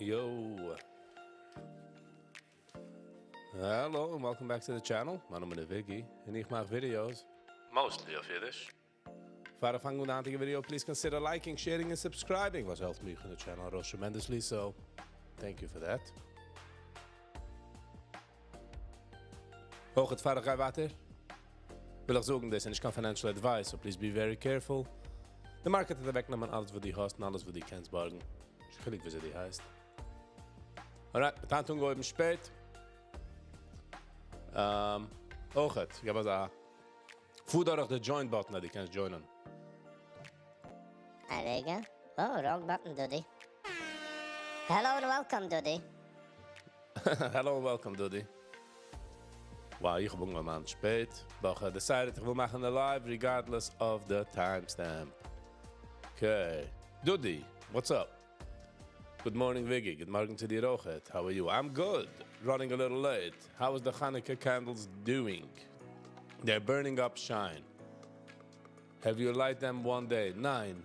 Yo! Hello and welcome back to the channel. מיין נאמען איז Viggy און איך מאך videos mostly אויף אידיש. פאר איך פאנג אן די היינטיגע video, please consider liking, sharing און subscribing, וואס העלפט מיך און די channel ארויס tremendously, so thank you for that. אויך פאר איך גיי ווייטער, וויל איך זאגן, דאס איז נישט קיין financial advice, so please be very careful. די market וועט אוועקנעמען אלעס וואס דו האסט און אלעס וואס דו קענסט בארגן. נישט חילוק וויאזוי דו הייסט. Alright, מ'האט היינט אנגעהויבן שפעט. אויך, געב אזא פאר דורך די join button אז דו קענסט join ען. א רגע. Oh, wrong button, דודי. Hello and welcome, דודי. Hello and welcome, דודי. Wow, איך האב אנגעהויבן היינט שפעט. But איך האב decided איך וויל מאכן די live regardless of the timestamp. Okay. דודי, what's up? Good morning, Viggy. Good morning to דיר אויכעט. How are you? I'm good. Running a little late. How is the Hanukkah candles doing? They're burning up shine. Have you light them one day? Nine.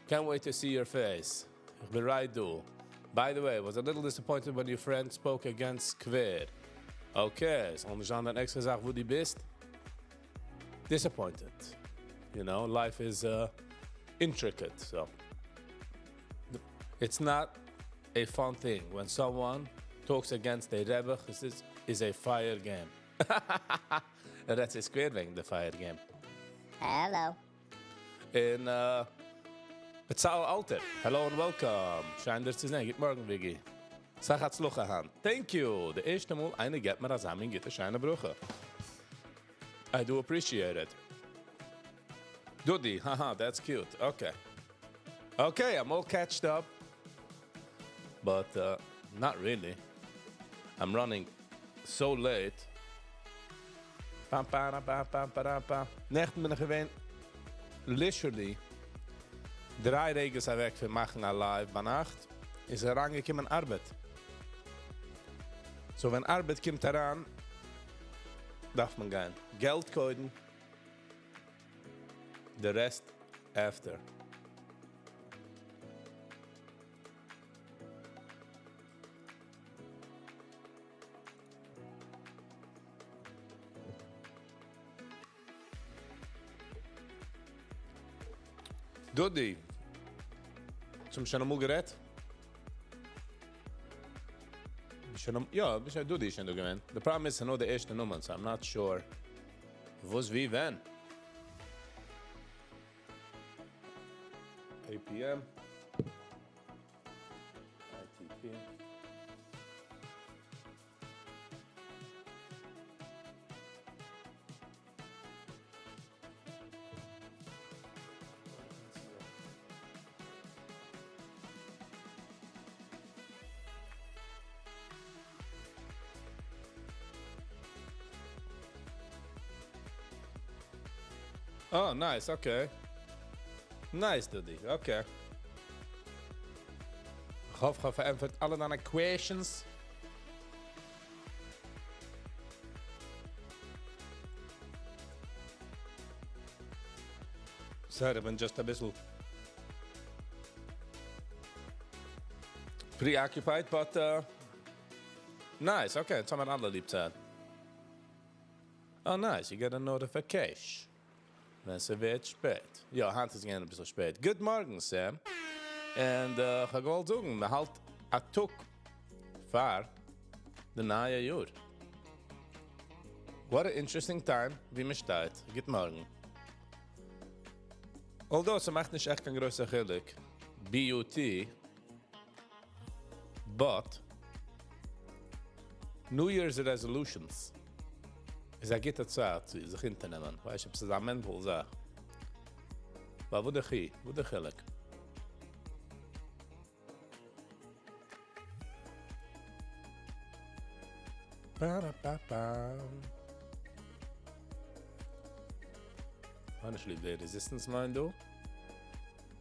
Can't wait to see your face. איך בין right דא. By the way, was a little disappointed when your friend spoke against Square. Okay, זאל נישט זיין דיין עקסטערע זאך וואו דו ביסט. Disappointed. You know, life is intricate, so it's not a fun thing when someone talks against a Rebbe. This is a fire game. That's a Square וועגן די fire game. Hello. אין Bezal Alter. Hello and welcome. שיין דיר צו זען. גוט מארגן, Viggy. סאך הצלחה היינט. Thank you. די ערשטע מאל איינער געבט מיר אזא מין גוטע שיינע ברכה. I do appreciate it. Dudi, haha, that's cute. Okay. Okay, I'm all catched up. But not really. I'm running so late. Pam, pam, pam, pam, pam, pam. נעכטן בין איך געווען literally דריי רגעס אוועק פון מאכן א live ביינאכט, איז אריינגעקומען ארבעט. So ווען ארבעט קומט אריין, דארף מען גיין. געלט קודם, the rest after. Dudi, צום שוין אמאל גערעדט? שוין אמ, יא, ביסט שוין דודי שוין דא געווען. The problem איז נאר די ערשטע נאמען, so I'm not sure וואס ווי ווען. APM. ITP. Oh, nice, okay. Nice, Dudi, okay. איך האף, איך האב פארענטפערט אלע דיינע questions. Sorry, איך בין just אביסל preoccupied, but nice, okay, יעצט האבן מיר אלע ליב צייט. Oh, nice, you get a notification. ווען ס'ווערט שפעט. יא, היינט איז געווען אביסל שפעט. Good morning, Sam. And איך האב געוואלט זאגן, מען האלט א טאג פאר די נייע יאר. What an interesting time, ווי מען שטייט. גוט מארגן. Although, ס'מאכט נישט עכט קיין גרויסע חילוק. BUT, but, New Year's resolutions איז א גוטע צייט צו זיך אונטערנעמען. ווייסט, אויב ס'איז א mental זאך. ווייל וואו די חי, וואו די חילוק? Pa-ra-pa-pa. Honestly, די resistance line דא.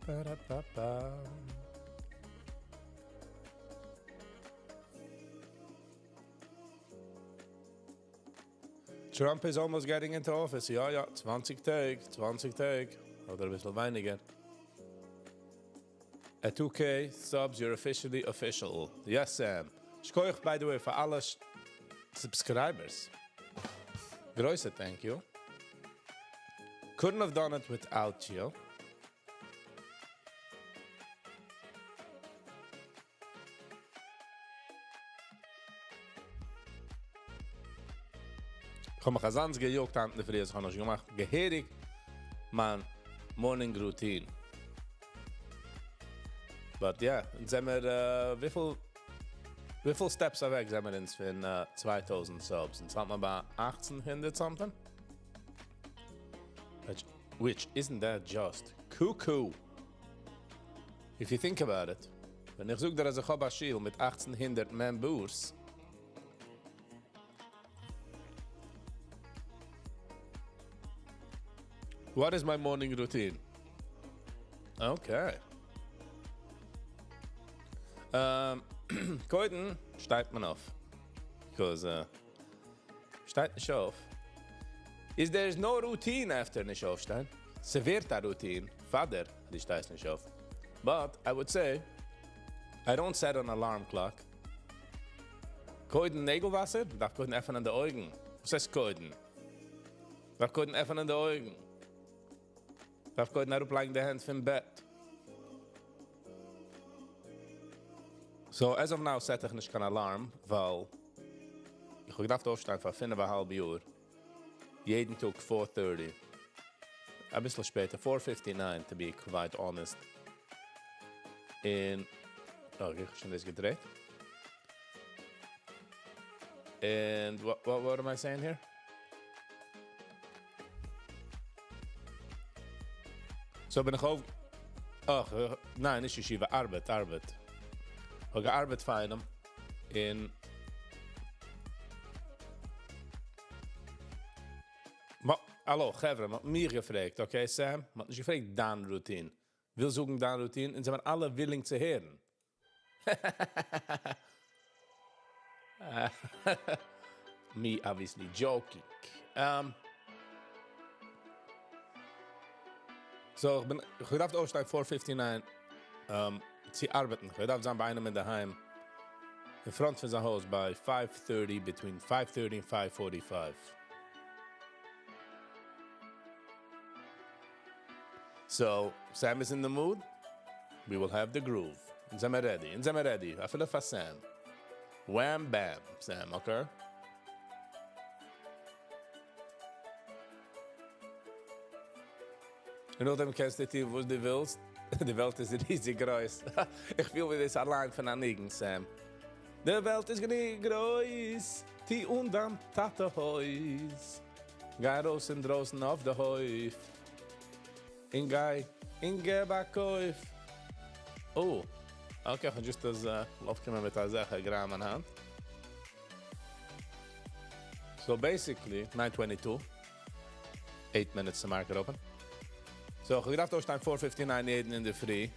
Pa-ra-pa-pa. Trump is almost getting into office. יא, יא, 20 טעג, 20 טעג. אדער אביסל ווייניגער. At 2K subs, you're officially official. Yes, Sam. שכוח, by the way, פאר אלע subscribers. גרויסע thank you. Couldn't have done it without you. איך האב מיך אזאנס געיאגט היינט אינדערפרי, אז איך האב נאך נישט געמאכט געהעריג מיין morning routine. But yeah, אונז זעמיר וויפיל וויפיל steps אוועק זעמיר אונז פון 2000 subs? אונז האלט מיר ביי 1800 something? Which, which isn't that just cuckoo? If you think about it, ווען איך זאג דיר אז איך האב א שול מיט 1800 members, What is my morning routine? Okay. קודם שטייט מען אויף. Because שטייט נישט אויף. Is there is no routine after נישט אויפשטיין. ס'ווערט א routine פאר דו שטייסט נישט אויף. But I would say I don't set an alarm clock. קודם נעגל וואסער, דארף קודם עפענען די אויגן. וואס הייסט קודם? דארף קודם עפענען די אויגן. דארף קודם אראפלייגן די הענט פון בעט. So as of now set איך נישט קיין alarm, ווייל איך האב געדארפט אויפשטיין פאר פינף א האלב יאר. יעדן טאג 4:30. א ביסל שפעטער, 4:59 to be quite honest. און, oh, איך האב שוין דאס געדרייט. And what am I saying here? So בין איך אויף... אך, ניין, נישט ישיבה, ארבעט, ארבעט. איך האב געארבעט פאר איינעם אין... Ma, האלא, חברה, מ'האט מיר געפרעגט, okay, Sam? מ'האט נישט געפרעגט דיין routine. וויל זאגן דיין routine, און זענען אלע willing צו הערן. Me obviously joking. So, איך בין, איך דארף אויפשטיין 4:59 צו ארבעטן. איך דארף זיין ביי איינעם אין דער היים in front פון זיין הויז by 5:30, between 5:30 and 5:45. So, Sam is in the mood. We will have the groove. אונז זעמיר ready. אונז זעמיר ready. אפילו פאר Sam. Wham bam, Sam, okay? און נאכדעם קענסטו טון וואס דו ווילסט. די וועלט איז ריזיג גרויס. איך פיל ווי דאס א line פון א ניגון, Sam. די וועלט איז גענוג גרויס. טו אן דיין טאטע הויז. גיי ארויס אין דרויסן אויף די הויף. און גיי און געב א קויף. Oh, okay, איך האב just דאס אויפגעקומען מיט א זאך, א גראם אין האנט. So basically, 9:22, 8 minutes to market open. So, איך האב געדארפט אויפשטיין 4:59 יעדן אינדערפרי.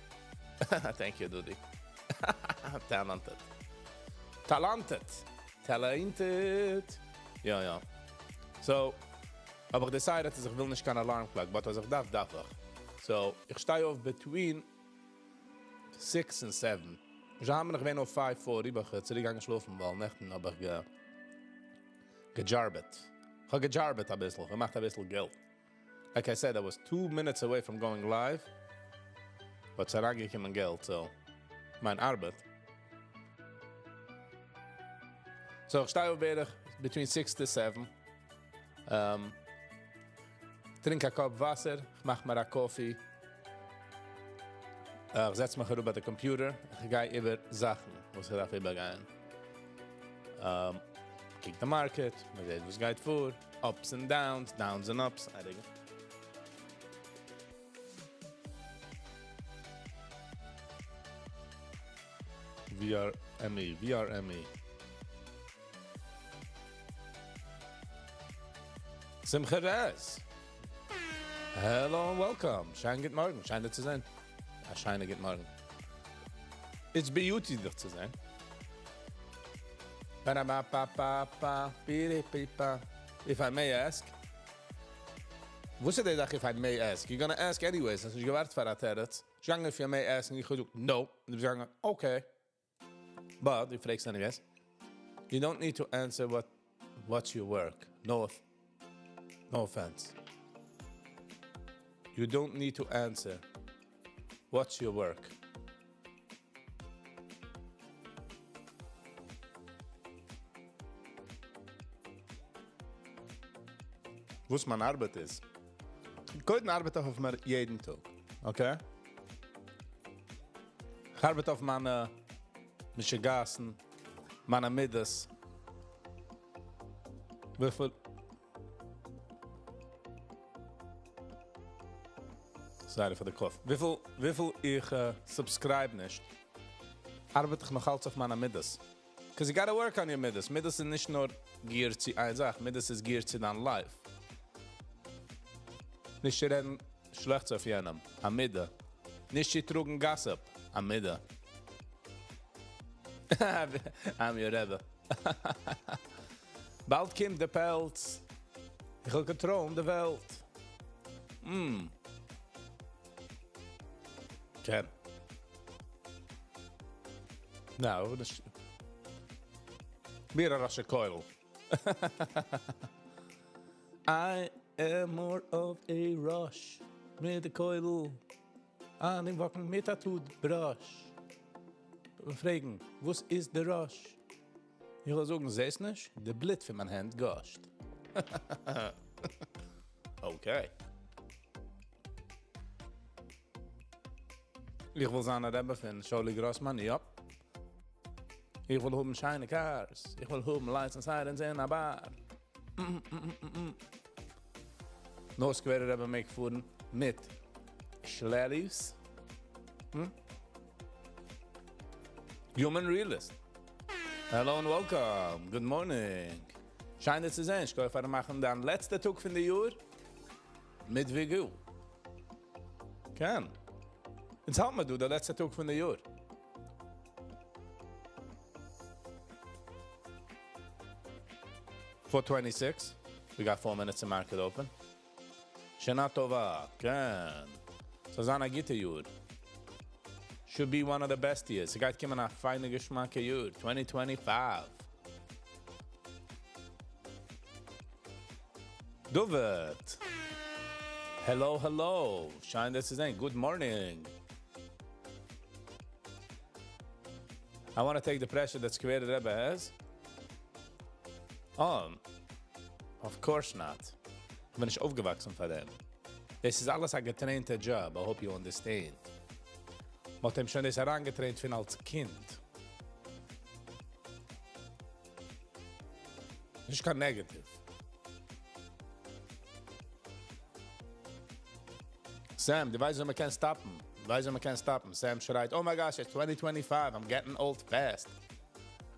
Thank you, Dudi. Talented. Talented. Talented. יא, יא. So, האב איך decided, אז איך וויל נישט קיין alarm clock, but אז איך דארף, דארף איך. So, איך שטיי אויף between 6 and 7. איך האב נאך געווען אויף 5:40, אבער איך צוריק געגאנגען שלאפן, ווייל נעכטן האב איך געדזשארבעט. איך האב געדזשארבעט א ביסל, געמאכט א ביסל געלט. Like I said, I was 2 minutes away from going live, but ס'איז אריינגעקומען געלט, so מיין ארבעט. So, איך שטיי אויף בערך between 6 to 7. טרינק א cup וואסער, איך מאך מיר א coffee. איך זעץ מיך אראפ ביי די computer, איך גיי איבער זאכן, וואס איך דארף איבערגיין. קוק די market, מען זעט וואס גייט פאר, ups and downs, downs and ups. א רגע. VRME, VRME. Simcha Rez. Hello and welcome. שיין גוט מארגן. שיין צו זען. א שיינע גוט מארגן. It's beauty דיך צו זען. Ba-da-ba-ba-ba-ba, bi-di-bi-ba. If I may ask. וואס איז די זאך, if I may ask? You're gonna ask anyways. האסט נישט געווארט פאר א תירוץ. געגאנגען if you may ask, איך האב געזאגט, no. און דו ביסט געגאנגען, okay. But, דו פרעגסט anyways. You don't need to answer what what's your work. No, no offense. You don't need to answer what's your work. וואס מיין ארבעט איז. קודם ארבעט איך אויף מיר יעדן טאג. Okay? איך ארבעט אויף מיינע משוגעת'ן, מיינע מידות. וויפיל Sorry for the cough. וויפיל, וויפיל איך uh, subscribe נישט, ארבעט איך נאך אלץ אויף מיינע מידות. Because you gotta work on your מידות. מידות איז נישט נאר geared צו איין זאך. מידות איז geared צו דיין life. נישט צו רעדן שלעכטס אויף יענעם. א מידה. נישט צו טראגן gossip. א מידה. I'm your Rebbe. באלד קומט דער פעלץ. איך וויל control ן די וועלט. כן. No, דאס מיר א ראש הכולל. I am more of a rush מיט די כולל. אן דעם walk ן מיט א toothbrush. פרעגן, וואס איז דער rush? איך וועל זאגן, זעסט נישט? די בלוט פון מיין הענט gush ט. Okay. איך וויל זיין א רבי פון Shauli Grossman, יא. איך וויל האבן שיינע cars. איך וויל האבן lights and sirens אין א bar. נאר סקווערער רבי מעג פארן מיט שלעליס. Human realist. Hello and welcome. Good morning. שיין צו זען. איך גיי פארן מאכן דיין לעצטע טאג פון די יאר מיט וויגו. כן. יעצט האלט מיר דא, דער לעצטע טאג פון די יאר. 426. We got 4 minutes to market open. שנה טובה, כן. ס'זאל זיין א גוטע יאר. Should be one of the best years. ס'גייט קומען א פיינע געשמאקע יאר. 2025. David. Hello, hello. שיין דאס צו זען. Good morning. I want to take the pressure that Square Rebbe has. Oh, of course not. איך בין נישט אויפגעוואקסן פאר דעם. דאס איז אלעס א געטרעינטע job. I hope you understand. מען האט אים שוין דאס אריינגעטרעינט פון אלס קינד. נישט קיין negative. Sam, דו ווייסט, ווי מען קען stop ן. דו ווייסט, ווי מען קען stop ן. Sam שרייט, oh my gosh, it's 2025, I'm getting old fast.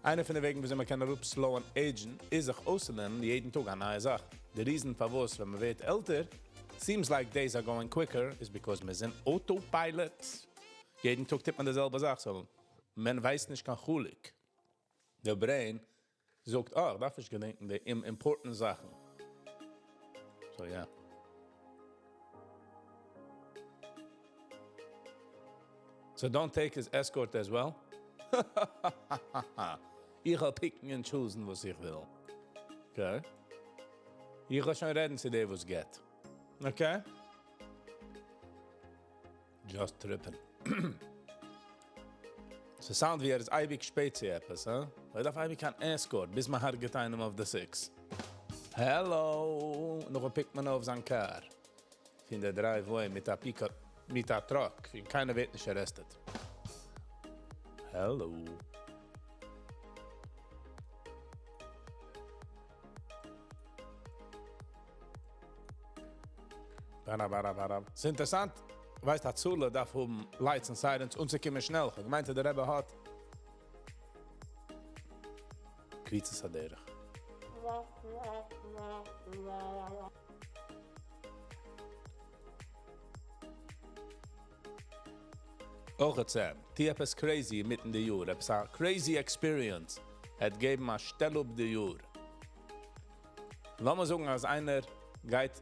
איינע פון די וועגן, ווי מען קען slow ען age ן, איז זיך אויסלערנען יעדן טאג א נייע זאך. The reason פארוואס, ווען מען ווערט עלטער, seems like days are going quicker, is because מיר זענען autopilot. יעדן טאג טוט מען די זעלבע זאך, so מען ווייסט נישט קיין חילוק. דער brain זאגט, oh, איך דארף נישט געדענקען די important זאכן. So yeah. So don't take his escort as well. איך וועל pick ן and choose ן, וואס איך וויל. Okay? איך וועל שוין רעדן צו דער, וואס גייט. Okay? Just tripping. ס'sound ווי ער איז אייביג שפעט צו עפעס, הא? ער דארף אייביג קיין escort, ביז מען הרג'עט איינעם אויף די 6. Hello! נאך pick ט מען אויף זיין car. פון דער driveway מיט א pickup, מיט א truck. און קיינער ווערט נישט arrested. Hello. בארא, בארא, בארא. ס'איז אינטערעסאנט, ווייסט, הצלה דארף האבן lights and sirens און זיי קומען שנעל. איך מיין, דער רבי האט קריצת הדרך. אויך Sam, טו עפעס crazy אינמיטן די יאר, עפעס א crazy experience. וועט געבן א שטעל אפ די יאר. לאמיר זאגן, אז איינער גייט,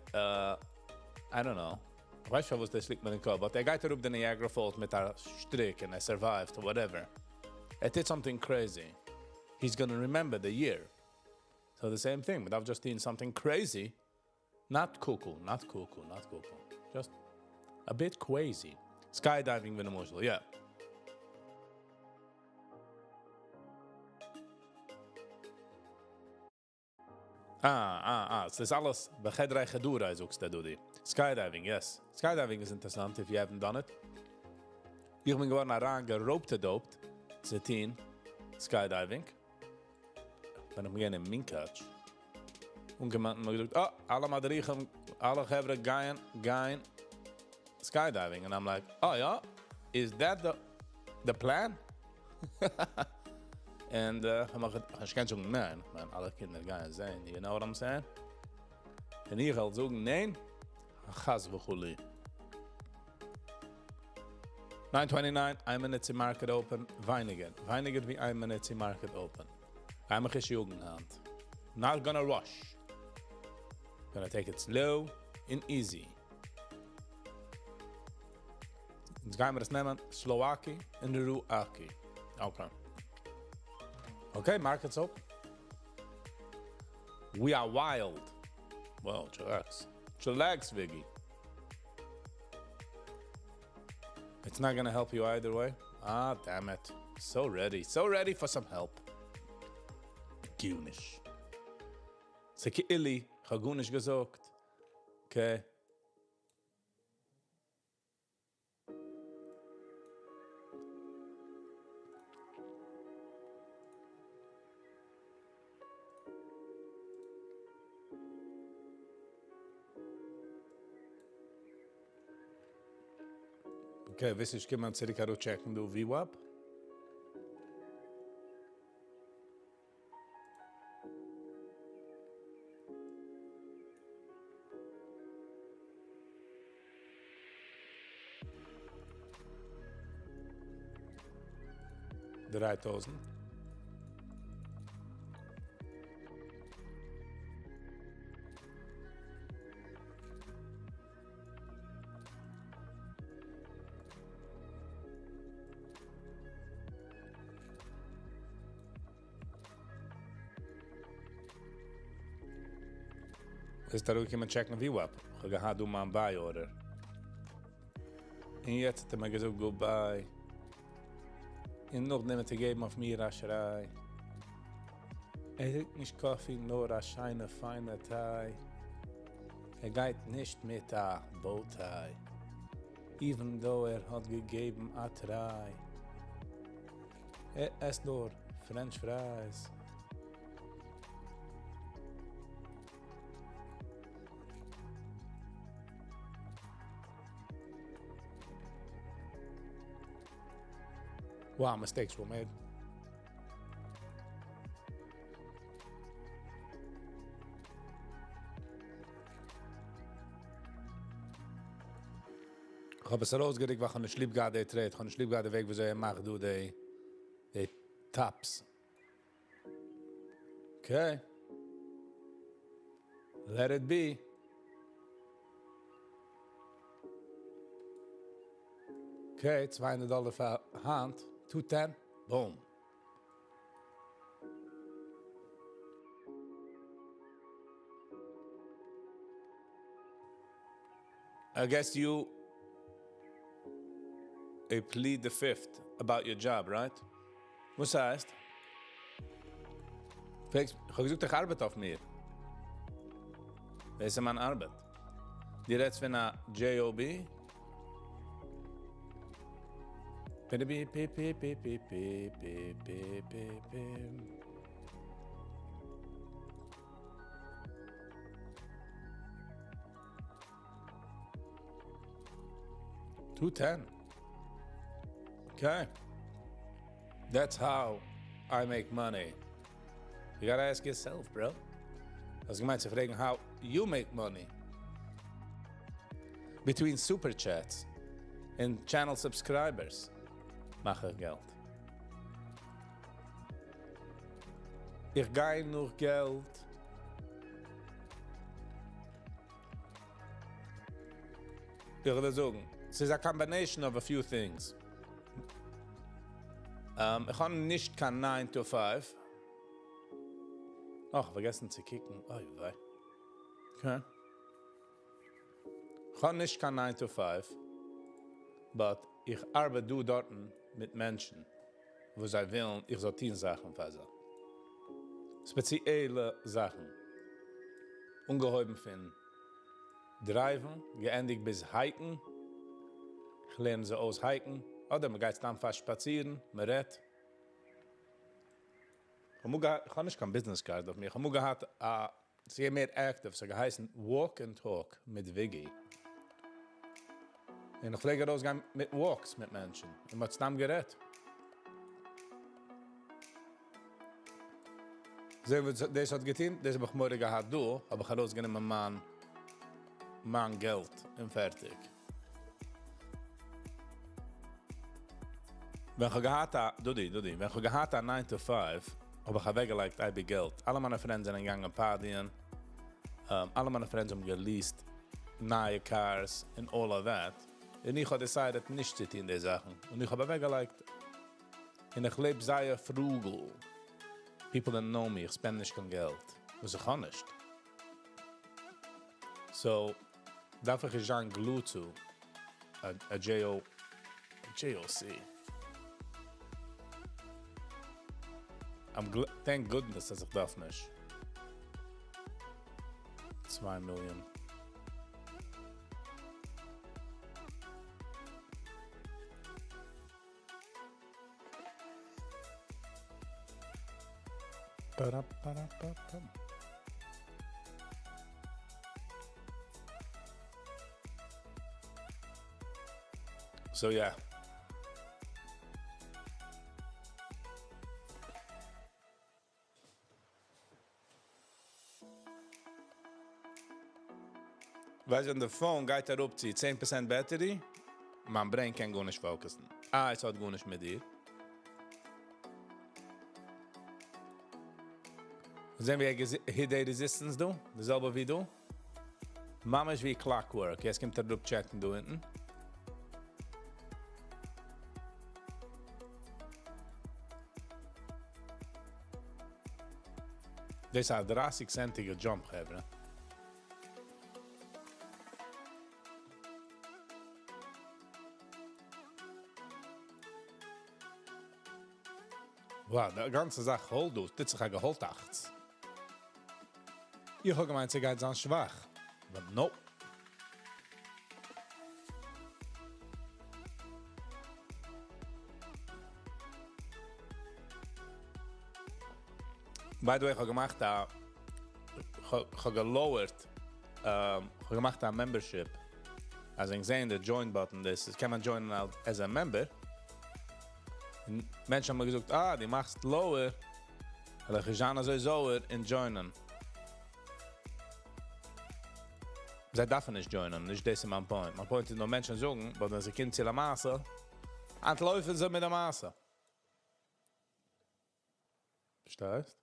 I don't know. איך ווייס שוין וואס דאס ליגט מיר אין קאפ, but ער גייט אראפ די Niagara Falls מיט א שטריק and ער survived or whatever. ער טוט something crazy. He's gonna remember the year. So the same thing, מ'דארף just טון something crazy. Not cuckoo, not cuckoo, not cuckoo. Just a bit crazy. Skydiving ווי למשל, yeah. אה, אה, אה, ס'איז אלעס בחדרי חדורי, זאגסטו, דודי. Skydiving, yes. Skydiving איז אינטערעסאנט, if you haven't done it. איך בין געווארן אריינגעראופט צו טון skydiving. ווען איך בין געווען אין מונקאטש. און געמאכט, מיר געזאגט, אה, אלע מדריכים, אלע חברה גייען, גייען skydiving. And I'm like, oh yeah, is that the plan? And איך קען זאגן ניין, איך מיין, אלע קינדער גייען זען, you know what I'm saying? און איך וועל זאגן ניין, חס וחלילה. 9:29, איין מינוט צו market open, ווייניגער, ווייניגער ווי איין מינוט צו market open. גיי מיך נישט יאגן היינט. Not gonna rush. Gonna take it slow and easy. יעצט גייען מיר עס נעמען Slowaki און Ruaki. Okay. Okay, market's open. We are wild. Well, chillax. Chillax, Viggy. It's not gonna help you either way. Ah, damn it. So ready. So ready for some help. גארנישט. ס'כאילו, כ'האב גארנישט געזאגט. Okay. Okay, ווייסט, איך קום צוריק checken, דא VWAP. 3000. איז דא געקומען checken VWAP. איך האב געהאט דא מיין buy order. און יעצט האט ער מיר געזאגט goodbye. און נאכדעם האט ער געגעבן אויף מיר א שריי. ער טרינקט נישט coffee, נאר א שיינע, פיינע טיי. ער גייט נישט מיט א bow tie. Even though ער האט געגעבן א try. ער עסט נאר French fries. Wow, mistakes were made. איך האב עס ארויסגעריקט, ווייל איך האב נישט ליב געהאט די trade, איך האב נישט ליב געהאט די וועג, וויאזוי ער מאכט דא די tops. Okay. Let it be. Okay, 200 דאלאר פאר היינט. 210. Boom. I guess you a plead the fifth about your job, right? וואס הייסט? איך האב געזאגט, איך ארבעט אויף מיר. דאס איז מיין ארבעט. דו רעדסט פון א JOB? P P P P P P P P P P. 210. Okay. That's how I make money. You gotta ask yourself, bro. האסט געמיינט צו פרעגן how you make money. Between super chats and channel subscribers מאך איך געלט. איך גיי נאך געלט. איך וועל זאגן, ס'איז א combination of a few things. איך האב נישט קיין 9 to 5. אוי, פארגעסן צו קוקן. אוי, וויי. Okay. איך האב נישט קיין 9 to 5, but איך ארבעט דא דארט מיט מענטשן, וואס זיי ווילן, איך זאל טון זאכן פאר זיי. ספעציעלע זאכן. אנגעהויבן פון drive ן, געענדיגט ביז hike ן. איך לערן זיי אויס hike ן. אדער מען גייט סתם פאר שפאצירן, מען רעדט. איך האב נישט קיין business card אויף מיר. איך האב אמאל געהאט א זייער מער active, ס'האט געהייסן Walk and Talk מיט Viggy. און איך פלעג ארויסגיין מיט walks מיט מענטשן. און מ'האט סתם גערעדט. זען וואס דאס האט געטון, דאס האב איך מורא געהאט דא, האב איך ארויסגענומען מיין געלט און פערטיג. ווען איך האב געהאט א, דודי, דודי, ווען איך האב געהאט א 9 to 5, האב איך אוועקגעלייגט אייביג געלט. אלע מיינע friends זענען געגאנגען party ען. אלע מיינע friends האבן גע leased נייע cars and all of that. און איך האב decided נישט צו טון די זאכן. און איך האב אוועקגעלייגט. און איך לעב זייער frugal. People that know me, איך spend נישט קיין געלט. וואס איך האב נישט. So, דארף איך זיין glued to a J O, JOC. Thank goodness אז איך דארף נישט. 2 מיליאן. Ba-da-ba-da-ba-bum. So yeah. ווייסט, ווען די phone גייט אראפ צו 10% battery, מיין brain קען גארנישט focus ן. אה, עס האט גארנישט מיט דיר. זעען מיר hit די resistance דא, די זעלבע ווי דא. ממש ווי clockwork. יעצט קומט ער אראפ check ן דא אונטן. דאס איז א 30 cent איגע jump, חברה. Wow, די גאנצע זאך hold דא, טוט זיך א געהאלטאכץ. איך האב געמיינט, ס'גייט זיין שוואך. But nope. By the way, איך האב געמאכט א, איך האב גע lower ט, איך האב געמאכט א membership. אז איך זע די join button, דאס איז, קען מען join ען as a member. און מענטשן האבן מיר געזאגט, אה, דו מאכסט lower, ווייל איך זיין אזוי זויער אין join ען. זיי דארפן נישט join ען, נישט דאס איז מיין point. מיין point איז נאר מענטשן זאגן, ווייל ווען זיי קומען צו דער מעשה, אנטלויפן זיי מיט דער מעשה. פארשטייסט?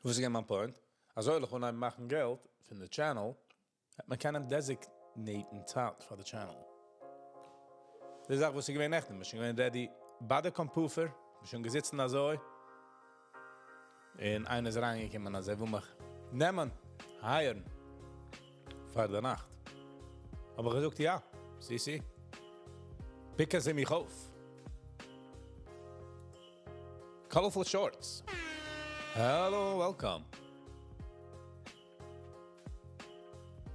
וואס איז מיין point? אזוי איך וויל מאכן געלט פון די channel, האט מען קענען designate ן צייט פאר די channel. די זאך וואס איז געווען נעכטן, מיר שוין געווען ready ביי די computer, מיר שוין געזיצן אזוי. און איינער איז אריינגעקומען, אז ער וויל מיך נעמען, hire ן, פאר די נאכט. האב איך געזאגט, יא, סי סי. Pick ען זיי מיך אויף. Colorful shorts. Hello, welcome.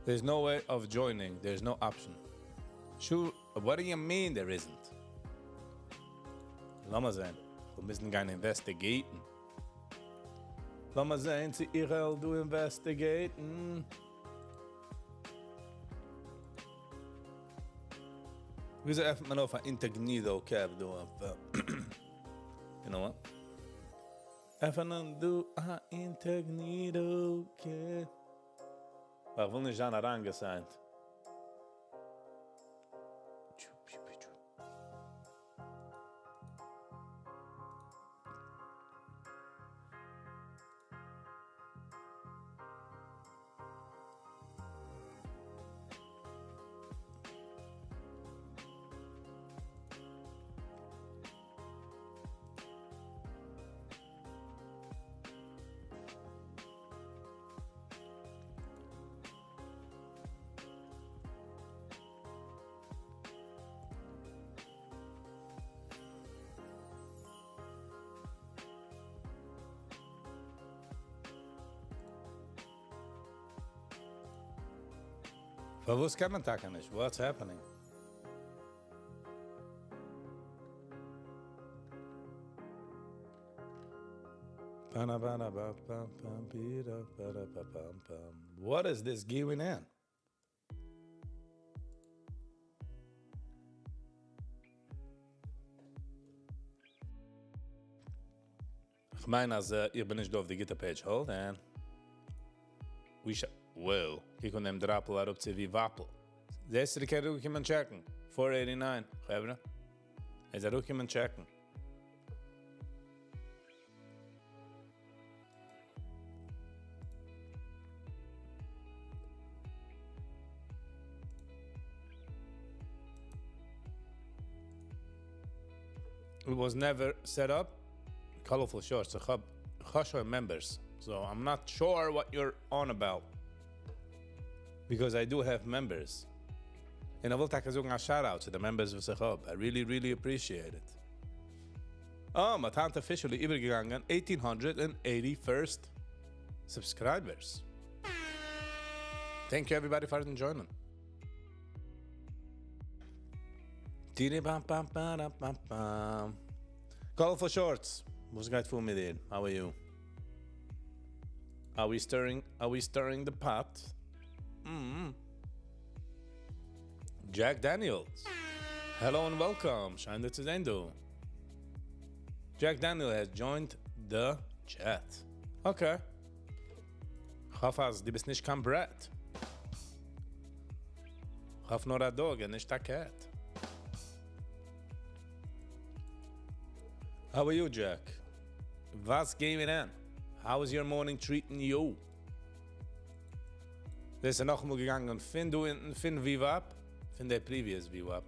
There's no way of joining. There's no option. Sure, what do you mean there isn't? לאמיר זען. מיר מוזן גיין investigate ן. לאמיר זען, צו איך וועל דא investigate ן. וויאזוי עפנט מען אויף א incognito tab דא אויף, you know what? עפענען דא א incognito tab. איך וויל נישט זיין אריינגע sign ט. פארוואס קען מען טאקע נישט? What's happening? What is this going on? איך מיין אז איך בין נישט דא אויף די גוטע page. Hold on. We sh Wow. קוק אן דעם דראפל אראפ צו VWAP. זעסטו, די קען קומען check ן. 489, חברה. ער זאל קומען check ן. It was never set up. Colorful shorts. איך האב שוין members. So I'm not sure what you're on about. Because I do have members. און איך וויל טאקע זאגן א shout out to the members וואס איך האב. I really, really appreciate it. Oh, מ'האט היינט officially איבערגעגאנגען 1881st subscribers. Thank you everybody for joining. Tiri bam bam bam bam bam. Colorful shorts. וואס גייט פאר מיט דיר? How are you? Are we stirring are we stirring the pot? Jack Daniels. Hello and welcome. שיין דיך צו זען דא. Jack Daniel has joined the chat. Okay. איך האף אז דו ביסט נישט קיין brat. איך האף נאר א dog און נישט א cat. How are you, Jack? וואס גייט מיר אן? How is your morning treating you? דאס איז נאכאמאל געגאנגען פון דא אונטן פון VWAP, פון דער previous VWAP.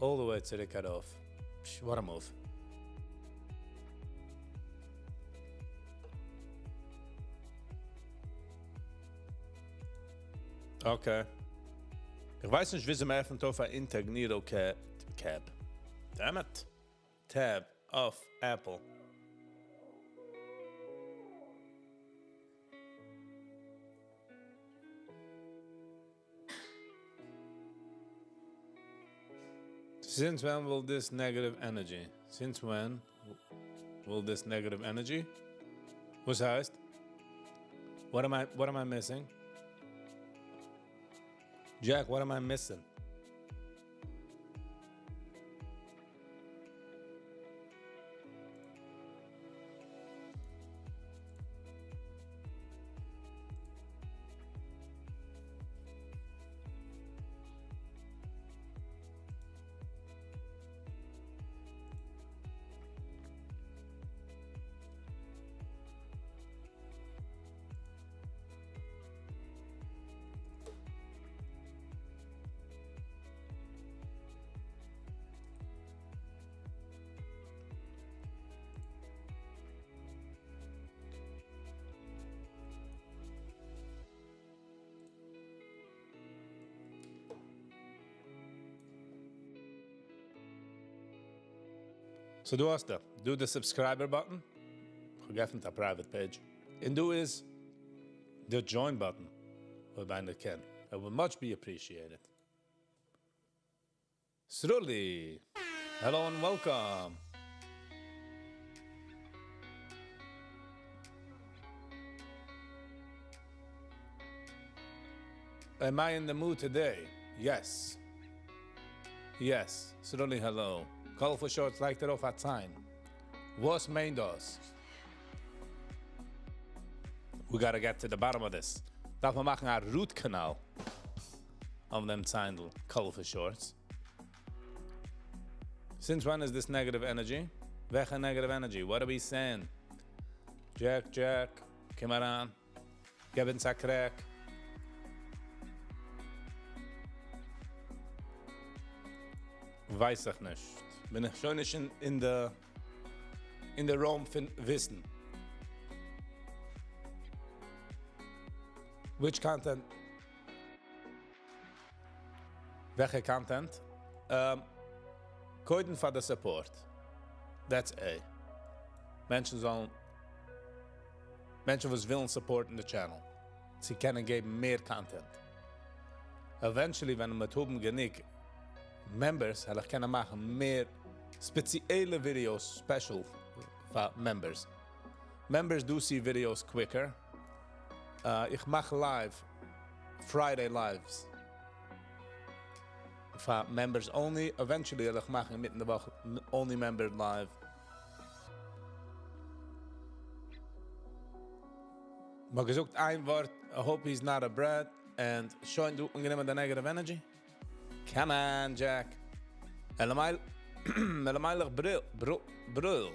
All the way צוריק ארויף. Psh, what a move. Okay. איך ווייס נישט, וויאזוי מען עפנט אויף א incognito cab. Damn it. Tab אויף Apple. Since when will this negative energy? Since when will this negative energy? וואס הייסט? What am I missing? Jack, what am I missing? So דא האסטו, דא the subscriber button, איך האב געעפנט א private page, און דא איז the join button, אויב איינער קען. It will much be appreciated. Sruli, hello and welcome. Am I in the mood today? Yes. Yes. Sruli, hello. Colorful shorts לייגט ארויף א ציין. וואס מיינט דאס? We gotta get to the bottom of this. דארף מען מאכן א root canal אויף דעם ציינדל. Colorful shorts. Since when is this negative energy? וועלכע negative energy? What are we saying? Jack, Jack, קום אריין. גיב אונז א crack. ווייס איך נישט. בין איך שוין נישט אין די realm פון וויסן. Which content? וועלכע content? קודם פאר די support. That's A. מענטשן זאלן מענטשן וואס ווילן support ן the channel. זיי קענען געבן מער content. Eventually ווען מ'וועט האבן גענוג members, וועל איך קענען מאכן מער ספעציעלע videos special פאר members. Members do see videos quicker. איך מאך live, Friday lives. פאר members only. Eventually וועל איך מאכן אינמיטן די וואך only member live. מ'האט געזאגט איין ווארט, I hope he's not a brat, and שוין דא אנגענומען די negative energy. Come on, Jack. Elimelech Brill, Brill, Brill.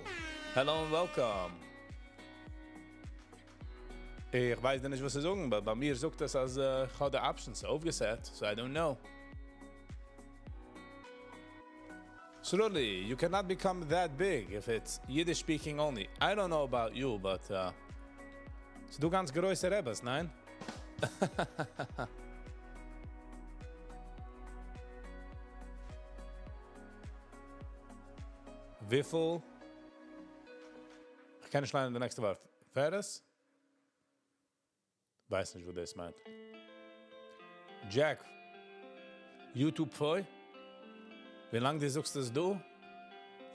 Hello and welcome. איך ווייס נישט וואס צו זאגן, אבער ביי מיר זאגט עס אז איך האב די options אויפגעסעט, so I don't know. Sruli, you cannot become that big if it's Yiddish speaking only. I don't know about you, but ס'דא גאנץ גרויסע רביס, ניין? וויפיל? איך קען נישט ליינען די נעקסטע ווארט. פערעס? ווייס נישט, וואס דאס מיינט. Jack, YouTube פוי? ווי לאנג דו זאגסט עס דא?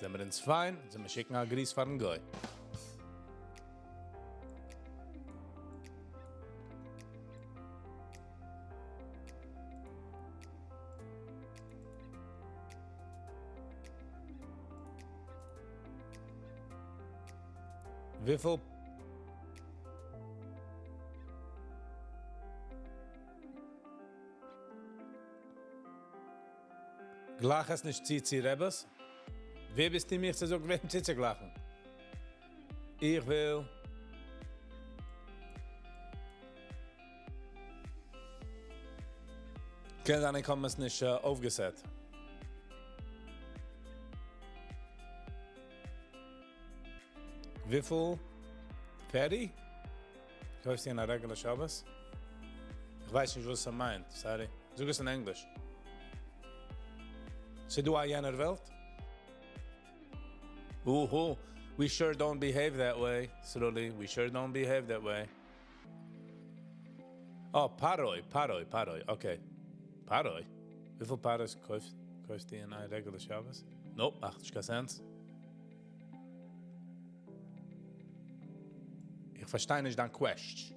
זענען מיר אונז פיין, זענען מיר שיקן א גריס פארן גוי. וויפיל גלייך עס נישט צו צו רביס? ווער ביסטו מיר צו זאגן וועם צוצוגלייכן? איך וויל קען זיין איך האב עס נישט אויפגעסעט. וויפיל פערי? קויפסטו אין א regular שבת? איך ווייס נישט וואס ער מיינט, sorry. זאג עס אין ענגליש. ס'דא א יענער וועלט? Ooh, we sure don't behave that way, Sruli. We sure don't behave that way. Oh, פרעה, פרעה, פרעה. Okay. פרעה? וויפיל פרעות קויפסטו אין א regular שבת? Nope, מאכט נישט קיין sense. איך פארשטיי נישט דיין question.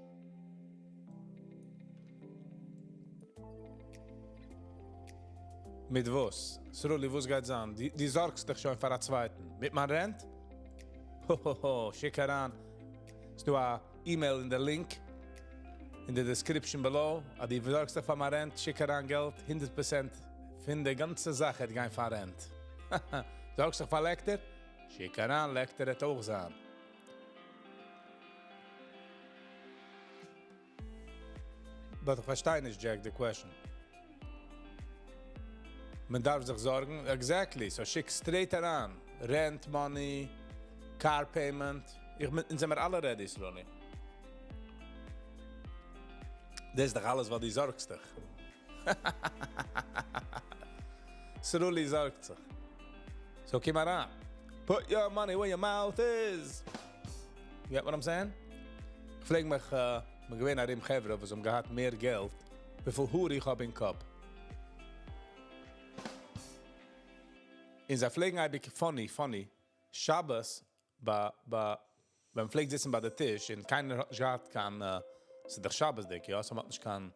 מיט וואס? Sruli, וואס גייט זיין? דו זארגסט דיך שוין פאר א צווייטן. מיט מיין rent? Ho, ho, ho, שיק אריין. ס'דא א email אין די link אין די description below. אז דו זארגסט דיך פאר מיין rent, שיק אריין געלט. 100% פון די גאנצע זאך וועט גיין פאר rent. זארגסט דיך פאר לעקטער? שיק אריין, לעקטער וועט אויך זיין. But איך פארשטיי נישט, Jack, the question. מען דארף זיך זארגן. Exactly. So שיק straight אריין. Rent money, car payment. איך בין, זענען מיר אלע ready, Sruli. דאס איז דאך אלעס, ווייל דו זארגסט דיך. Sruli זארגט זיך. So קום אריין. Put your money where your mouth is. You get what I'm saying? איך פלעג מיך, מיר געווען ארום חברה, וואס האבן געהאט מער געלט, וויפיל האר איך האב אין קאפ. און זיי פלעגן אייביג funny, funny, שבת, ביי, ווען מ'פלעגט זיצן ביי די טיש, און קיינער האט נישט געהאט קיין, ס'איז דאך שבת'דיג, יא, so מ'האט נישט קיין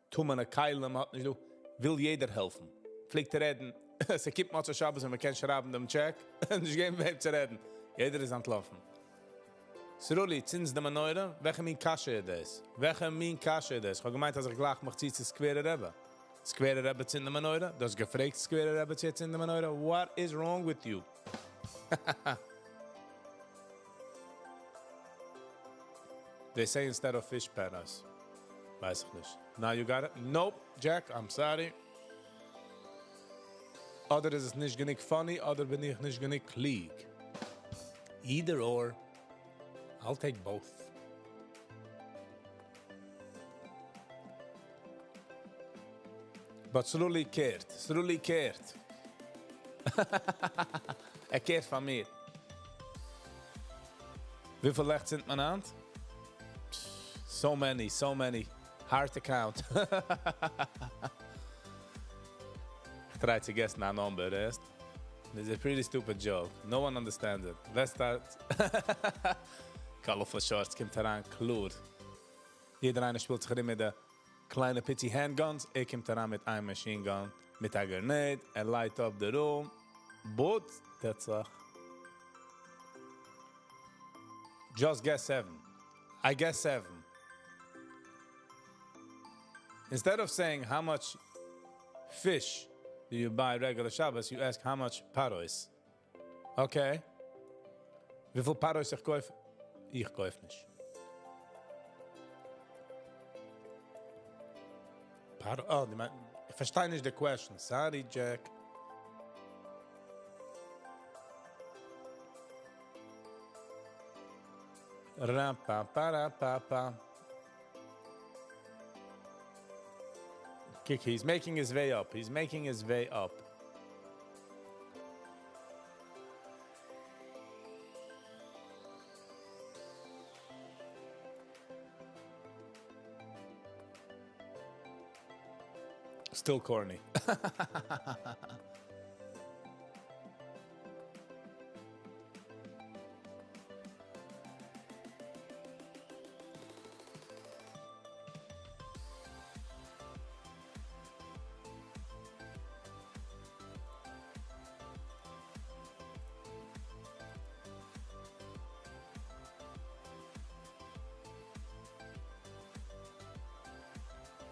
טמא'נע כלים, מ'האט נישט דא, וויל יעדער העלפן. פלעגט רעדן, ס'קומט מוצאי שבת, ווען מ'קען שרייבן דעם check, נישט געבן וועם צו רעדן. יעדער איז אנטלאפן. Sruli, צינדסט די מנורה? וועלכע מין קשיא איז דאס? וועלכע מין קשיא איז דאס? איך האב געמיינט, אז איך גלייך מיך צו צו סקווערע רבי. סקווערע רבי צינדט די מנורה? דו האסט געפרעגט סקווערע רבי צו צינדן די מנורה? What is wrong with you? They say instead of fish paras. ווייס איך נישט. Now you got it? Nope, Jack, I'm sorry. אדער איז עס נישט גענוג funny, אדער בין איך נישט גענוג קלוג. Either or. I'll take both. But Sruli cared. Sruli cared. ער cared פאר מיר. וויפיל לעכט צינדט מען אן? So many, so many. Hard to count. Try צו guess ן א number, ערשט. This is a pretty stupid joke. No one understands it. Let's start. Colorful Shorts קומט אריין קלאר. יעדער איינער שפילט זיך ארום מיט די קליינע פיצי handguns. ער קומט אריין מיט איין machine gun, מיט א grenade. ער light up the room. But, that's a... Just guess 7. I guess 7. Instead of saying how much fish do you buy regular Shabbos, you ask how much פרעות. Okay. וויפיל פרעות איך קויף? איך קויף נישט. Oh, די מיין, איך פארשטיי נישט די question. Sorry, Jack. Ram, pa, pa, ra, pa, pa. קוק, he's making his way up. He's making his way up. Still corny.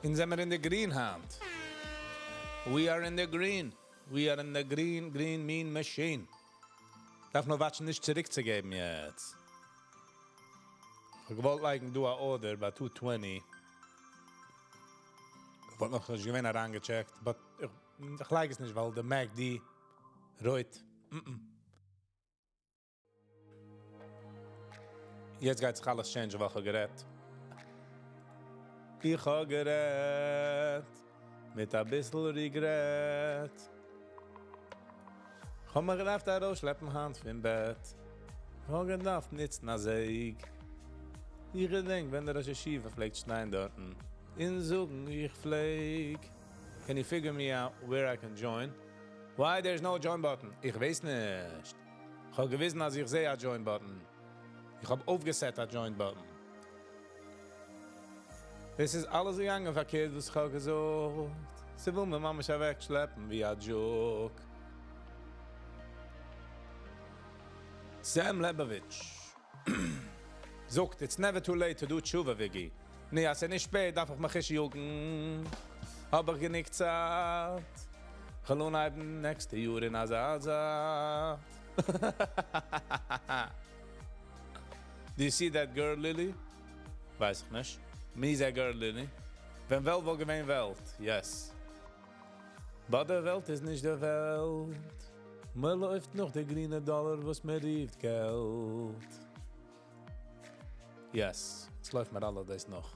אונז זעמיר אין די green היינט. We are in the green. We are in the green, green mean machine. דארף נאר watch ן נישט צוריקצוגעבן יעצט. איך געוואלט לייגן דא א order ביי 220. איך וואלט נאך נישט געווען אריינגעטשעקט, but איך, איך לייג עס נישט, ווייל די MACD רויט. יעצט גייט זיך אלעס change, ווייל איך האב גערעדט. איך האב גערעדט מיט א ביסל regret. איך האב מיר געדארפט ארויסשלעפן היינט פון בעט. איך האב געדארפט ניצן א זעג. איך געדענק, ווען דער ראש ישיבה פלעגט שטיין דארטן. און זאגן, איך פלעג. Can you figure me out where I can join? Why there's no join button? איך ווייס נישט. איך האב געוויזן, אז איך זע א join button. איך האב אויפגעסעט א join button. עס איז אלעס געגאנגען פארקערט, וואס איך האב געזאגט. זיי ווילן מיר ממש אוועקשלעפן ווי א joke. Sam Lebovich זאגט, it's never too late to do תשובה, Viggy. נע, אז ס'איז נישט שפעט, דארף איך מיך נישט יאגן. האב איך גענוג צייט. כ'וועל אנהייבן next יאר אין אזא צייט. Do you see that girl, Lily? ווייס איך נישט. מי איז that girl, Lily? ווען וועלט וואלט געווען וועלט. Yes. But די וועלט איז נישט די וועלט. מען לויפט נאך די גרינע דאלאר, וואס מען רופט געלט. Yes. עס לויפט מיר אלע דאס נאך.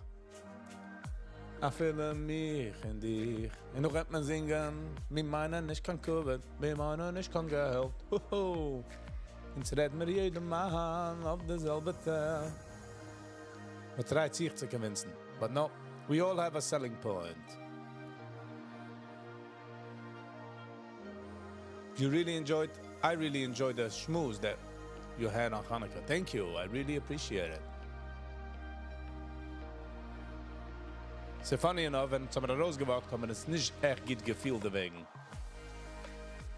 אפילו מיך און דיך. און נאך וועט מען זינגען, מיר מיינען נישט קיין כבוד, מיר מיינען נישט קיין געלט. הו-הו. אונז רעדן מיר יעדער מאל אויף די זעלבע טאג. מען try ט זיך צו convince ן. But no, we all have a selling point. You really enjoyed, I really enjoyed the schmooze that you had on Hanukkah. Thank you, I really appreciate it. So funny enough, ווען מ'האט ארויסגעוואקט, האבן מיר עס נישט עכט גוט געפילט דערוועגן.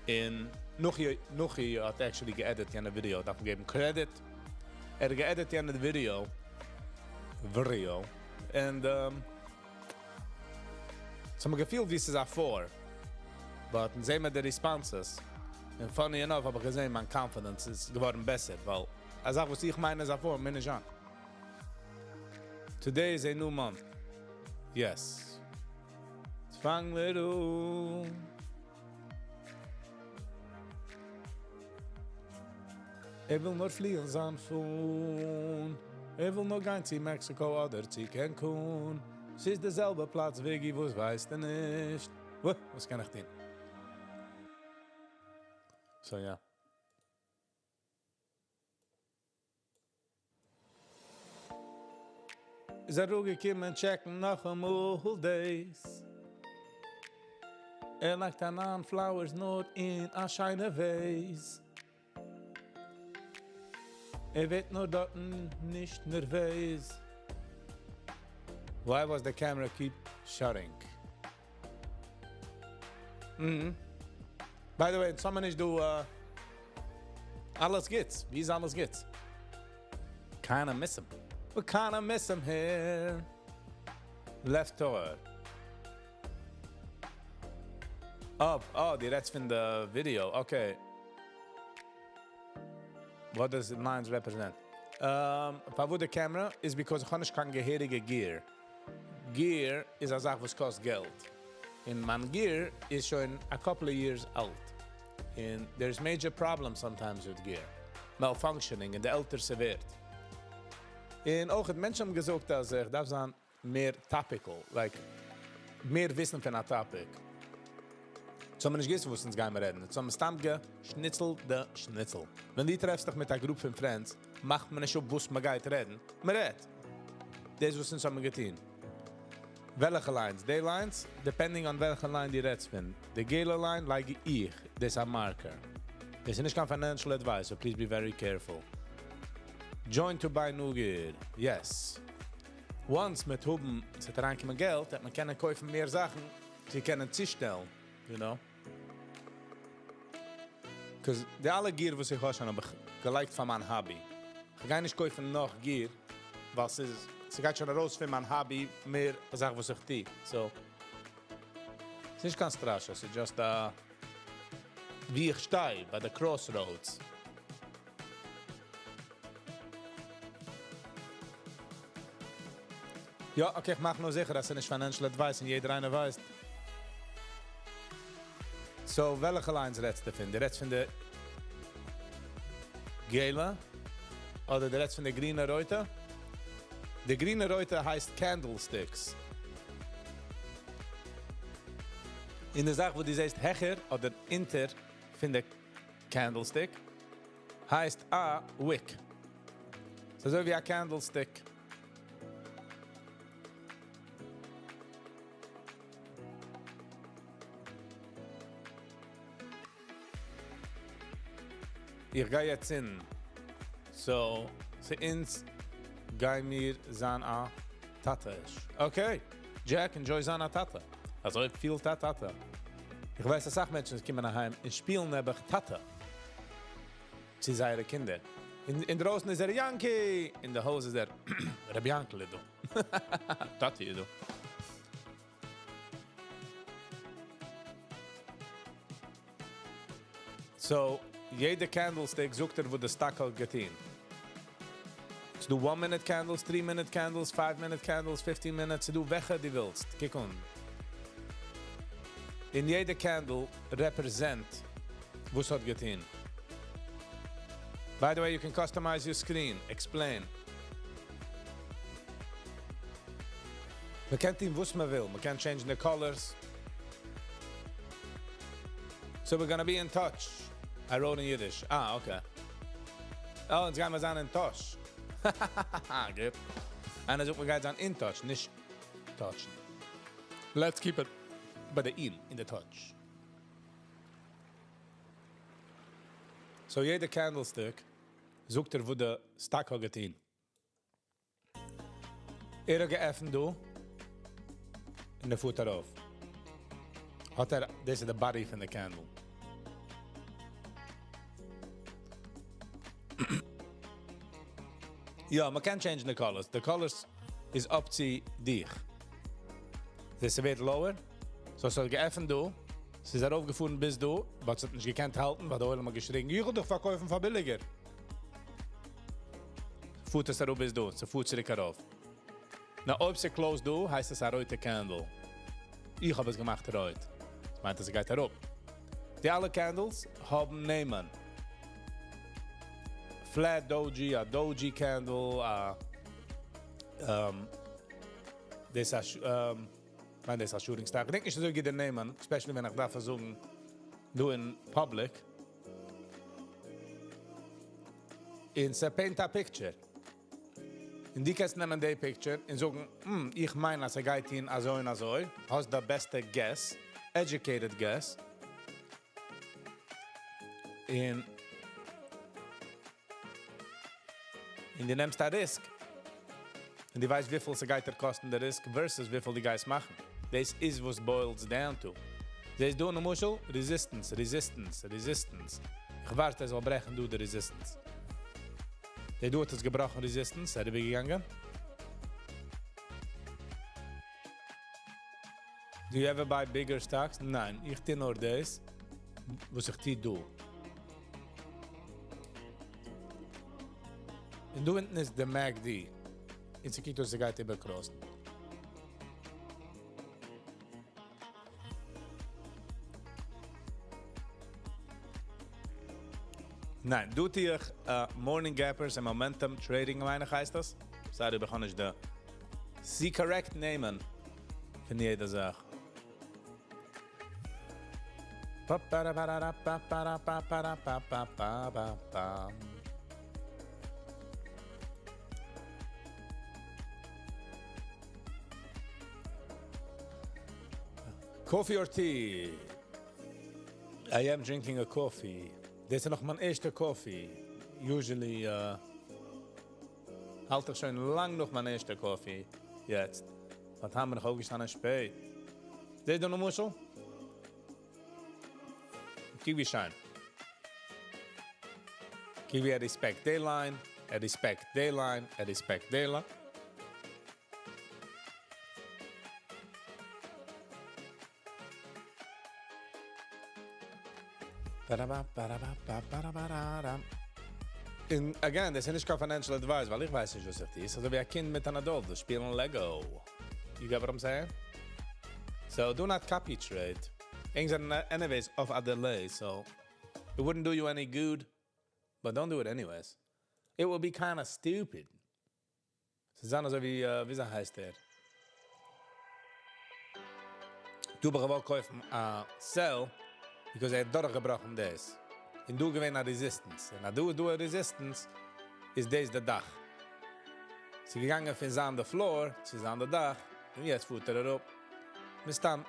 און Nuchi, Nuchi האט actually גע edit יענע video, דארף מען געבן credit. ער האט גע edit יענע video, video, and so מיר געפילט ווי ס'איז א 4. But זעען מיר די responses. And funny enough, האב איך געזען, מיין confidence איז געווארן בעסער, ווייל א זאך וואס איך מיין איז א 4, מיין איך אן. Today is a new month. Yes. פאנג מיר אן. ער וויל נאר פליען זיין phone. ער וויל נאר גיין צו Mexico אדער צו Cancun. ס'איז דער זעלבע פלאץ, Viggy, וואס ווייסטו נישט? וואס קען איך טון? So, yeah. איז ער געקומען check ן נאכאמאל דאס. ער לייגט אריין flowers נאר אין א שיינע vase. ער ווערט נאר דארטן נישט נערוועז. Why was the camera keep shutting? By the way, צוזאמען איז דא אלעס גוטס. ווי איז אלעס גוטס? Kinda miss him. We kinda miss him here. Left door. Up. Oh, דו רעדסט פון די video. Okay. What does the lines represent? פארוואס די camera is because איך האב נישט קיין געהעריגע gear. Gear איז א זאך וואס קאסט געלט. און מיין gear איז שוין a couple of years old. And there's major problems sometimes with gear. Malfunctioning און די עלטער ס'ווערט. און אויך מענטשן האבן געזאגט, אז איך דארף זיין מער topical, like מער וויסן פון א topic. So מיר נישט געוואוסט וואס אונז גייען מיר רעדן. So מיר סתם געשניצלט די שניצל. ווען דו טרעפסט דיך מיט א group פון friends, מאכט מען נישט אפ וואס מען גייט רעדן. מען רעדט. דאס איז וואס אונז האבן געטון. וועלכע lines? די lines, depending on וועלכע line דו רעדסט פון. די געלע line לייג איך. דאס איז א marker. דאס איז נישט קיין financial advice, so please be very careful. Join to buy new gear. Yes. Once מ'וועט האבן, ס'וועט אריינקומען געלט, וועט מען קענען קויפן מער זאכן, צו קענען צושטעלן, you know? Because די אלע gear וואס איך האב שוין האב איך געלייגט פאר מיין hobby. איך גיי נישט קויפן נאך gear, ווייל ס'איז, ס'גייט שוין ארויס פון מיין hobby מער זאכן וואס איך טו. So, ס'איז נישט קיין סטראשע, ס'איז just א, ווי איך שטיי ביי די crossroads. יא, okay, איך מאך נאר זיכער, אז ס'איז נישט financial advice און יעדער איינער ווייסט. So, וועלכע lines רעדסטו פון? דו רעדסט פון די געלע? אדער דו רעדסט פון די גרינע רויטע? די גרינע רויטע הייסט candlesticks. אין די זאך, וואו דו זעסט העכער אדער אונטער פון די candlestick, הייסט א wick. ס'איז אזוי ווי א candlestick. איך גיי יעצט אין. So, צו אונז גיי מיר זיין א טאטע. Okay. Jack, enjoy זיין א טאטע. אזוי פילט א טאטע. איך ווייס, אז אויך מענטשן קומען אהיים און שפילן נעבעך טאטע. צו זייערע קינדער. אין דרויסן איז ער יענקי. אין די הויז איז ער רבי יענקל דא. טאטי דא. So, יעדע candlestick זאגט ער, וואו די stock האט געטון. ס'דא 1 minute candles, 3 minute candles, 5 minute candles, 15 minutes. ס'דא וועלכע דו ווילסט. קוק אן. און יעדע candle represent וואס האט געטון. By the way, you can customize your screen. Explain. מען קען טון וואס מען וויל. מען קען change the colors. So we're gonna be in touch. I wrote in Yiddish. Ah, okay. Oh, יעצט גייען מיר זיין in touch. גוט. איינער זאגט, מיר גייען זיין in touch, נישט touchen. Let's keep it by the in, in the touch. So יעדע candlestick זאגט ער, וואו די stock האט געטון. ער האט געעפנט דא און ער פארט ארויף. האט ער, דאס איז the body פון די candle. יא, מען קען change the colors. The colors is up to דיך. דאס ווערט lower. So עס האט געעפנט דא. עס איז ארויפגעפארן ביז דא, אבער עס האט נישט געקענט האלטן, ווייל דער עולם האט געשריגן, איך וויל דאך פארקויפן פאר ביליגער. פארט עס ארויף ביז דא, עס פארט צוריק ארויף. נא, אויב עס close דא, הייסט עס א רויטע candle. איך האב עס געמאכט רויט. דאס מיינט, אז עס גייט אראפ. די אלע candles האבן נעמען. Flat doji, א doji candle, א דאס איז מיין, דאס איז א shooting star. איך געדענק נישט אזוי גוט די נעמען, especially ווען איך דארף זאגן, דא in public. און ס' paint a picture. און דו קענסט נעמען די picture און זאגן, איך מיין, אז ער גייט טון אזוי און אזוי, האסט די בעסטע guess. Educated guess. און און דו נעמסט א risk. און דו ווייסט וויפיל ס'גייט דיר קאסטן די risk versus וויפיל דו גייסט מאכן. דאס איז וואס boils down to. זעסט דא למשל? Resistance, resistance, resistance. איך ווארט ער זאל ברעכן דא די resistance. דער דא האט עס געבראכן resistance, אריבערגעגאנגען. Do you ever buy bigger stocks? ניין, איך טו נאר דאס, וואס איך טו דא. און דא אונטן איז די MACD. און ס'קוקט אויס, ס'גייט איבערקראסן. ניין, דא טו איך morning gappers און momentum trading, מיין איך הייסט דאס. Sorry, איך האב נישט די סי correct נעמען פון יעדע זאך. Pa pa ra pa ra pa pa ra pa pa ra pa pa pa pa pa. Coffee or tea? I am drinking a coffee. דאס איז נאך מיין ערשטע coffee. Usually האלט איך שוין לאנג נאך מיין ערשטע coffee. יעצט. וואס האבן מיר נאך אויפגעשטאנען שפעט? זעט איר למשל? קוק ווי שיין. קוק ווי ער respect די line, ער respect די line, ער respect די line. Ba-da-ba-ba-da-ba-ba-ba-da-ba-da-dam. און again, דאס איז נישט קיין financial advice, ווייל איך ווייס נישט, וואס איך טו. אזוי ווי א קינד מיט אן adult, וואס שפילן Lego. You get what I'm saying? So do not copy trade. Things are anyways off a delay, so it wouldn't do you any good, but don't do it anyways. It will be kind of stupid. ס'איז אזוי ווי, ווי הייסט ער? דא האב איך געוואלט קויפן א sell, because ער האט דורכגעבראכן דאס. און דא געווען א resistance. און דא דא א resistance, איז דאס די דאך. ס'איז געגאנגען פון זיין די floor, צו זיין די דאך, און יעצט פארט ער אראפ. מסתם,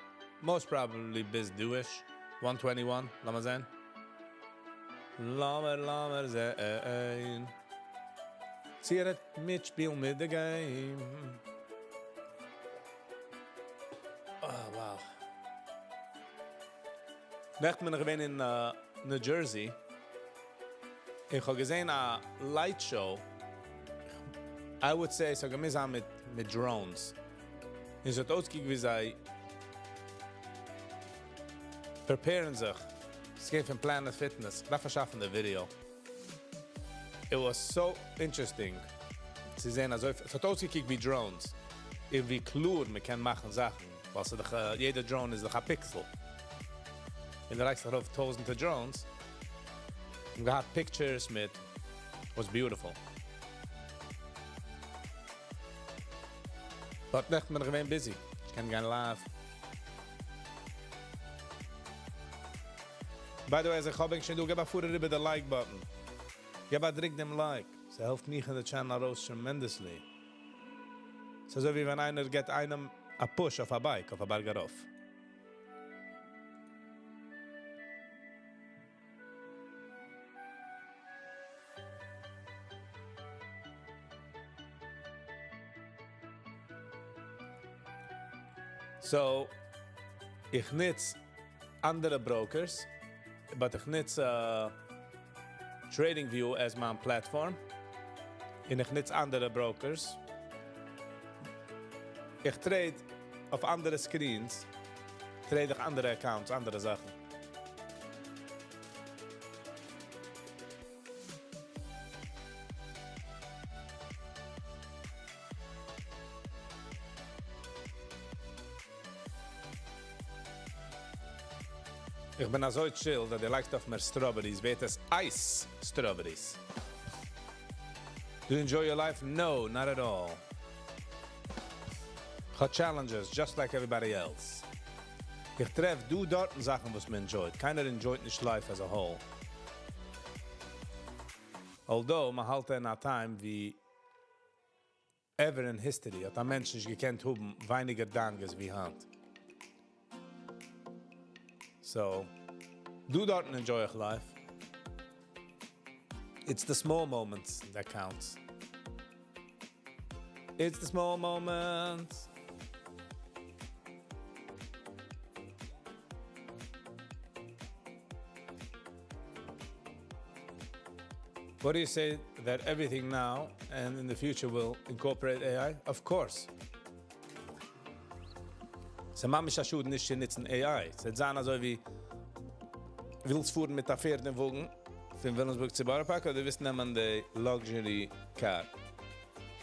most probably ביז דא-ish, 121, לאמיר זען. לאמיר, לאמיר זען. צי ער וועט מיטשפילן מיט די game. Oh, wow. נעכטן בין איך געווען אין New Jersey. איך האב געזען א light show. I would say, ס'האט געמוזט זיין מיט drones. און עס האט אויסגעקוקט ווי זיי prepare ן זיך. עס גייט פון Planet Fitness. איך דארף פארשאפן די video. It was so interesting צו זען, אזוי, עס האט אויסגעקוקט ווי drones. און ווי קלאר מען קען מאכן זאכן. ווייל ס'איז דאך, יעדע drone איז דאך א pixel. און דו לייגסט ארויף טויזנטער drones. און געהאט pictures מיט was beautiful. But נעכטן בין איך געווען busy. איך קען גיין live. By the way, אז איך האב שוין דא, גיב א פאר איבער די like button. גיב א דריק דעם like. ס'העלפט מיך און די channel ארויס tremendously. ס'איז אזוי ווי ווען איינער גיט איינעם א push אויף א bike, אויף א בארג ארויף. So, איך ניץ אנדערע brokers, but איך ניץ TradingView as מיין platform. און איך ניץ אנדערע brokers. איך trade אויף אנדערע screens, trade איך אנדערע accounts, אנדערע זאכן. איך בין אזוי chill, אז דו לייגסט אויף מער strawberries, ווערט עס ice strawberries. Do you enjoy your life? No, not at all. איך האב challenges, just like everybody else. איך טרעף דא דארטן זאכן, וואס מען enjoyt. קיינער enjoyt נישט life as a whole. Although, מען האלט אין א time ווי ever in history האט א מענטש נישט געקענט האבן ווייניגער דאגות ווי היינט. So, דא דארטן enjoy איך life. It's the small moments that counts. It's the small moments. What do you say that everything now and in the future will incorporate AI? Of course. ס'ממש א שאד נישט צו נוצן AI. ס'וועט זיין אזוי ווי ווילסט פארן מיט א פערד און וואגן פון וויליאמסבורג צו בארא פארק אדער ווילסט נעמען די luxury car?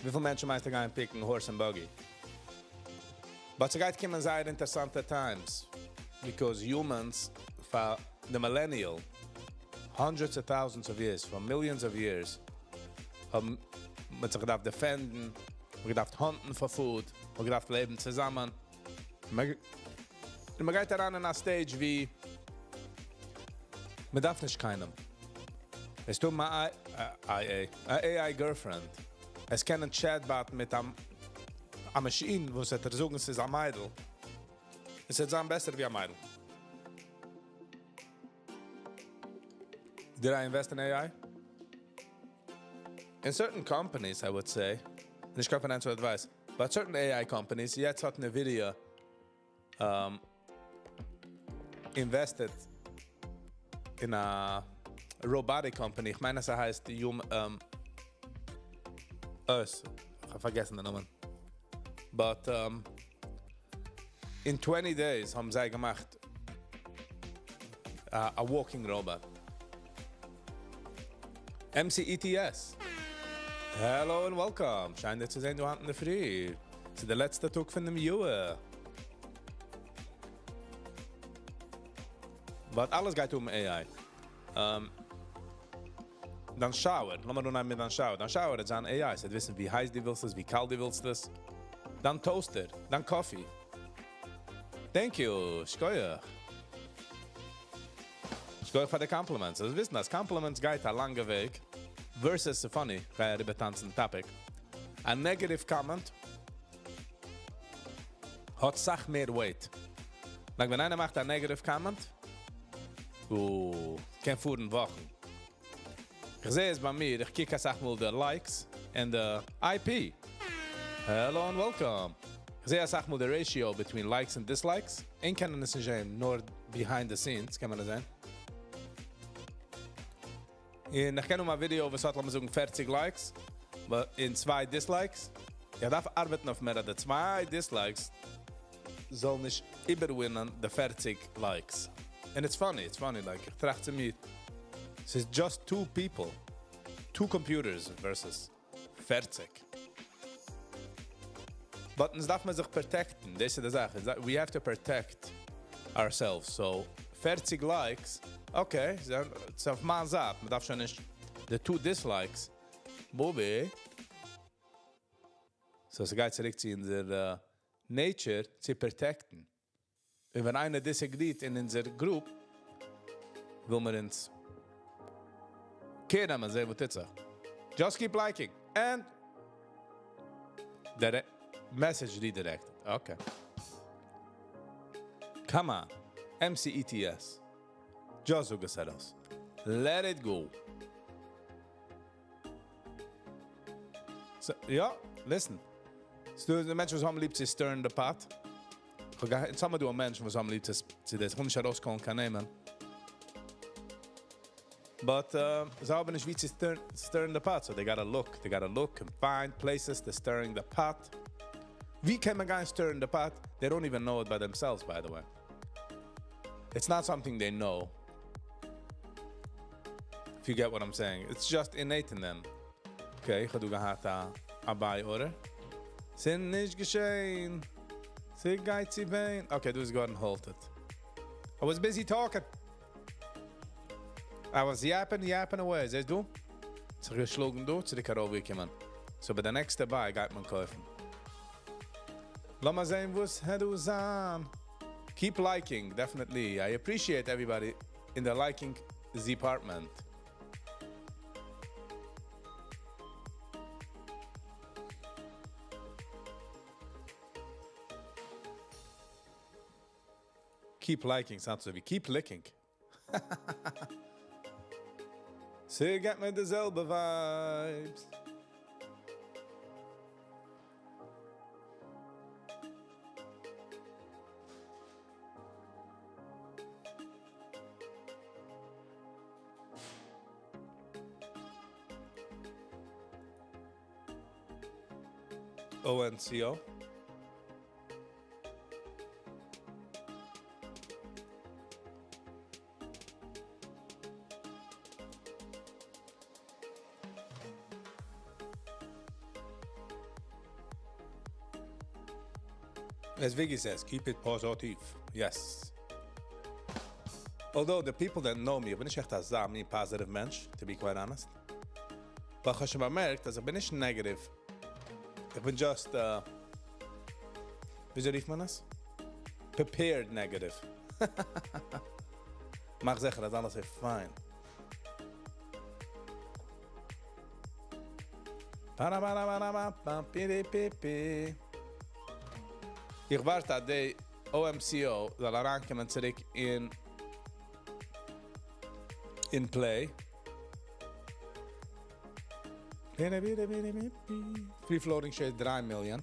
וויפיל מענטשן מיינסטו גייען pick ן horse and buggy? But ס'גייט קומען זייער אינטערעסאנטע times because humans for the millennial hundreds of thousands of years, for millions of years האבן מען זיך געדארפט defend ן, מען געדארפט hunt ן for food, מען געדארפט לעבן צוזאמען. מען גייט אריין אין א stage ווי מען דארף נישט קיינעם. עס טוט מיר א AI girlfriend. עס קען א chatbot מיט א machine, וואס וועט דיר זאגן, ס'איז א מיידל. עס וועט זיין בעסער ווי א מיידל. Did I invest in AI? In certain companies, I would say, נישט קיין financial advice, but certain AI companies, יעצט האט Nvidia invested in a robotic company. איך מיין, עס הייסט Hum, Us. איך האב פארגעסן דעם נאמען. But in 20 days האבן זיי געמאכט a walking robot. MCETS. Hello and welcome. שיין דיך צו זען דא היינט אין דער פרי. ס'איז דער לעצטער טאג פון דעם יאר. But אלעס גייט אום AI. דיין shower, לאמיר נאר נעמען דיין shower. דיין shower איז אן AI. ס'וועט וויסן ווי הייס דו ווילסט עס, ווי קאלט דו ווילסט עס. דיין toaster, דיין coffee. Thank you, שכוח. שכוח פאר די compliments. זאלסט וויסן, אז compliments גייט א לאנגע וועג. Versus, funny, גיי אריבערטאנצן topic. A negative comment האט אסאך מער weight. Like, ווען איינער מאכט א negative comment, קען פארן וואכן. איך זע עס ביי מיר, איך קוק אסאך מאל די likes and the IP. Hello and welcome. איך זע אסאך מאל the ratio between likes and dislikes. ענק קענען עס נישט זען, נאר behind the scenes קען מען עס זען. און איך קען נאר א video, וואס האט, לאמיר זאגן, 40 likes, but און צוויי dislikes. איך דארף ארבעטן אויף מער, די צוויי dislikes זאל נישט איבערווינען די 40 likes. And it's funny, like, איך טראכט צו מיר, it's just two people, two computers versus 40. But אונז דארף מען זיך protect ן, דאס איז די זאך. We have to protect ourselves. So, 40 likes, okay, ס'איז אויף מיין זייט, מען דארף שוין נישט the two dislikes. Bobby. So, עס גייט צוריק צו אונזער nature צו protect ן. און ווען איינער disagree ט אין אונזער group, וויל מען אונז קערן, מען זעט, וואס טוט זיך. Just keep liking. And the message redirected. Okay. Come on. MCETS. Just זאג עס ארויס. Let it go. So, יא, listen. ס'דא די מענטשן, וואס האבן ליב צו stir the pot. יעצט האבן מיר דא מענטשן, וואס האבן ליב צו דאס. איך וויל נישט ארויסקומען קיין נעמען. But זיי האבן נישט ווי צו stir the pot, so they gotta look. They gotta look and find places to stirring the pot. ווי קען מען גיין stirring the pot? They don't even know it by themselves, by the way. It's not something they know. If you get what I'm saying. It's just innate in them. Okay, איך האב דא געהאט א buy order. ס'איז נישט געשען. ס'גייט צו ווען. Okay, דא איז געווארן halted. I was busy talking. I was yapping, yapping away. זעסט דו? זיך געשלאגן דא, צוריק ארויפגעקומען. So, ביי די נעקסטע buy גייט מען קויפן. לאמיר זען, וואס וועט דא זיין. Keep liking, definitely. I appreciate everybody in the liking department. Keep liking, sounds אזוי ווי keep licking. ס'געט מיר די זעלבע vibes. ONCO. As Viggy says, keep it positive. Yes. Although the people that know me, בין נישט עכט אזא מין positive מענטש, to be quite honest. But איך האב שוין באמערקט, אז איך בין נישט negative. איך בין just, וויאזוי רופט מען עס? Prepared negative. מאך זיכער, אז אלעס איז fine. Parabarabara-pam, pi-ri-pi-pi. איך ווארט אז די OMCO זאל אריינקומען צוריק אין play. Free floating shares 3 million.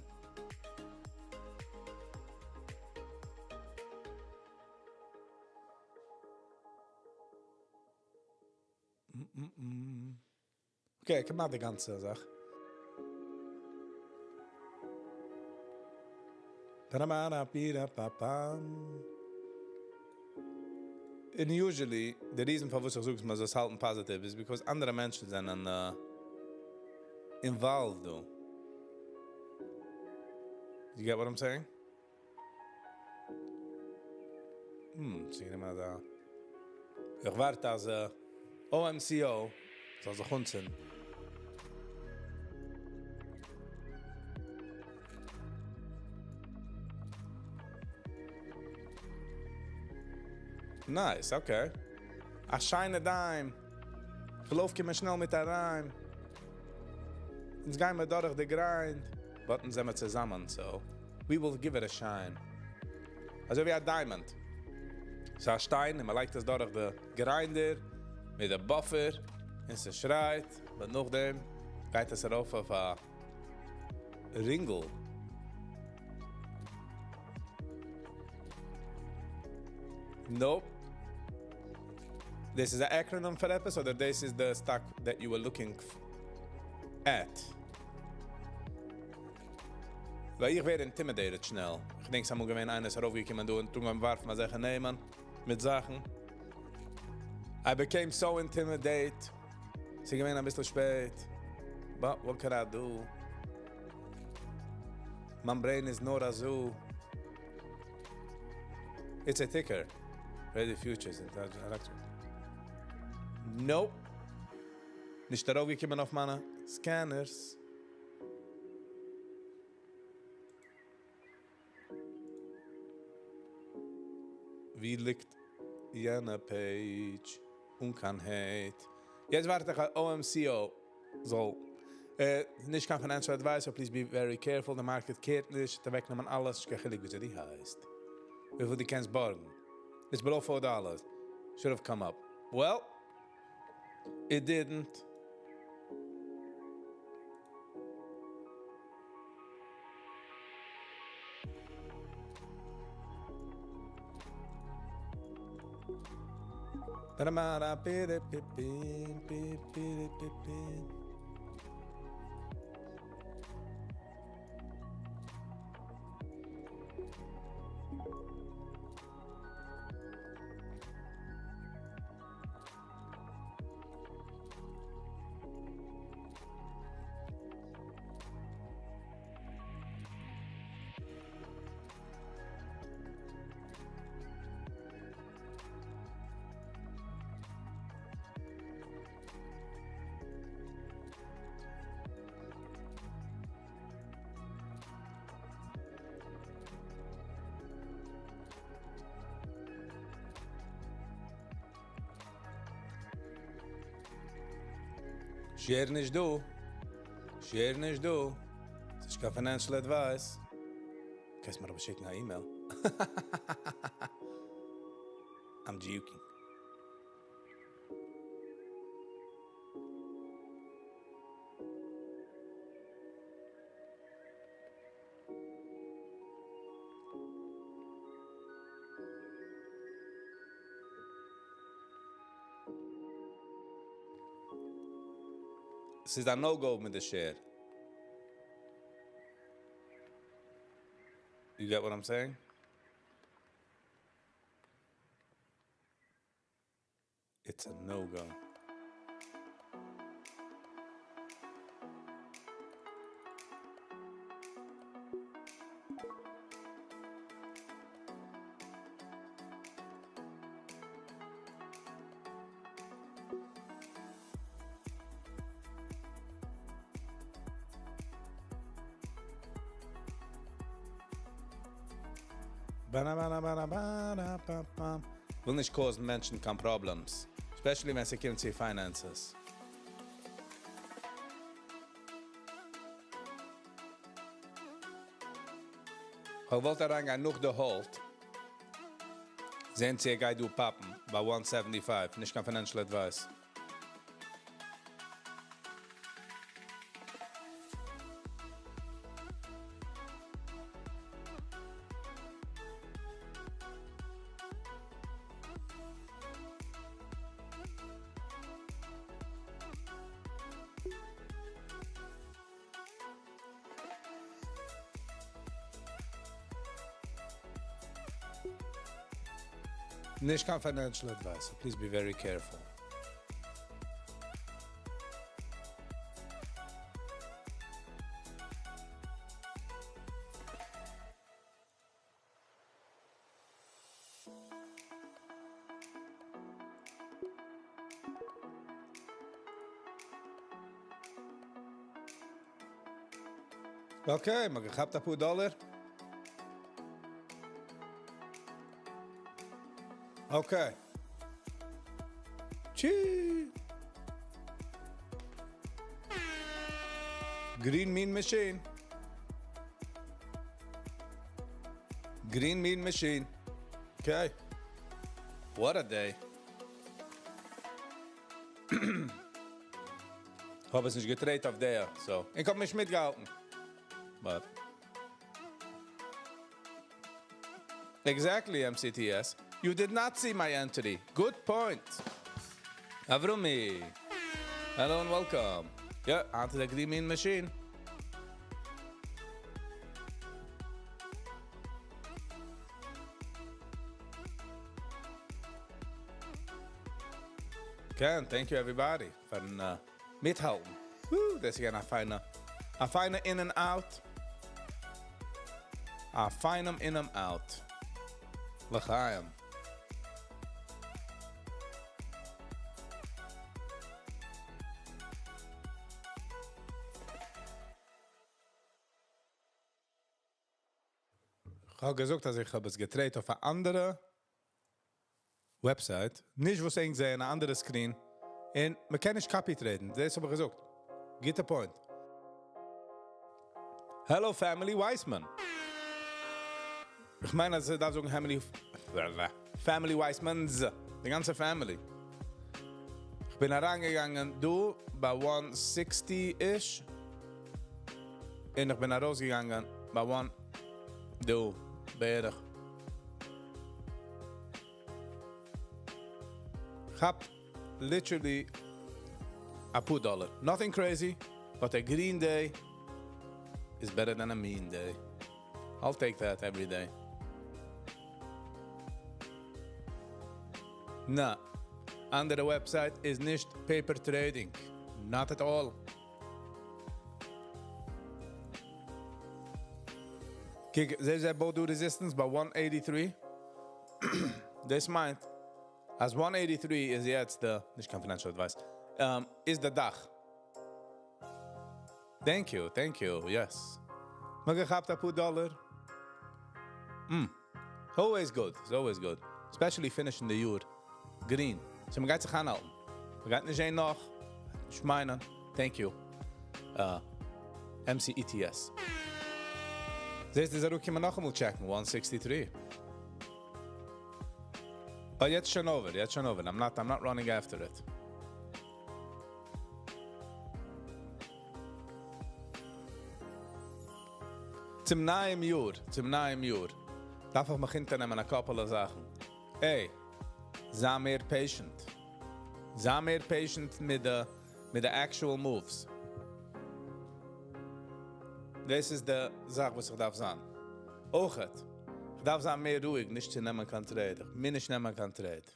Okay, כמעט די גאנצע זאך. Pa-da-ba-da-pi-da-pa-pam. And usually, the reason פארוואס איך זאג, מ'זאל עס האלטן positive is because אנדערע מענטשן זענען involved, though. You get what I'm saying? זע מיר דא. איך ווארט אז OMCO זאל זיך אנצינדן. Nice, okay. א שיינע dime. געלויף קומען שנעל מיט א rhyme. אונז גייען מיר דורך די grind. But אונז זעמיר צוזאמען, so we will give it a shine. אזוי ווי א diamond. ס'איז א שטיין, און מען לייגט עס דורך די grinder מיט די buffer און ס'שרייט, but נאכדעם גייט עס ארויף אויף א רינגל. Nope. This is an acronym for עפעס, or this is the stock that you were looking at? ווייל איך ווער intimidated שנעל. איך געדענק, ס'אמאל געווען איינער איז ארויפגעקומען דא און טון ווארפן אזעלכע נעמען מיט זאכן. I became so intimidated. ס'איז געווען א ביסל שפעט. But what could I do? מיין brain איז נאר אזוי. It's a ticker. Ready Futures Intelligent Nope. נישט ארויפגעקומען אויף מיינע scanners. ווי ליגט יענע page? אן קיין hate. יעצט ווארט איך OMCO זאל נישט קיין financial advice, so please be very careful. The market קערט נישט, אוועקנעמען אלעס, נישט קיין חילוק וויאזוי דו הייסט. וויפיל דו קענסט בארגן. It's below $4. Should have come up. Well, it didn't. Share נישט דא. Share נישט דא. ס'איז קיין financial advice. קענסט מיר אבער שיקן אן email. I'm joking. ס'איז א no go מיט די שער. You get what I'm saying? It's a no go. וויל נישט cause ן מענטשן קיין problems, especially ווען ס'קומט צו finances. כ'האב געוואלט אריינגיין נאך די halt, זען צו ער גייט דא pop ן ביי 175, נישט קיין financial advice. נישט קיין financial advice, so please be very careful. Okay, מ'האט געכאפט א פאר דאלער. Okay. Tschüss. Green Mean Machine. Green Mean Machine. Okay. What a day. האב עס נישט גע trade ט אויף דער, so. איך האב מיך מיטגעהאלטן. But Exactly, MCTS. You did not see my entry. Good point. Avrumi. Hello and welcome. Yeah, onto the Green Mean Machine. Ken, thank you everybody פארן uh, מיטהאלטן. Woo, דאס איז א פיינע, א פיינע in and out. א פיינעם in and out. לחיים. איך האב געזאגט, אז איך האב עס גע trade ט אויף אן אנדערע website. נישט וואס ענק זעען, אן אנדערע screen. און מען קען נישט copy trade ן. דאס האב איך געזאגט. גוטע point. Hello family Weissman. איך מיין, אז דארף זאגן family family Weissmans. די גאנצע family. איך בין אריינגעגאנגען דא ביי 160-ish. און איך בין ארויסגעגאנגען ביי 1 דא בערך. כאפ literally א פאר דאלער. Nothing crazy, but a green day is better than a mean day. I'll take that every day. נא, אנדערע website איז נישט paper trading. Not at all. קוק, זעסט דא בויט דא resistance ביי 183. דאס מיינט, אז 183 איז יעצט די, נישט קיין financial advice, איז די דאך. Thank you, thank you, yes. מ'האט געכאפט א פאר דאלער. Always good, it's always good. Especially finishing the year green. So מ'גייט זיך אנהאלטן. מ'גייט נישט זען נאך. איך מיין, thank you. MCETS. זעסט, איז ער קומען נאכאמאל check ן, 163. But יעצט שוין over, יעצט שוין over. I'm not, I'm not running after it. צום נייעם יאר, צום נייעם יאר, דארף איך מיך אונטערנעמען א couple זאכן. Hey, זיי מער patient. זיי מער patient מיט די actual moves. דאס איז די זאך וואס איך דארף זיין. אויך, איך דארף זיין מער רואיג, נישט צו נעמען קיין trade. איך מוז נישט נעמען קיין trade.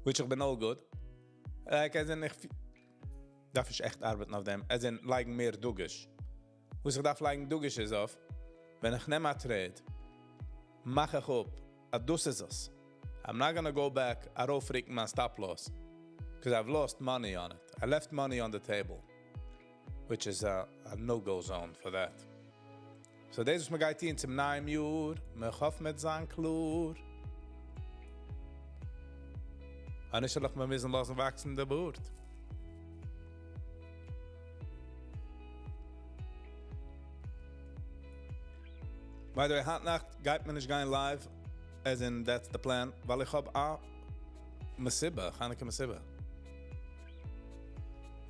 Which איך בין all good. Like, as in, איך דארף איך עכט ארבעטן אויף דעם. As in, לייגן מער דגוש. וואס איך דארף לייגן דגוש איז אויף, ווען איך נעם א trade, מאך איך אפ, אז דאס איז עס. I'm not gonna go back ארויפרוקן מיין stop loss. Because I've lost money on it. I left money on the table. Which is a no-go zone for that. So דאס וואס מ'גייט טון צום נייעם יאר, מ'האפט מ'וועט זיין קלאר. אנישט וועל איך מיר מוזן לאזן וואקסן די בארד. By the way, היינט נאכט גייט מען נישט גיין live, as in that's the plan, ווייל איך האב א מסיבה, חנוכה מסיבה.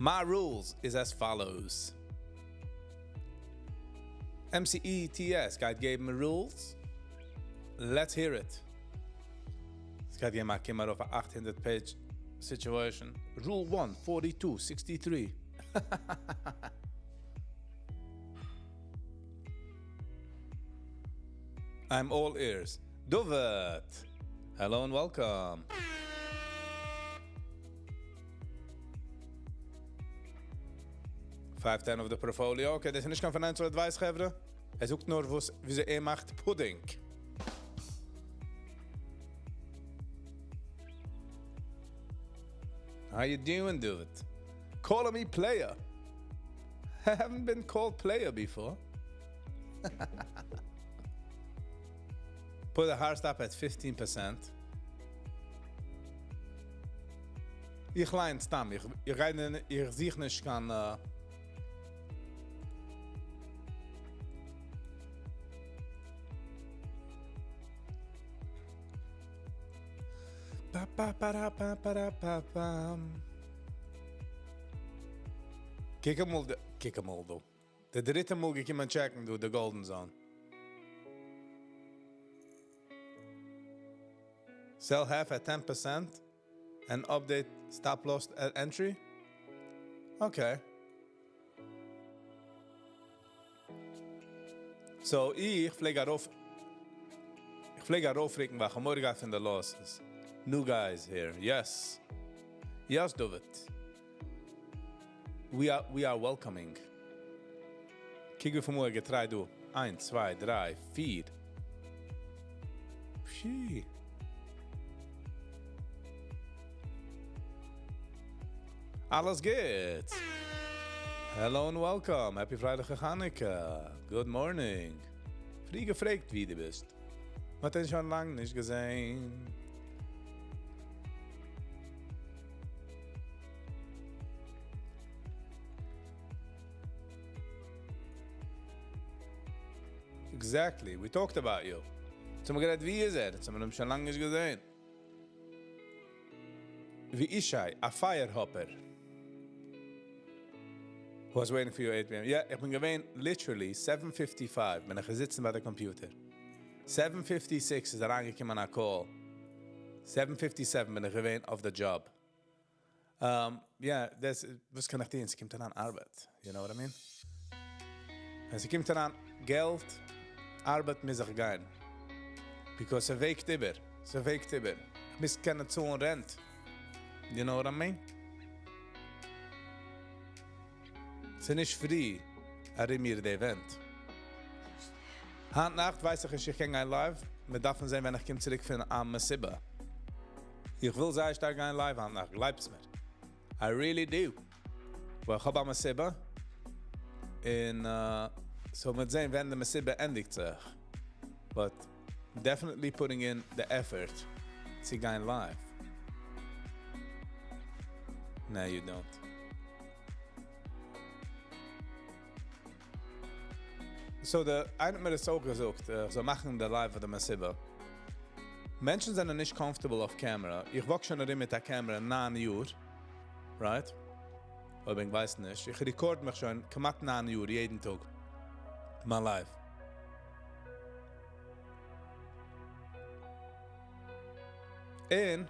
My rules is as follows. MCETS גייט געבן rules. Let's hear it. עס גייט געבן א קום ארויף א 800 page situation. Rule 1, 42, 63. I'm all ears. David, hello and welcome. 510 of the portfolio. Okay, דאס איז נישט קיין financial advice, חברה. ער זאגט נאר, וואס, וויאזוי ער מאכט pudding. How you doing, David? Calling me player. I haven't been called player before. Put a hard stop at 15%. איך ליין סתם, איך זוך נישט קיין. Pa, pa, pa, ra, pa, pa, ra, pa, pam. קוק אמאל, קוק אמאל דא. דער דריטע מאל געקומען check ן דא, the Golden Zone. Sell half at 10% and update stop loss at entry? Okay. So, איך פלעג ארויפרוקן, ווייל איך האב מורא געהאט פון די losses. New guys here. Yes. Yes, David. We are welcoming. קוק וויפיל מאל גע try ט דא. איינס, צוויי, דריי, פיר. Pshi. אלעס גוט. Hello and welcome. Happy פרייליכע חנוכה. Good morning. פרי געפרעגט, ווי דו ביסט. מ'האט דיך שוין לאנג נישט געזען. Exactly. We talked about you. האבן מיר גערעדט, ווי איז ער? האבן מיר אים שוין לאנג נישט געזען. ווי ישי, a fire hopper. Was waiting for you 8 p.m. Yeah, איך בין געווען literally 7:55 בין איך געזיצן ביי דער computer. 7:56 איז אריינגעקומען א call. 7:57 בין איך געווען off the job. Yeah, דאס, וואס קען איך טון? עס קומט אן ארבעט. You know what I mean? עס קומט אן געלט, ארבעט מוז איך גיין. Because עס וועגט איבער. עס וועגט איבער. איך מוז קענען צאלן rent. You know what I mean? עס איז נישט פרי, ארום מיר די ווענט. היינט נאכט ווייס איך נישט, איך קען גיין live. מיר דארפן זען, ווען איך קום צוריק פון א מסיבה. איך וויל זייער שטארק גיין live היינט נאכט, גלייבטס מיר. I really do. ווייל איך האב א מסיבה. און so מיר זען, ווען די מסיבה ענדיגט זיך. But definitely putting in the effort צו גיין live. No, you don't. So, the, איינער האט מיר דאס אויך געזאגט, איך זאל מאכן די live פאר די מסיבה. מענטשן זענען נישט comfortable אויף camera. איך walk שוין ארום מיט א camera 9 יאר. Right? אויב איך ווייס נישט. איך record מיך שוין כמעט 9 יאר יעדן טאג. מיין live. און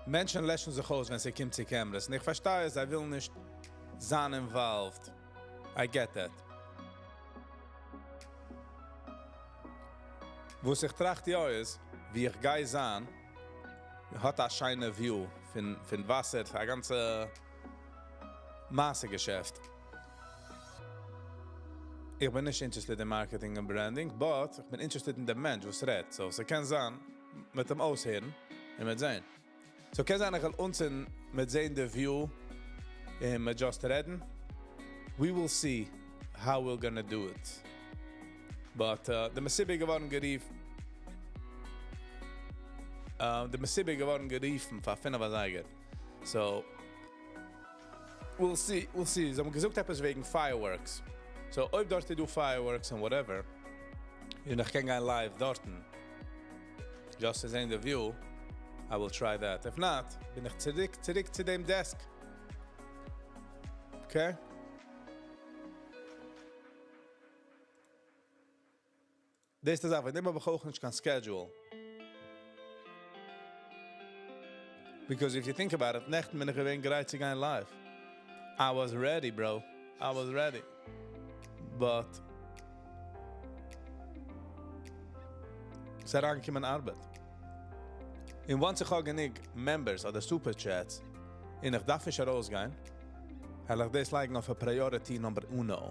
מענטשן לעשן זיך אויס, ווען ס'קומט צו cameras. און איך פארשטיי, זיי ווילן נישט זיין involved. I get that. וואס איך טראכט יא איז, ווי איך גיי זיין, האט א שיינע view פון וואסער, א גאנצע מעשה געשעפט. איך בין נישט interested אין marketing און branding, but איך בין interested אין דעם מענטש, וואס רעדט. So, ס'קען זיין, מיט דעם אויסהערן און מיט זען. So, קען זיין, איך וועל אונז מיט זען די view און מיט just רעדן. We will see how we're gonna do it. But די מסיבה געווארן גערופן. די מסיבה געווארן גערופן פאר 5 אזייגער. So, we'll see, we'll see. זיי האבן געזאגט עפעס וועגן fireworks. So, אויב דארט איז דא fireworks and whatever, און איך קען גיין live דארטן, just צו זען the view, I will try that. If not, בין איך צוריק צו דעם desk. Okay? דאס איז אבער, נעם אבער אויך נישט קיין schedule. Because if you think about it, נעכטן בין איך געווען גרייט צו גיין live. I was ready, bro. I was ready. But ס'איז אריינגעקומען ארבעט. און once איך האב גענוג members אדער super chats, און איך דארף נישט ארויסגיין, וועל איך דאס לייגן אויף א priority number uno.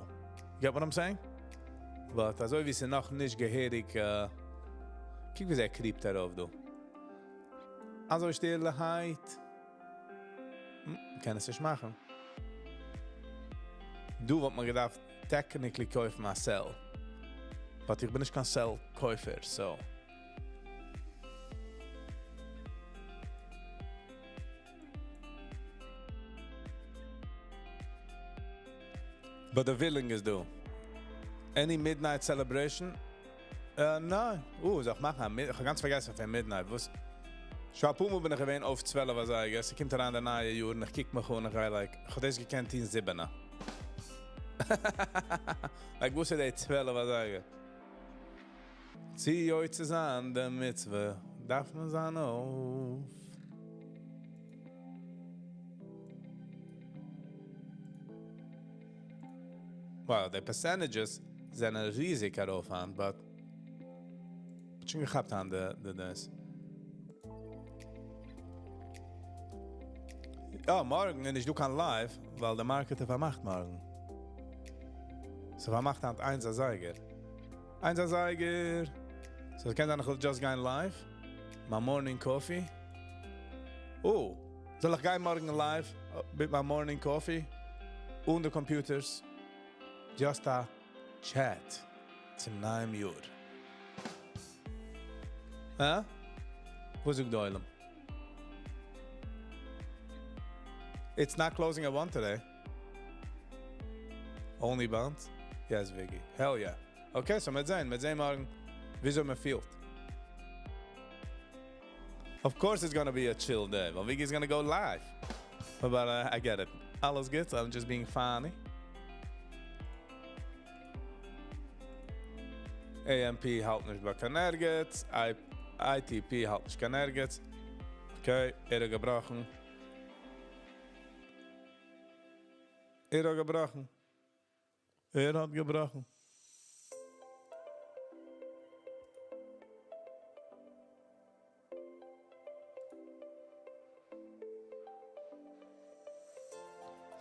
You get what I'm saying? But אזוי ווי ס'איז נאך נישט געהעריג, קוק ווי ער קריכט ארויף, דו. אזוי שטילערהייט. קען עס נישט מאכן. דא וואלט מען געדארפט technically קויפן א sell. But איך בין נישט קיין sell קויפער, so. But the willing איז דא. Any midnight celebration? ניין. זאל איך מאכן? איך האב גאנץ פארגעסן פון midnight. וואס? שוין א פאר מאל בין איך געווען אויף 12 אזייגער. ס'קומט אריין דער נייע יאר און איך קוק מיך אום און איך גיי like, איך האב דאס געקענט טון 7. Like, וואס איז די 12 אזייגער? צו יוצא זיין די מצוה, דארף מען זיין אויף. Well, the percentages זענען ריזיג ארויף אן, but שוין געכאפט אן די דאס. יא, מארגן איז נישט דא קיין live, ווייל דער market איז פארמאכט מארגן. ס'פארמאכט אן 1 אזייגער. 1 אזייגער. So, עס קען זיין, איך וועל just גיין live. My morning coffee. Oh, זאל איך גיין מארגן live מיט my morning coffee? אן די computers. Just a chat צום נייעם יאר. הא? וואס זאגט דער עולם? It's not closing at 1 today. Only bonds? Yes, Vicky. Hell yeah. Okay, so מיר זען, מיר זען מארגן, וויאזוי מען פילט. Of course it's gonna be a chill day. Well, Vicky's gonna go live. But I get it. אלעס גוט, I'm just being funny. AMP האלט נישט ביי קיין ערגעץ. ITP האלט נישט קיין ערגעץ. Okay, ער האט געבראכן. ער האט געבראכן. ער האט געבראכן.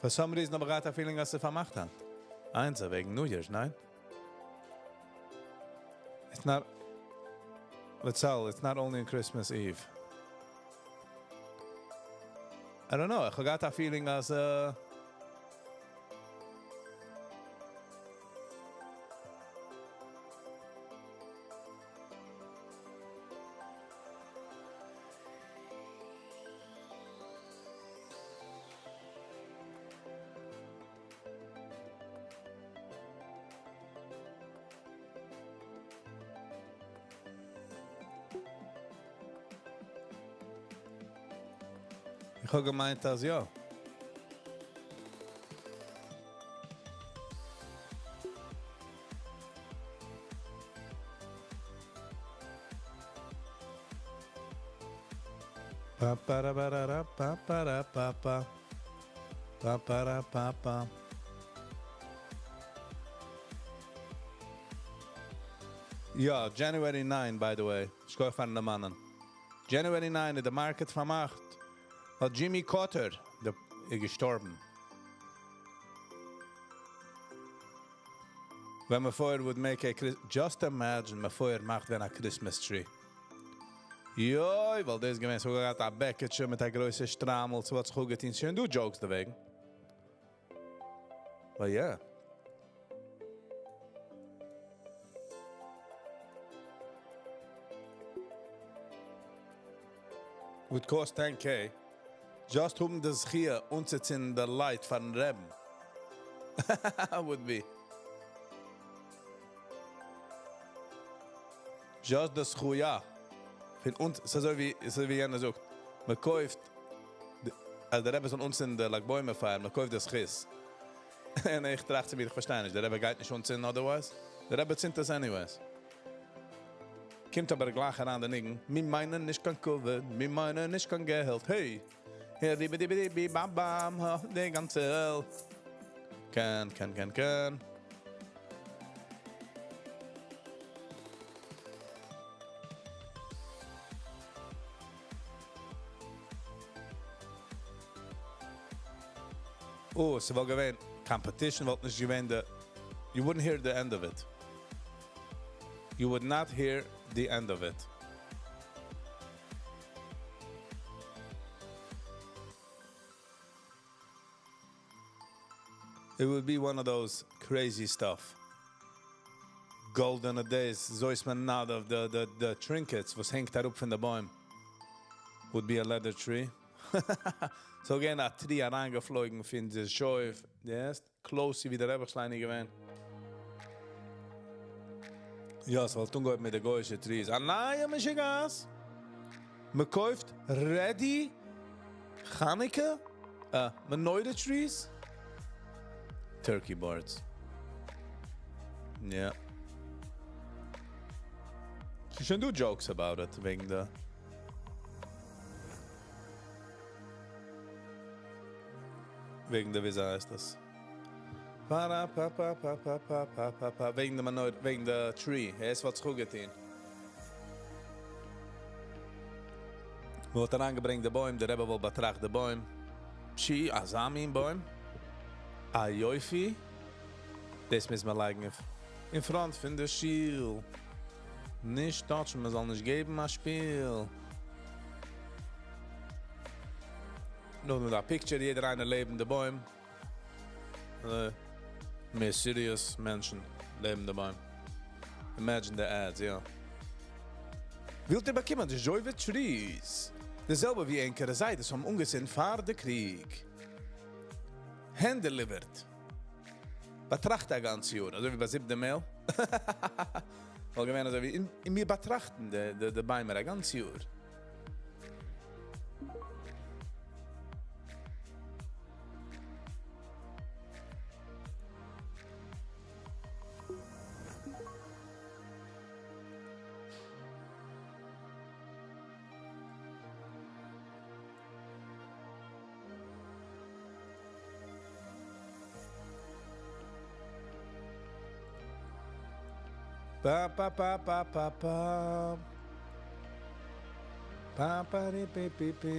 For some reason האב איך געהאט א feeling אז עס פארמאכט האט. איינס וועגן New Year's, ניין? It's not, let's tell, it's not only on Christmas Eve. I don't know, איך האב געהאט א feeling אז איך האב געמיינט אז יא. Pa pa ra ra ra pa pa ra pa pa pa pa ra pa pa. יא, January 9 by the way, שכוח פארן דערמאנען. January 9 איז די market פארמאכט, ווייל Jimmy Carter איז געשטארבן. ווען מפואר would make a just imagine מפואר מאכט ווען א Christmas tree. יוי, וואלט דאס געווען, ס'וואלט געהאט א בעקעטשע מיט א גרויסע שטריימל, ס'וואלט זיך אפגעטון, שוין דא jokes דערוועגן. But yeah. Would cost 10K. Just האבן די זכיה אנצוצינדן די light פארן רעבן. Would be. Just די זכיה. פון אונז, ס'איז אזוי ווי, ס'איז אזוי ווי יענער זאגט, מען קויפט, אז דער רבי זאל אנצינדן די ל"ג בעומר פייער, מען קויפט די זכות. און איך טראכט צו מיר, איך פארשטיי נישט, דער רבי גייט נישט אנצינדן otherwise? דער רבי צינדט עס anyways. קומט אבער גלייך אריין די ניגון, מיר מיינען נישט קיין כבוד, מיר מיינען נישט קיין געלט, hey! ריבי דיבי דיבי באם באם, הא, די גאנצע וועלט. קען, קען, קען, קען. Oh, ס'וואלט געווען competition וואלט נישט געווען די you wouldn't hear the end of it. You would not hear the end of it. It would be one of those crazy stuff. Golden days, זאת מען of the trinkets וואס הענגט אראפ פון די בוים. Would be a leather tree. So again, א tree אריינגעפלויגן פון די שויף, yes, close ווי דער רבי שליין געווען. יא, ס'וואלט אנגעהויבן מיט די גוי'אישע trees. א נייע משוגעת. מען קויפט ready חנוכה menorah trees, turkey boards. Yeah. שוין דא jokes about it, וועגן די וועגן די, ווי הייסט דאס? Pa pa pa pa pa pa pa pa pa pa וועגן די menorah, וועגן די tree. עס וואלט זיך געטון. מ'וואלט אריינגעברענגט די בוים, דער רבי וואלט באטראכט די בוים. פשי, אזא מין בוים. א יופי. דאס מוז מען לייגן אין front פון די שול. נישט touch ן, מען זאל נישט געבן א שפיל. נאר מיט א picture, יעדער איינער לעבן די בוים. מער serious מענטשן לעבן די בוים. Imagine the ads, יא. ווילט איר באקומען די זשאווע trees? די זעלבע ווי ענקערע זיידעס האבן אנגעצינדן פאר די קריג. Hand delivered. באטראכט א גאנץ יאר, אזוי ווי ביי זיפ די mail. וואלט געווען אזוי ווי אין מיר באטראכטן די ביימער א גאנץ יאר. Pa pa pa pa pa pa. Pa pa ri pi pi pi.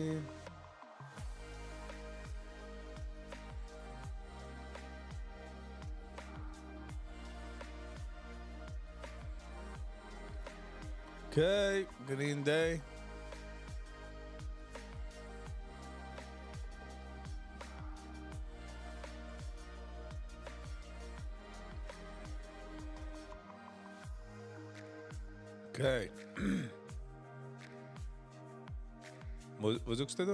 Okay, Green Day. Okay. וואס זאגסטו דא?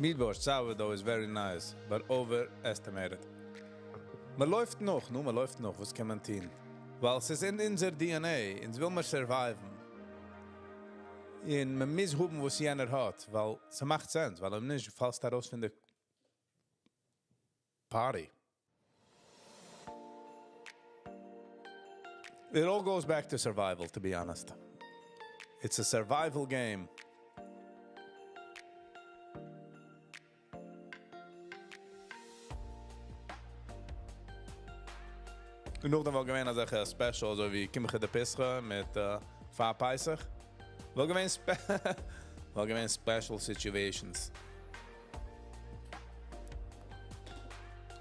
Meatballs sourdough is very nice, but overestimated. מען לויפט נאך, נו, מען לויפט נאך, וואס קען מען טון? ווייל עס איז אין אונזער DNA, אונז וויל מיר survive ן. און מען מוז האבן וואס יענער האט, ווייל ס'מאכט sense, ווייל אויב נישט פאלסטו ארויס פון די party. It all goes back to survival, to be honest. It's a survival game. און נאכדעם וואלט געווען אזעלכע special, אזוי ווי קמחא דפסחא מיט פאר פסח. וואלט געווען וואלט געווען special situations.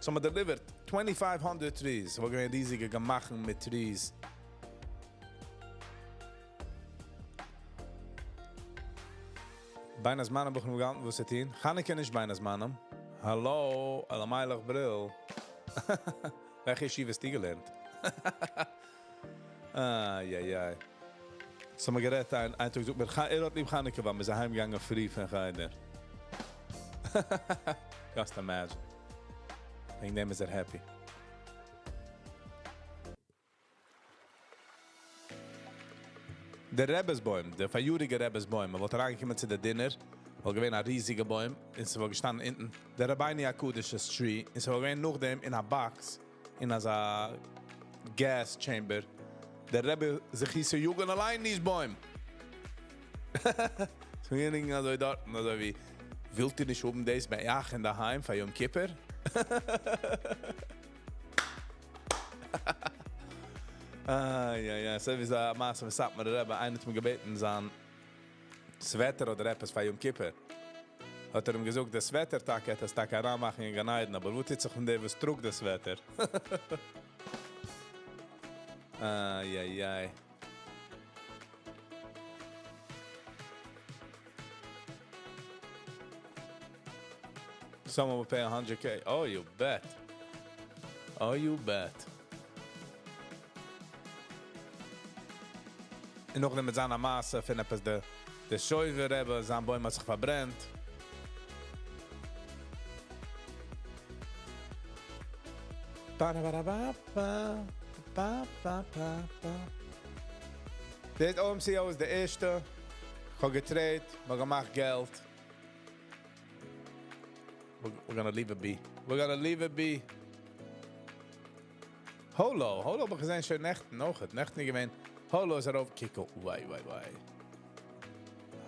So מען delivered 2500 trees. וואלט געווען ריזיגע געמאכן מיט trees. בין הזמנים האב איך נאך געהאלטן וואס צו טון. חנוכה נישט בין הזמנים. Hello, אלימלך בריל. וועלכע ישיבה האסטו געלערנט? איי איי איי. So מיר גערעדט איין איין טאג זאגט מיר ער האט ליב חנוכה ווייל מ'איז אהיימגעגאנגען פרי פון חדר. Just imagine. וועגן דעם איז ער happy. דער רבי'ס בוים, דער פאריאריגע רבי'ס בוים, מען וואלט אריינגעקומען צו די dinner, וואלט געווען א ריזיגע בוים, און ס'וואלט געשטאנען אונטן, דער רבינו הקדוש's tree, און ס'וואלט געווען נאכדעם אין א box, אין אזא gas chamber, דער רבי זכותו יגן עלינו'ס בוים. So יענער אזוי דארט, אזוי ווי, ווילט איר נישט האבן דאס ביי אייך אין דער היים פאר יום כיפור? אה, יא, יא, אזוי ווי אזא מעשה מיט סאטמארער רבי, איינער האט אים געבעטן זיין sweater אדער עפעס פאר יום כיפור. האט ער אים געזאגט, דער sweater טאקע, האט עס טאקע אריינמאכן אין גן עדן, אבער וואו טוט זיך פון דער, וואס טראגט דער sweater? איי, איי, איי. Someone will pay 100K. Oh, you bet. Oh, you bet. און נאכדעם מיט זיין מעשה פון עפעס דער שויבער רבי, זיין בוים האט זיך פארברענט. Ba ba ba ba ba ba ba ba ba. דער OMCO איז דער ערשטע. איך האב גע trade, מ'האט געמאכט געלט. We're gonna leave it be. We're gonna leave it be. Holo, Holo האב איך געזען שוין נעכטן נאך. נעכטן געווען. Holo איז ארויף געקומען. וויי, וויי, וויי.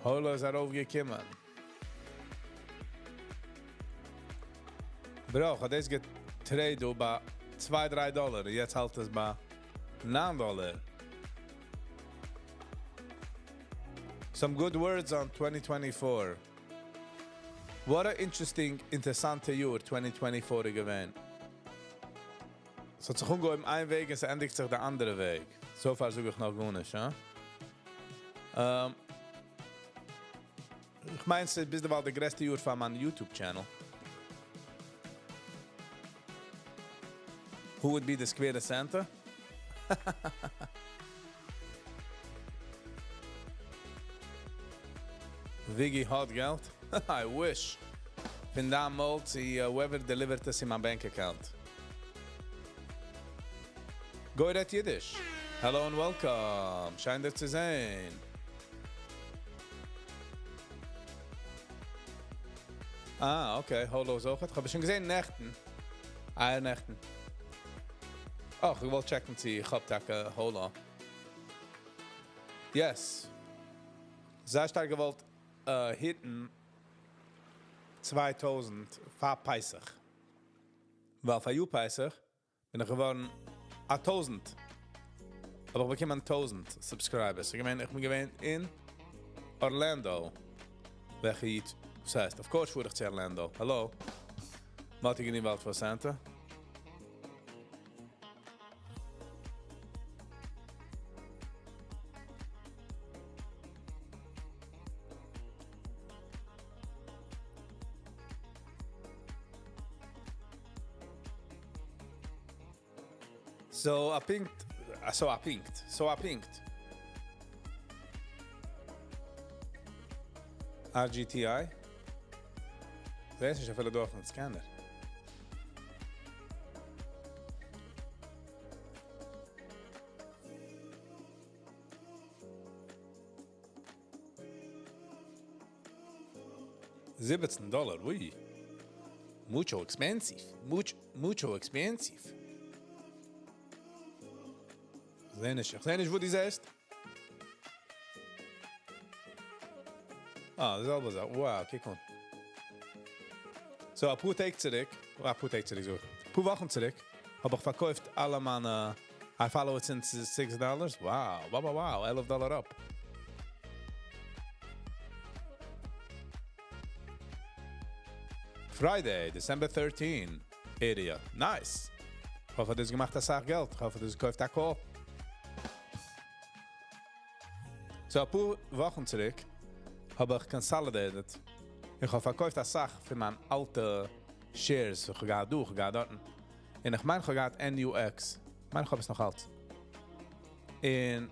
Holo איז ארויפגעקומען. Bro, איך האב דאס גע trade ביי 2, 3 דאלאר. יעצט האלט עס ביי 9 דאלאר. Some good words on 2024. What an interesting, אינטערעסאנטע יאר 2024 געווען. ס'האט זיך אנגעהויבן איין וועג און ס'ענדיגט זיך דער אנדערע וועג. So far זאג איך נאך גארנישט, הא? איך מיין, ס'איז ביז דערווייל דער גרעסטע יאר פאר מיין YouTube channel. Who would be the Square Santa? Viggy האט געלט? I wish. פון דעם מאל צו whoever delivered עס אין מיין bank account. גוי רעדט אידיש. Hello and welcome. שיין דיר צו זען. Ah, okay. Holo איז אויך. איך האב שוין געזען נעכטן. אה, נעכטן. Oh, איך וואלט check ן צו איך האב טאקע Holo. Yes. זייער שטארק געוואלט hit ן 2000 פאר פסח. ווייל פאר יאר פסח בין איך געווארן א 1000. אבער איך באקום 1000 subscribers. איך מיין, איך בין געווען אין Orlando. וועלכע איד, וואס הייסט? Of course פאר איך צו Orlando. Hello. מאטי געוואלט פאר Santa. So I pinked, so I pinked, so I pinked. RGTI? ווייס נישט, אפילו דא אויפן scanner. 17 דאלאר, אוי. Mucho expensive. Mucho, mucho expensive. זע נישט, איך זע נישט, וואו דו זעסט. אה, די זעלבע זאך. Wow, קוק אן. So, א פאר טעג צוריק, א פאר טעג צוריק, so, פאר וואכן צוריק, האב איך פארקויפט אלע מיינע, I follow it since $6. Wow, 11 דאלאר up. Friday, December 13, area. Nice. איך האף, דו האסט געמאכט א סאך געלט. איך האף, דו האסט געקויפט א call. So, א פאר וואכן צוריק האב איך consolidated. איך האב פארקויפט א סאך פון מיין אלטע shares. איך האב געהאט דא, איך האב געהאט דארטן. און איך מיין, איך האב געהאט NUX. איך מיין, איך האב עס נאך אלץ. און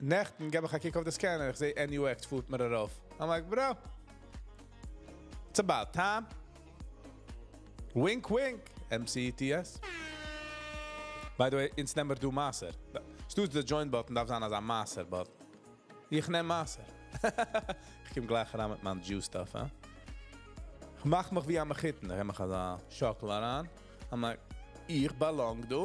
נעכטן געב איך א קוק אויף די scanner. איך זע NUX פארט מיר ארויף. I'm like, bro, it's about time. Wink, wink. MCTS. By the way, אונז נעמען מיר דא מעשר. שטייט the join button, דארף זיין אזא מעשר button. איך נעם מעשר. איך קום גלייך אריין מיט מיין Jew stuff, huh? איך מאך מיך ווי א מחותן. איך מאך אזא שאקל אריין. I'm like, איך belong דא.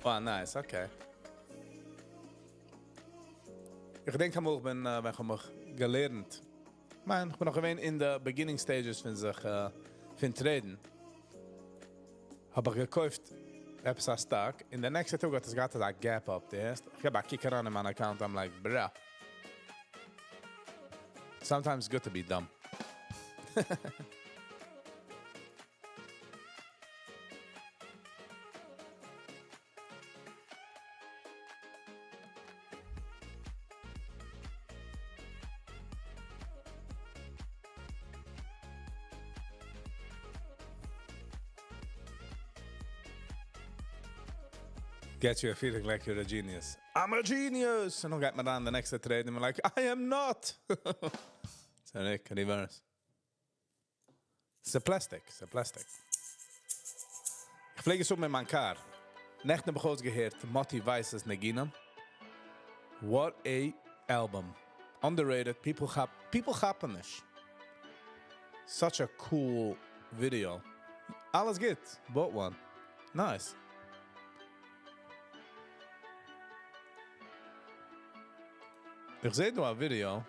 Oh, nice, okay. איך געדענק אמאל, איך בין, ווען איך האב מיך געלערנט. מיין, איך בין נאך געווען אין די beginning stages פון זיך, פון traden. האב איך געקויפט עפעס א stock. און די next טאג האט עס געהאט א gap up, די ערשטע. איך געב א קוק אריין אין מיין account, I'm like, bruh. Sometimes it's good to be dumb. Get you a feeling like you're a genius. I'm a genius! און דאן גייט מען אריין the next trade and I'm like, I am not! צוריק, reverse. ס'איז plastic, ס'איז plastic. איך פלעג עס האבן אין מיין car. נעכטן האב איך אויסגעהערט Moti Weiss's ניגונים. What a album. Underrated. People כאפ, people כאפן נישט. Such a cool video. אלעס גוט. Bought one. Nice. איך זע דא א video.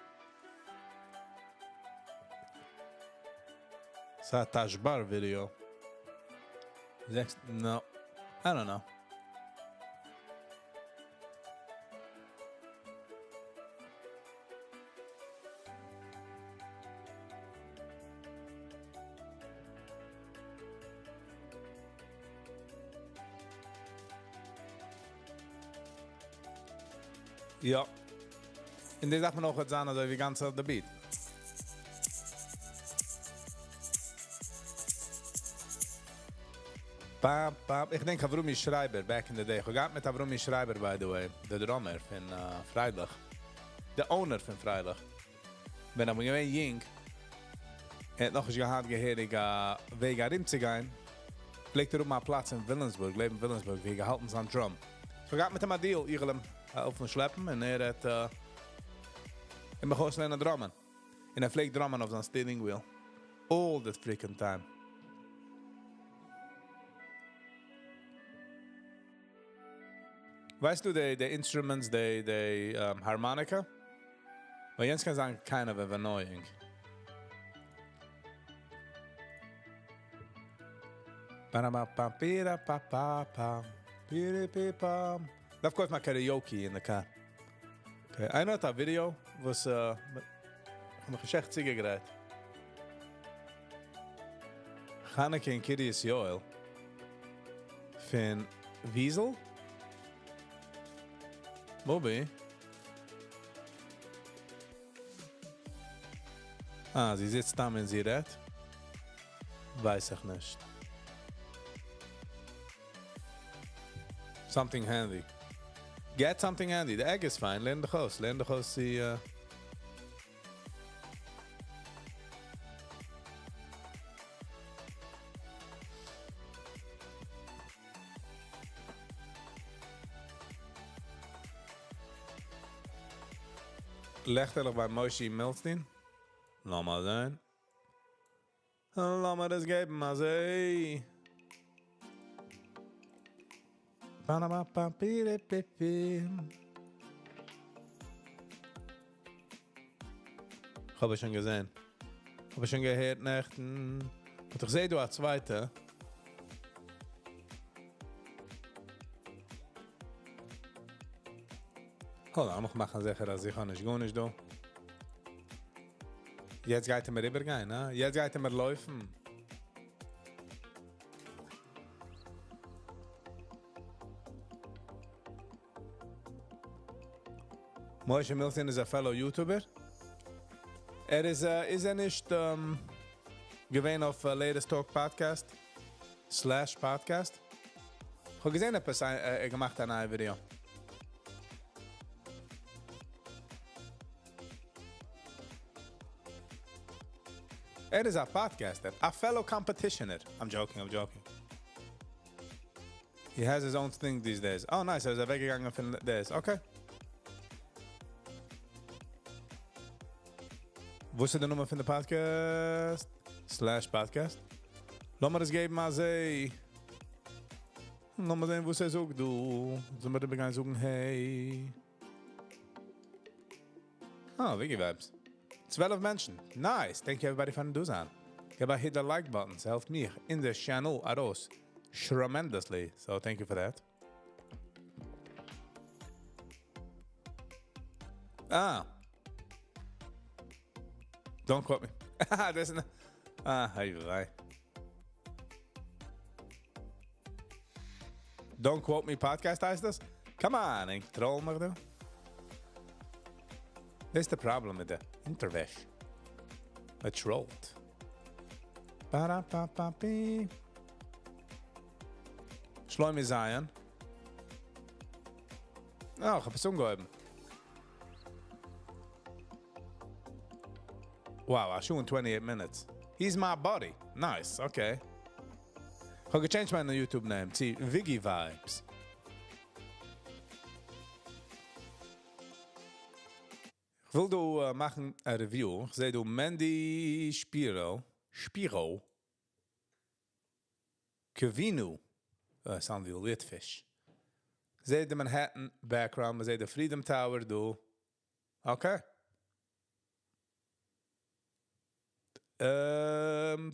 ס'איז א תשב"ר video. זעקס, no. I don't know. יא. און דאס דארף מען אויך זיין, אזוי ווי גאנץ אויף די beat. Bam, bam. איך געדענק Avrumi Schreiber, back in the day. איך האב געהאט מיט Avrumi Schreiber, by the way, the drummer פון Freilich. The owner פון Freilich. ווען איך בין געווען יונג, ער האט נאך נישט געהאט געהעריג א וועג ארומצוגיין, פלעגט ער האבן א פלאץ אין Williamsburg, לעבן Williamsburg, וואו ער געהאלטן זיין drum. איך האב געהאט מיט אים א deal, איך וועל אים העלפן שלעפן, און ער האט אים מיך אויסלערנען drummen. און ער פלעגט drummen אויף זיין steering wheel. All the freaking time. ווייסטו, די instruments, די harmonica? ווייל יענץ קען זיין kind of annoying. Ba-da-ba-ba-bi-da-ba-ba-ba. Bi-di-bi-bam. דארף קויפן א karaoke in the car. Okay, איינער האט א video, וואס איך האב מיך נישט עכט צוגעגרייט. חנוכה אין קרית יואל פון Weasel? Bobby? אה, זי זיצט דא און זי רעדט? ווייס איך נישט. Something handy. Get something handy. The egg is fine. לערן דיך אויס. לערן דיך אויס די. לעכטעלעך ביי מושי מילסטין. לאמיר זען. לאמיר דאס געבן א זעה. כ'האב עס שוין געזען. כ'האב עס שוין געהערט נעכטן. But איך זעה דא א צווייטע. Hold on, לאמיך מאכן זיכער אז איך האב נישט גארנישט דא. יעצט גייט ער מיר איבערגיין, הא? יעצט גייט ער מיר לויפן. משה מילסטין איז א fellow YouTuber. ער איז, איז ער נישט געווען אויף Latest Talk Podcast? Slash Podcast? איך האב געזען עפעס, ער געמאכט א נייע ווידעא. ער איז א podcaster, א fellow competitioner. I'm joking, I'm joking. He has his own thing these days. Oh, nice. ער איז אוועקגעגאנגען פון דאס. Okay. וואס איז די נאמען פון די podcast? Slash Podcast. לאמיר עס געבן א זעה. לאמיר זען, וואס ער זאגט דא. זאל מיר גיין זאגן, hey. Oh, Wiggy Vibes. 12 מענטשן. Nice. Thank you everybody פארן דא זיין. געב א hit the like button. ס'העלפט מיר אין די channel ארויס. Tremendously. So thank you for that. Ah. Don't quote me. There's no... Ah, hey, bye. Don't quote me podcast הייסט דאס? Come on, איך troll מיך דא. That's the problem with the interweb. It trolled. Ba-da-ba-ba-bi. Shlomi Zion. Oh, איך האב עס אנגעהויבן. Wow, א שעה און 28 minutes. He's my buddy. Nice, okay. איך האב גע change מיין YouTube name צו Wiggy Vibes. איך וויל דא מאכן א review. איך זעה דא Mendy Spiro. Spiro. Kavinu. Sound ווי Litfish. זעה די Manhattan background. מ'זעט די Freedom Tower דא. Okay.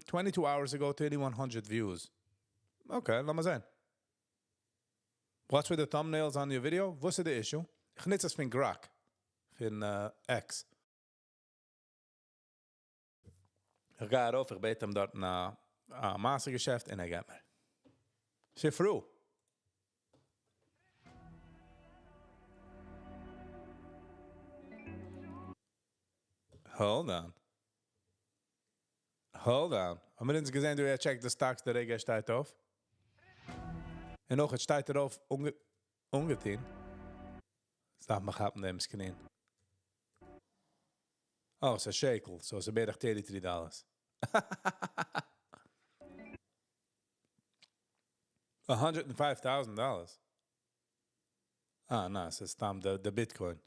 22 hours ago, 3,100 views. Okay, לאמיר זען. What's with the thumbnails on your video? וואס איז די issue? איך ניץ עס פון Grok. פון X. איך גיי ארויף, איך בעט אים דארט א מעשה געשעפט און ער געבט מיר. שפרו. Hold on. Hold on. האבן מיר אונז געזען, ווי ער check די stocks, די רגע ער שטייט אויף. און נאך, ער שטייט אויף אנגעטון. דאס דארף מען כאפן, דעם screen. Oh, ס'איז א shekel, so ס'איז בערך $33. $105,000. Ah, na, ס'איז סתם די Bitcoin.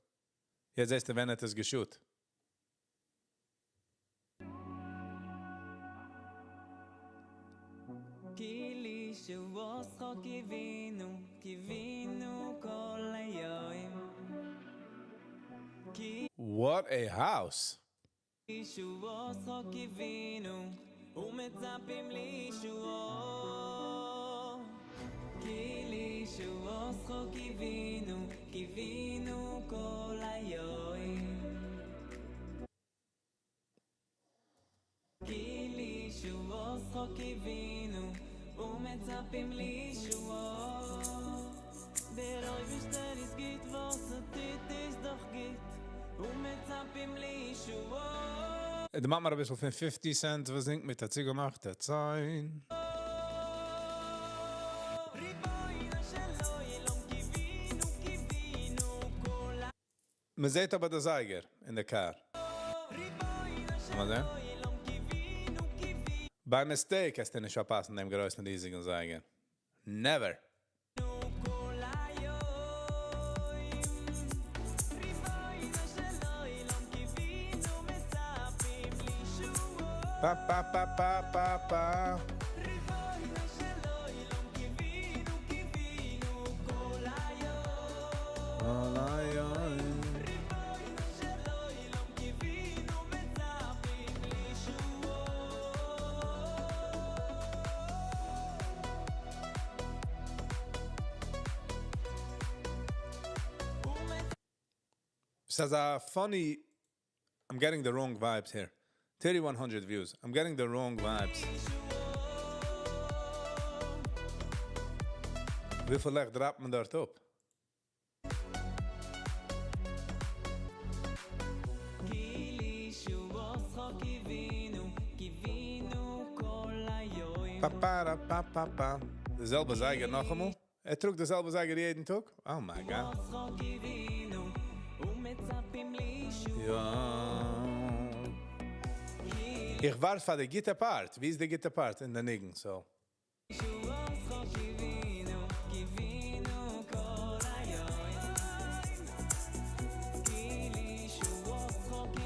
יעצט זעסטו, ווען האט עס גע shoot. כי לישועתך קיווינו, קיווינו כל היום. כי What a house. לישועתך קיווינו, ומצפים לישועה. כי לישועתך קיווינו, קיווינו כל היום. כי לישועתך קיווינו, ומצפים לישועה. דער אויבערשטער איז גוט, וואס ער טוט איז דאך גוט, ומצפים לישועה. דערמאנט מיר א ביסל פון 50 Cent, וואס זינגט מיט א צוגעמאכטע ציין. רבונו של עולם, קיווינו, קיווינו כל ה- מען זעט אבער די זייגער אין די car. רבונו של מאל זען. עולם, קיווינו, קיווינו By mistake האסטו נישט פארפאסן דעם גרויסן ריזיגן זייגער. Never. כל היום. רבונו של עולם, פא פא פא פא פא פא. ס'איז א funny, I'm getting the wrong vibes here. 3100 views. I'm getting the wrong vibes. וויפיל לעכט דראפט מען דארט אפ? פא פא פא פא פא. די זעלבע זייגער נאכאמאל? ער טראגט די זעלבע זייגער יעדן טאג? Oh my God. יא. איך ווארט פאר די גוטע part. ווי איז די גוטע part אין די ניגון? So.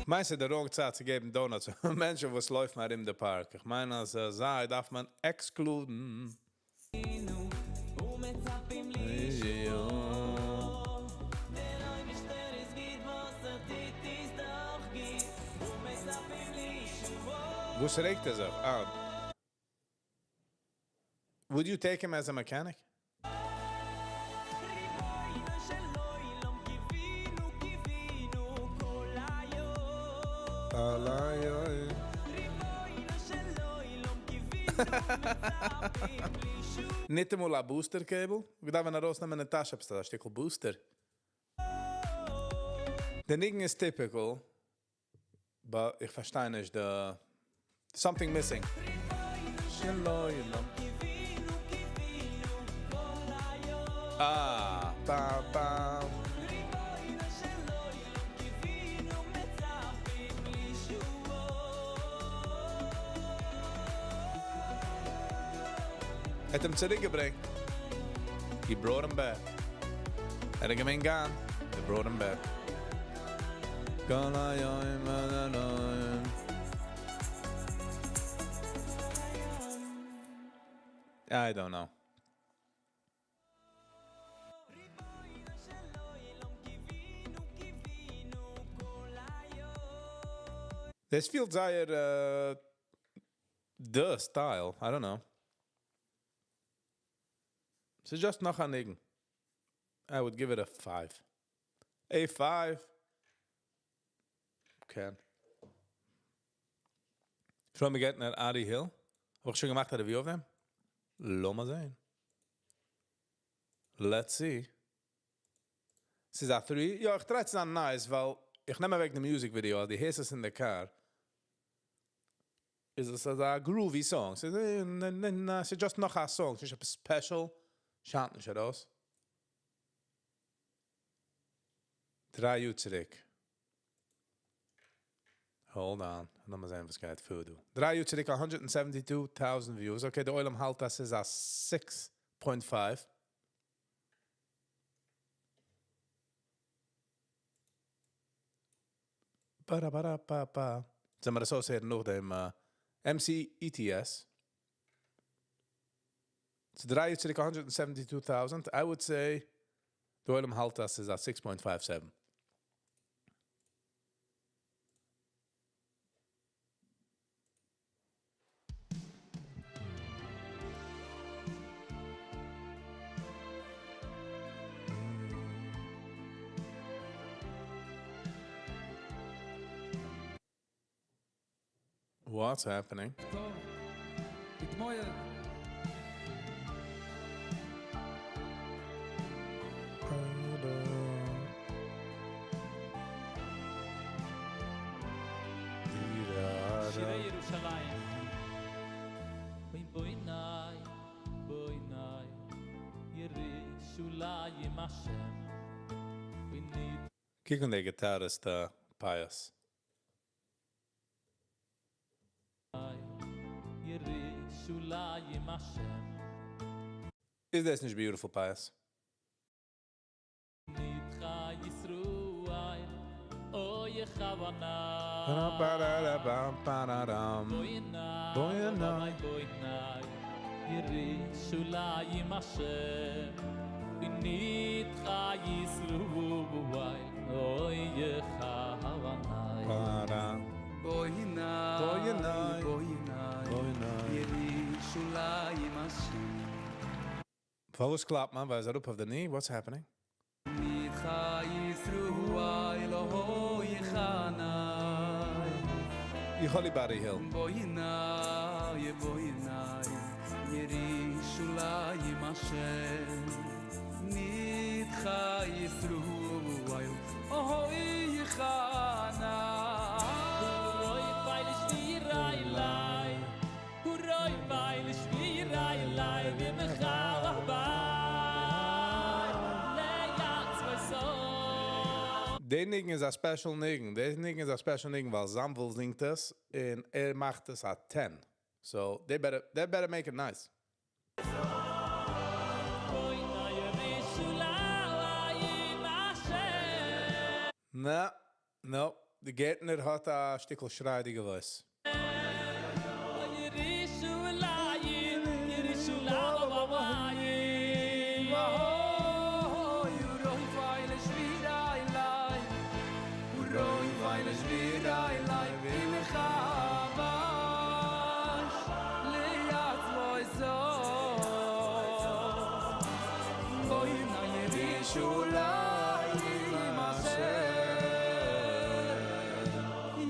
מיינסט די wrong צייט צו געבן donuts מענטשן וואס לויפן ארום די פארק? איך מיין אז זיי דארף מען exclude ן. וואס רעגט ער זיך? אה. Would you take him as a mechanic? ניטאמאל א booster cable? מ'דארף ווען ארויסנעמען אין טאש עפעס א שטיקל booster. די ניגון איז typical, but איך פארשטיי נישט די something missing. אה, פא פא. האט אים צוריקגעברענגט. He brought him back. ער איז געווען gone. He brought him back. כל היום היום. I don't know. This feels זייער the style. I don't know. ס'איז just נאך א ניגון. I would give it a 5. A 5. Okay. שלמה גערטנער, Ari Hill. האב איך שוין געמאכט א review אויף דעם? לאמיר זען. Let's see. ס'איז א 3. יא, איך try צו זיין nice, ווייל איך נעם אוועק די music video, אז דו הערסט עס אין די car. איז עס א groovy song. ס'איז ס'איז just נאך א song. ס'איז נישט עפעס special. שיינט נישט ארויס. דריי יאר צוריק. Hold on. לאמיר זען, וואס גייט פאר דא. דריי יאר צוריק, 172,000 views. Okay, דער עולם האלט, דאס איז א 6.5. Ba ba ba ba. זאל מיר דאס אויסהערן נאך דעם MCETS. ס'איז דריי יאר צוריק 172,000. I would say, דער עולם האלט, דאס איז א 6.57. What's happening? תתמויד. שירי ירושלים. בואי בואי ירושלים השם. We need קוק אן די guitarist Pius. ירושלים השם. איז דאס נישט beautiful, Pius? נדחה ישראל, אוי חוונה. Ba-da-ba-da-ba-ba-da-dum. בואי בוינאי. בוינאי ירושלים השם ונדחה ישראל אוי יחוונאי. פארא. בוינאי. בוינאי. בוינאי. בוינאי. ירושלים השם. פארוואס קלאפט מען? ווייל ער איז אראפ אויף די knee? What's happening? נדחה ישראל אוי יחנאי. איך האב Barry Hill. בוינאי, בוינאי, ירושלים השם. נדחה ישראל אוי יחנאי. רוי פייל שבירה אליי, רוי פייל שבירה אליי, ומחר ביי, ליאץ וסוף. דער ניגון איז א special ניגון. דער ניגון איז א special ניגון, ווייל זאנוויל זינגט עס און ער מאכט עס א 10. So they better make it nice. Na, no, די גערטנער האט א שטיקל שריידיגע voice.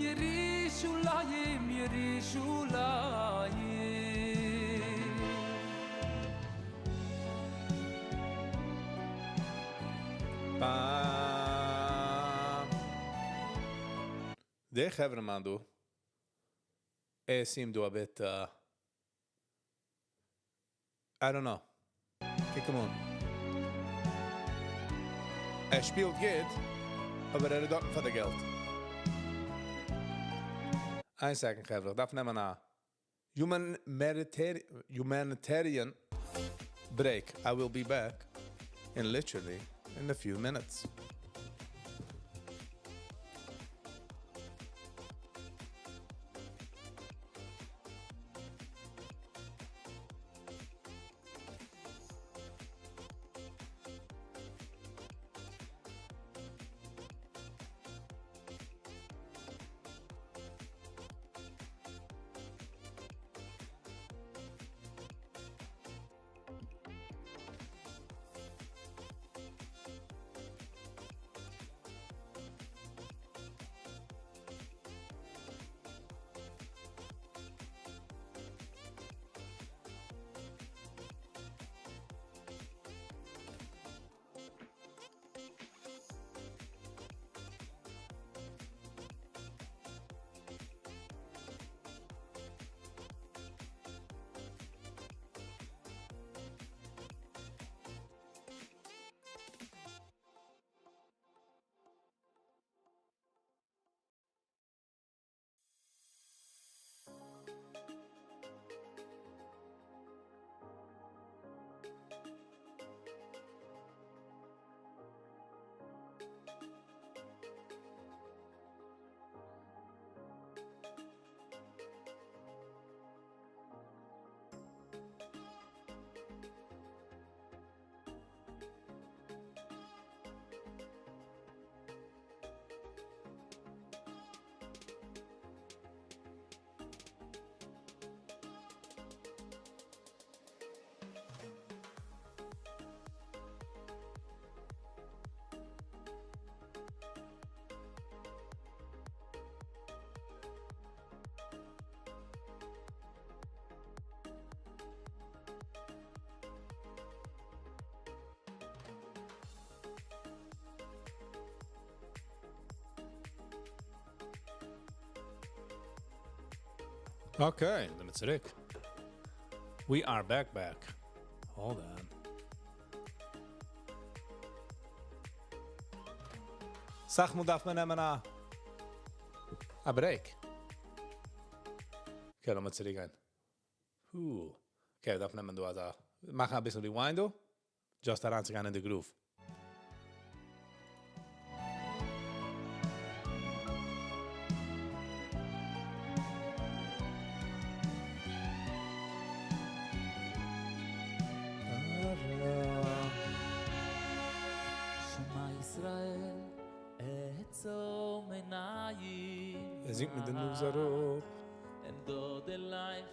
ירושלים, ירושלים. Bam. דער חברה-מאן דא, ער seemed דא a bit, I don't know. קוק אים אן. ער שפילט גוט, אבער ער איז דארט פאר די געלט. איין second, חברה. איך דארף נעמען א humanitarian break. I will be back in literally in a few minutes. Okay, זענען מיר צוריק. We are back, back. Hold on. אסאך מאל דארף מען נעמען א break. Okay, לאמיר צוריק גיין. Okay, דארף נעמען דא אזא. מאכן א ביסל rewind דא. Just אריינצוגיין אין די groove. זינגט מיט די נאז אראפ. אנדוד אלייך,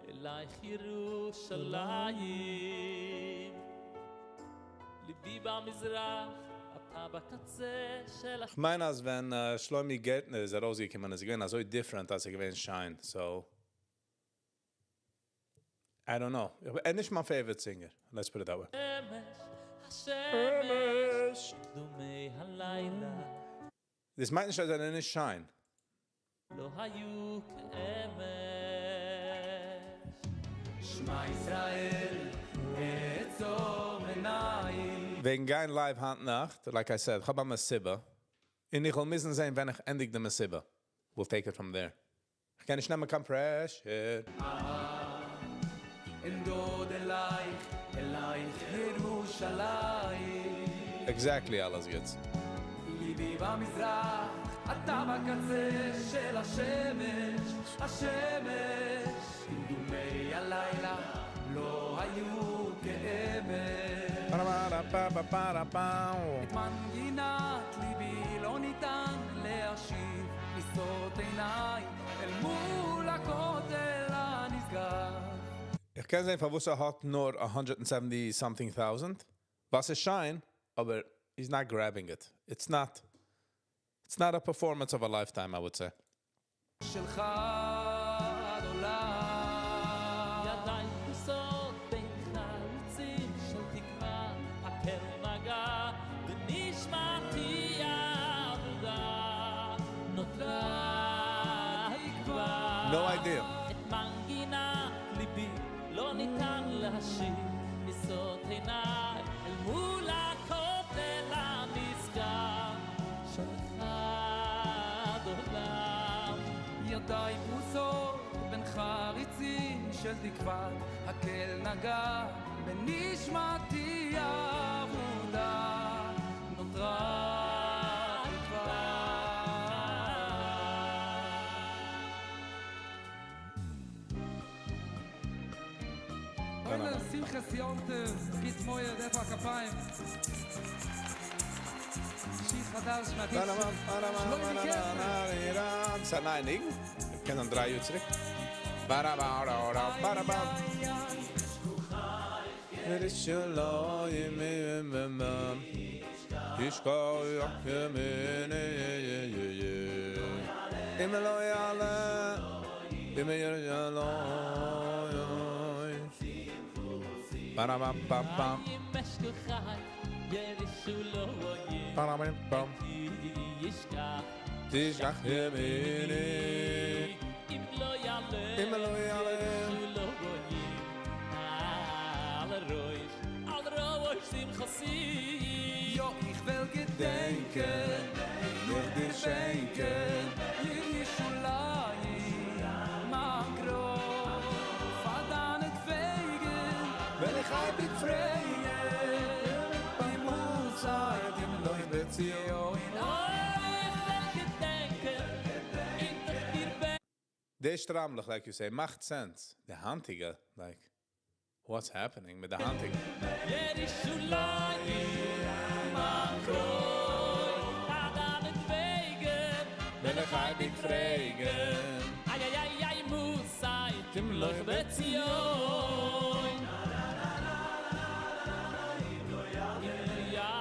אלייך ירושלים. לבי במזרח, אתה בקצה של איך מיין אז ווען שלומי גערטנער איז ארויסגעקומען איז ער געווען אזוי different אז ער געווען שיין, so I don't know. ער איז נישט מיין favorite singer, let's put it that way. השמש, דומי הלילה. דאס מיינט נישט אז ער איז נישט שיין. לא היו כאמש. שמע ישראל, עצום עיניים. וועגן גיין live היינט נאכט, like I said, איך האב א מסיבה. און איך וועל מוזן זען ווען איך ענדיג די מסיבה. We'll take it from there. איך קען נישט נעמען קיין pressure. אנדוד אלייך, אלייך ירושלים. Exactly, אלעס גוטס. ליבי במזרח, אתה בקצה של השמש, השמש. דמדומי הלילה לא היו כאמש. את מנגינת ליבי לא ניתן להשיב, נשאות עיניי אל מול הכותל הנשגב. איך קען זען, פארוואס ער האט נאר 170 something thousand. וואס איז שיין, אבער he's not grabbing it. It's not a performance of a lifetime, I would say. שלך עד עולם. ידיי פרוסות בין חריצים של תקווה, הקל נגע בנשמתי האבודה, נותרה תקווה. No idea. את מנגינת ליבי לא ניתן להשיב, נשאות עיניי אל מול הכותל הנשגב שלך עד עולם. ידיי פרוסות בין חריצים של תקווה, הקל נגע בנשמתי האבודה, נותרה תקווה. אוי, שמחת יום טוב, גוט מועד, איפה הכפיים? שיר חדש מהדיסק. שלומי גרטנר. איז א נייע ניגון? איך קען נאך 3 יאר צוריק. בארא-בארא-בארא-בארא. ירושלים, ישכח ימיני, אם לא יעלה, אם ירושלים. בארא-באם-באם-באם. אם אשכחך ירושלים בארא-באם-באם. ישכח תשכח ימיני. אם לא יעלה אם לא יעלה. ירושלים על ראש על ראש שמחתי יא, איך וועל געדענקען, נאך דיר שענקען, ירושלים, מיין קרוין, פאר דיינעטוועגן, וועל איך אייביג פרעגן, וואו זייט איר לא בציון. איך וועל געדענקען, און נאך דיר די שטריימלעך, like you say, מאכט sense. די היינטיגע, like, what's happening מיט די היינטיגע? ירושלים, מיין קרוין, פאר דיינעטוועגן, וועל איך אייביג פרעגן. איי, איי, איי, איי, מוז זיין, לא בציון. אם לא יעלה, אם לא יעלה,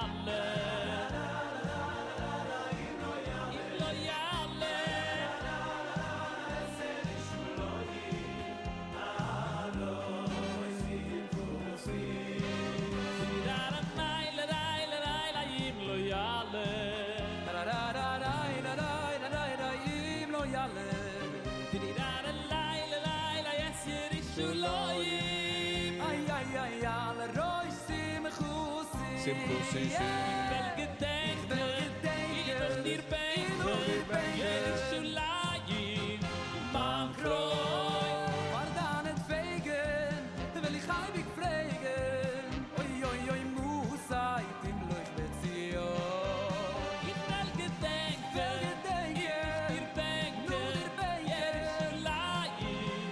אם לא יעלה, אם לא יעלה. ירושלים. איי, איי, איי, על ראש שמחתי. שמחתי, וועל געדענקען, איך נאך דיר בענקען, ירושלים, מיין קרוין. פאר דיינעטוועגן, וועל איך אייביג פרעגן. אוי, אוי, אוי, וואו זייט איר לא בציון. איך וועל געדענקען, געדענקען, איך דיר בענקען, נאך דיר בענקען. ירושלים,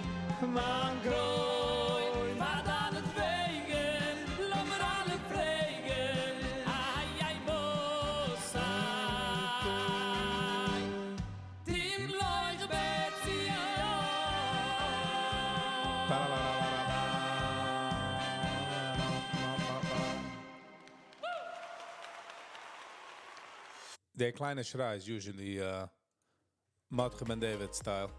מיין קרוין. פאר דיינעטוועגן, לאמיר אלע פרעגן, איי, איי, דער קליינע שריי איז usually מרדכי בן דוד style.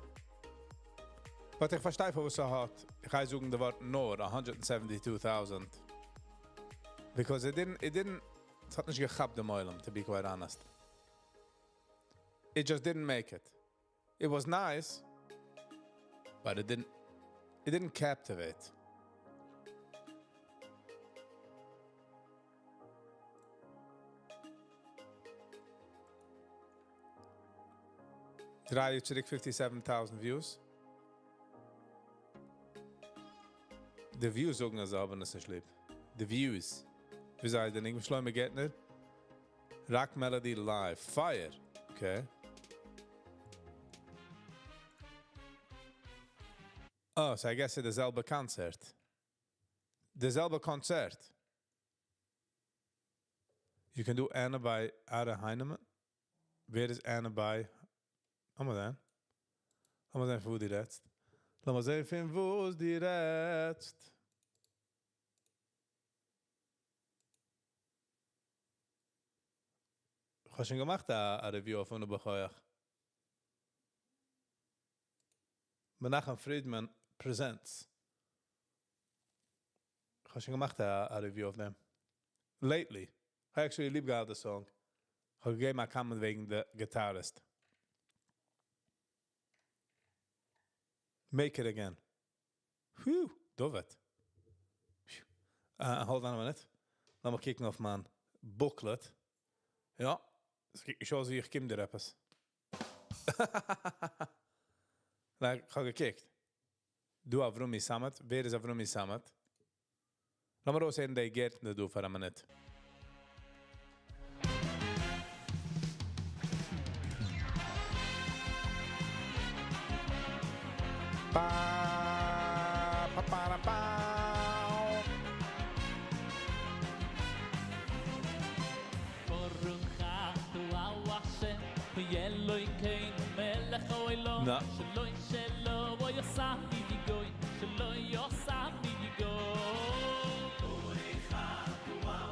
But איך פארשטיי פארוואס ער האט, איך גיי זאגן די ווארט נאר, 172,000. Because it didn't, it didn't, עס האט נישט געכאפט דעם עולם, to be quite honest. It just didn't make it. It was nice, but it didn't, it didn't captivate. דריי יאר צוריק 57,000 views. די views זאגן אז זיי האבן עס נישט ליב. די views. ווי זאגט דער ניגון שלמה גערטנער? Rock Melody Live. Fire. Okay. Oh, so I guess ס'איז די זעלבע קאנצערט. די זעלבע קאנצערט. You can do Anna by Ada Heinemann. ווער איז Anna by? לאמיר זען. לאמיר זען, פון וואו דו רעדסט. לאמיר זען, פון וואו דו רעדסט. איך האב שוין געמאכט א review אויף אנא בכח. Menachem Friedman presents. איך האב שוין געמאכט א review אויף דעם. Lately. איך האב actually ליב געהאט די song. איך האב געגעבן א comment וועגן די guitarist. Make it again. Whew, David. Hold on a minute. לאמיר קוקן אויף מיין booklet. יא, עס קוקט נישט אויס ווי איך קום דיר עפעס. Like, איך האב געקוקט. דו Avrumi Samet. ווער איז Avrumi Samet? לאמיר אויסהערן די גערטנער דא פאר א מינוט. Pa, pa, pa, ra, pa. ברוך אתה השם, אלוקינו מלך העולם, נא. שלא שלא יעשני גוי, שלא יעשני גוי. ברוך אתה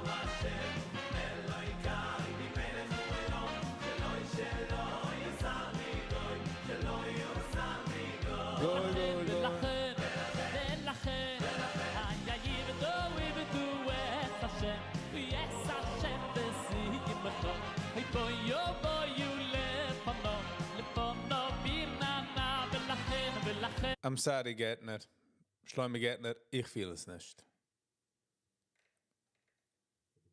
השם, אלוקינו מלך העולם, שלא שלא יעשני גוי, שלא יעשני גוי. גוי, גוי, גוי. ולכן, ולכן, היה יבדו יבדו את השם, ויעש השם בשמחו. היי בוי יו בוי יו לפונו, לפונו ברננה, ולכן, ולכן. I'm sorry, גערטנער. שלמה גערטנער, איך פיל עס נישט.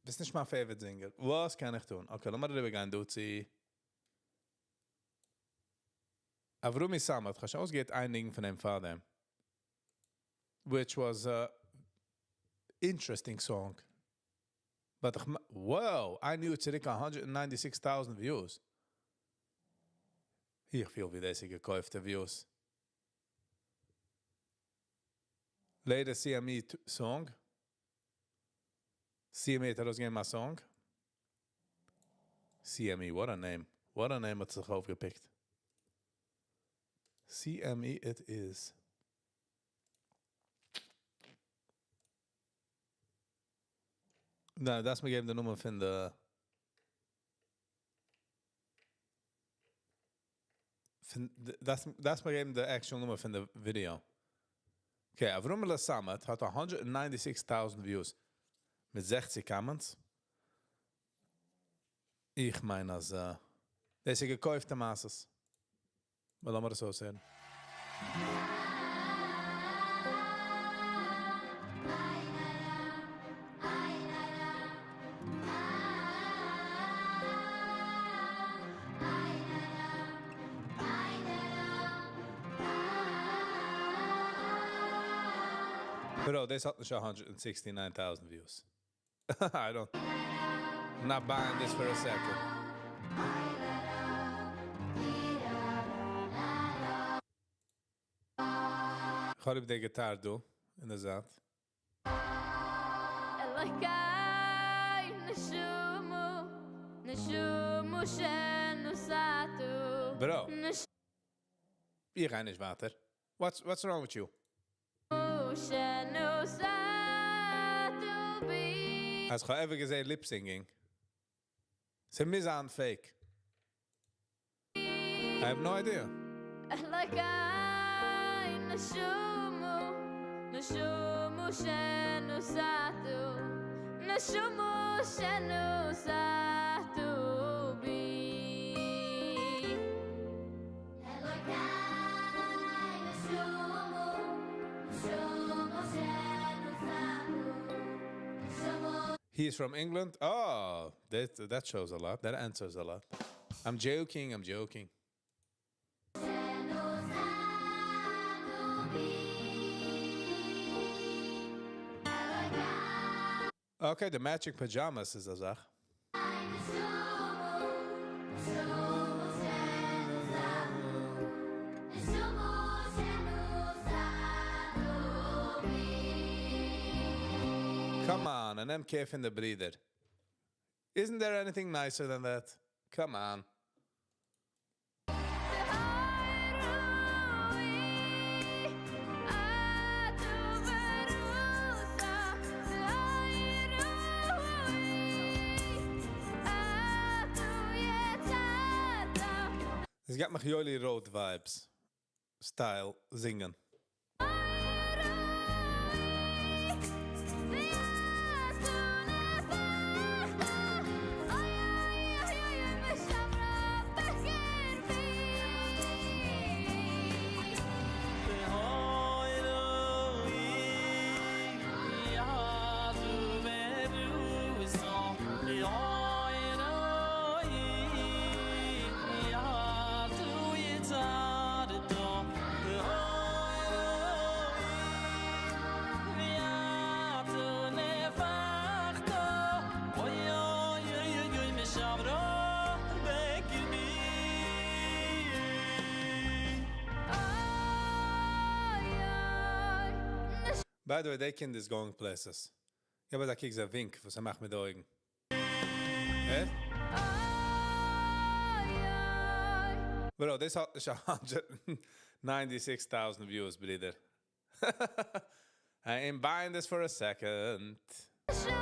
ביסט נישט מיין favorite singer. וואס קען איך טון? Okay, לאמיר אריבערגיין דא צו Avrumi Samet, איך האב שוין אויסגעהערט איין ניגון פון דעם פאר דעם. Which was a interesting song. But איך, wow, איין יאר צוריק 196,000 views. איך פיל ווי דאס איז געקויפטע views. Latest CME song. CME האט ארויסגעגעבן א song. CME, what a name. What a name האט זיך אויפגעפיקט. CME it is. נא, דארפסט מיר געבן די נומער פון די פון דארפסט דארפסט מיר געבן די actual נומער פון די video. Okay, Avrumele Samet האט 196,000 views מיט 60 comments. איך מיין, אז דאס איז געקויפטע מעשיות. אבער לאמיר עס אויסהערן. Bro, דאס האט נישט 169,000 views. I don't. I'm not buying this for a second. איך האב די guitar דא אין די זייט. אלוקי נשומו, נשומו שנוסעתו. Bro. איך גיי נישט ווייטער. What's wrong with you? שנוסעתו בי. האסט ever געזען lip singing? ס'מוז זיין fake. I have no idea. אלוקי נשומו, נשומו שנוסעתו, נשומו שנוסעתו בי. אלוקי נשומו, נשומו שנוסעתו, נשומו. He is from England. Oh, that shows a lot. That answers a lot. I'm joking. I'm joking. שנוסעתו בי. Okay, the matching pajamas איז א זאך. נשומו, נשומו שנוסעתו, נשומו שנוסעתו בי. Come on, an MK פון די ברידער. Isn't there anything nicer than that? Come on. רואי, את וברוסה, רואי, את יצאת. It's got מיך Yoli Road vibes. Style זינגען. ואת נפחת, אוי אוי אוי משמרה בקרבי. אוי רואי יעדו ברוסו אוי רואי יעדו יצארדו אוי רואי ויעדו נפחתו אוי אוי אוי אוי משמרו בקרבי. אוי אוי By the way, דער קינד is going places. יא, אבער דא קריגסט א wink, וואס ער מאכט מיט די אויגן. Eh? אוי אוי Bro, דאס האט 196,000 views, ברידער. I ain't buying this for a second. נשומו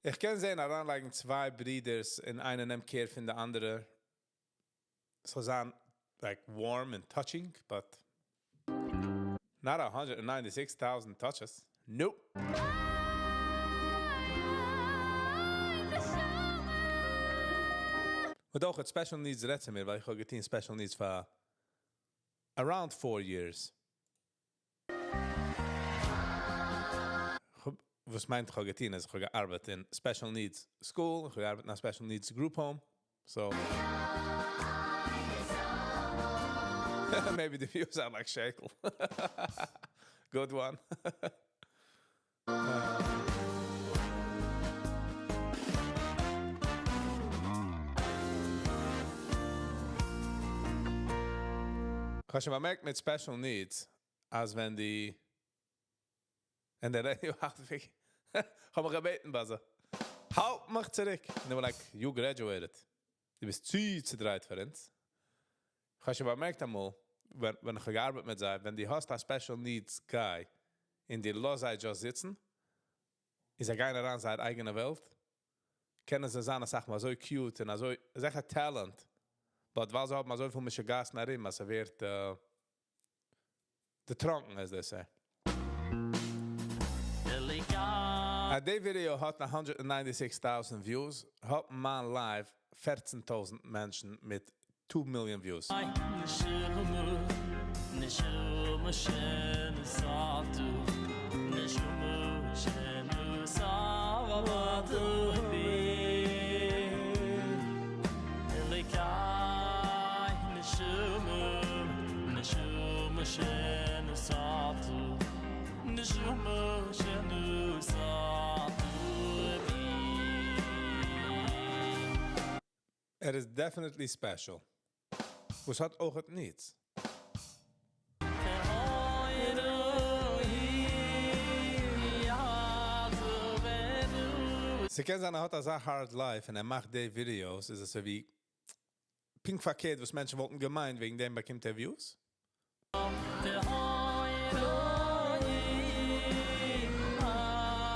איך קען זען, אריינלייגן צוויי ברידערס און איינער נעמט care פון די אנדערע. ס'זאל זיין like warm and touching, but not 196,000 touches. Nope. אוי נשמה. אבער דאך, special needs רעדט צו מיר, ווייל איך האב געטון special needs for around 4 years. וואס מיינט איך האב געטון? איז איך האב געארבעט אין special needs school, איך האב געארבעט אין א special needs group home. So maybe the views are like shekel. Good one. איך האב שוין באמערקט מיט special needs, אז ווען די און דער radio האט מיך, איך האב מיך געבעטן, ביי זיי. האלט מיך צוריק. And they were like, "You graduated. דו ביסט צו צעדרייט פאר אונז." איך האב שוין באמערקט אמאל, ווען איך האב געארבעט מיט זיי, ווען דו האסט א special needs guy, און דו לאזט זיי just זיצן, איז זיי גייען אריין אין זייער אייגענע וועלט, קענען זיי זיין, זאג מאל, אזוי cute און אזוי, איז עכט א talent. But ווייל זיי האבן אזוי פיל משוגעת'ן ארום, אז ער ווערט דערטראנקען, as they say. די video האט 196,000 views, האט מיין live 14,000 מענטשן מיט 2 million views. נשומו שנוסעתו נשומו שנוסעתו בי אלוקי נשומו נשומו שנוסעתו נשומו שנוסעתו בי. It is definitely special. וואס האט אויך needs. אוי רואי יעדו ס'קען זיין, ער האט אזא hard life און ער מאכט די videos, איז עס אזוי ווי פונקט פארקערט, וואס מענטשן וואלטן געמיינט, וועגן דעם באקומט ער views. אוי רואי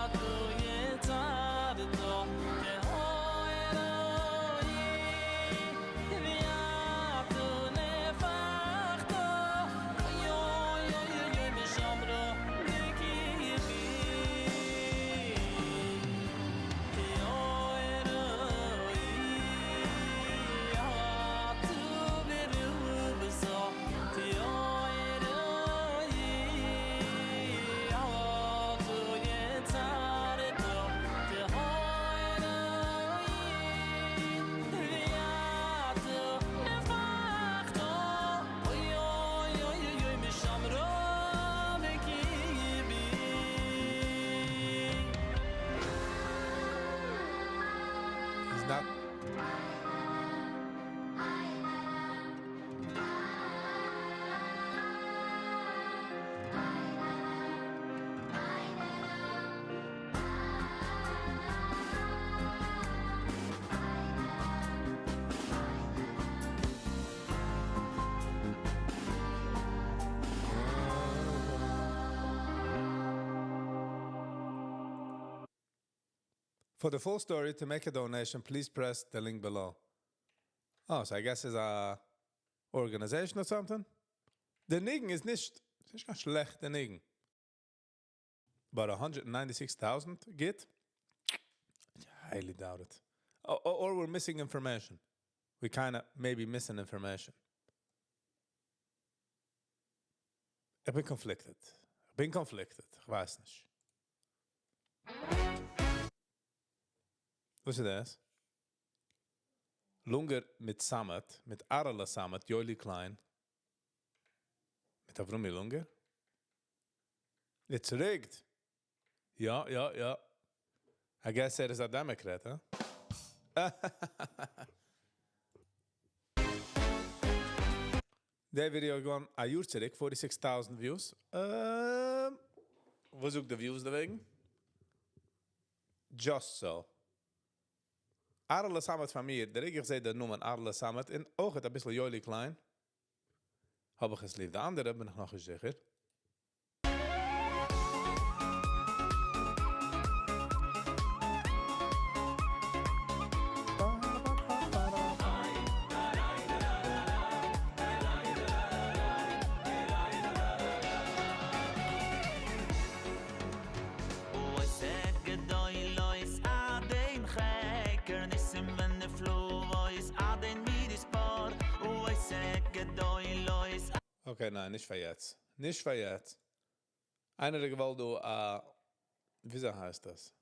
אתו יצרתו אוי רואי. He's not For the full story, to make a donation, please press the link below. Oh, so I guess it's a organization or something? דער ניגון איז נישט, ס'איז נישט קיין שלעכטע ניגון. But 196,000 גוט? I highly doubt it. Or we're missing information. We kind of maybe missing information. איך בין conflicted. איך בין conflicted. איך ווייס נישט. וואס איז דאס? לונגער מיט סאמעט, מיט אראלע סאמעט, יואלי קליין. מיט אברומי לונגער. It's rigged. יא, יא, יא. I guess ער איז א Democrat, huh? דער ווידעא געווארן א יאר צוריק, 46,000 views. וואס זאגט די views דערוועגן? Just so. אראלע סאמעט פון מיר, דער איך זע דער נאמען אראלע סאמעט, און אויך א ביסל יואלי קליין. האב איך עס ליב. די אנדערע בין איך נאך נישט זיכער. Okay, ניין, נישט פאר יעצט. נישט פאר יעצט. איינער האט געוואלט דא, א, וויאזוי הייסט דאס?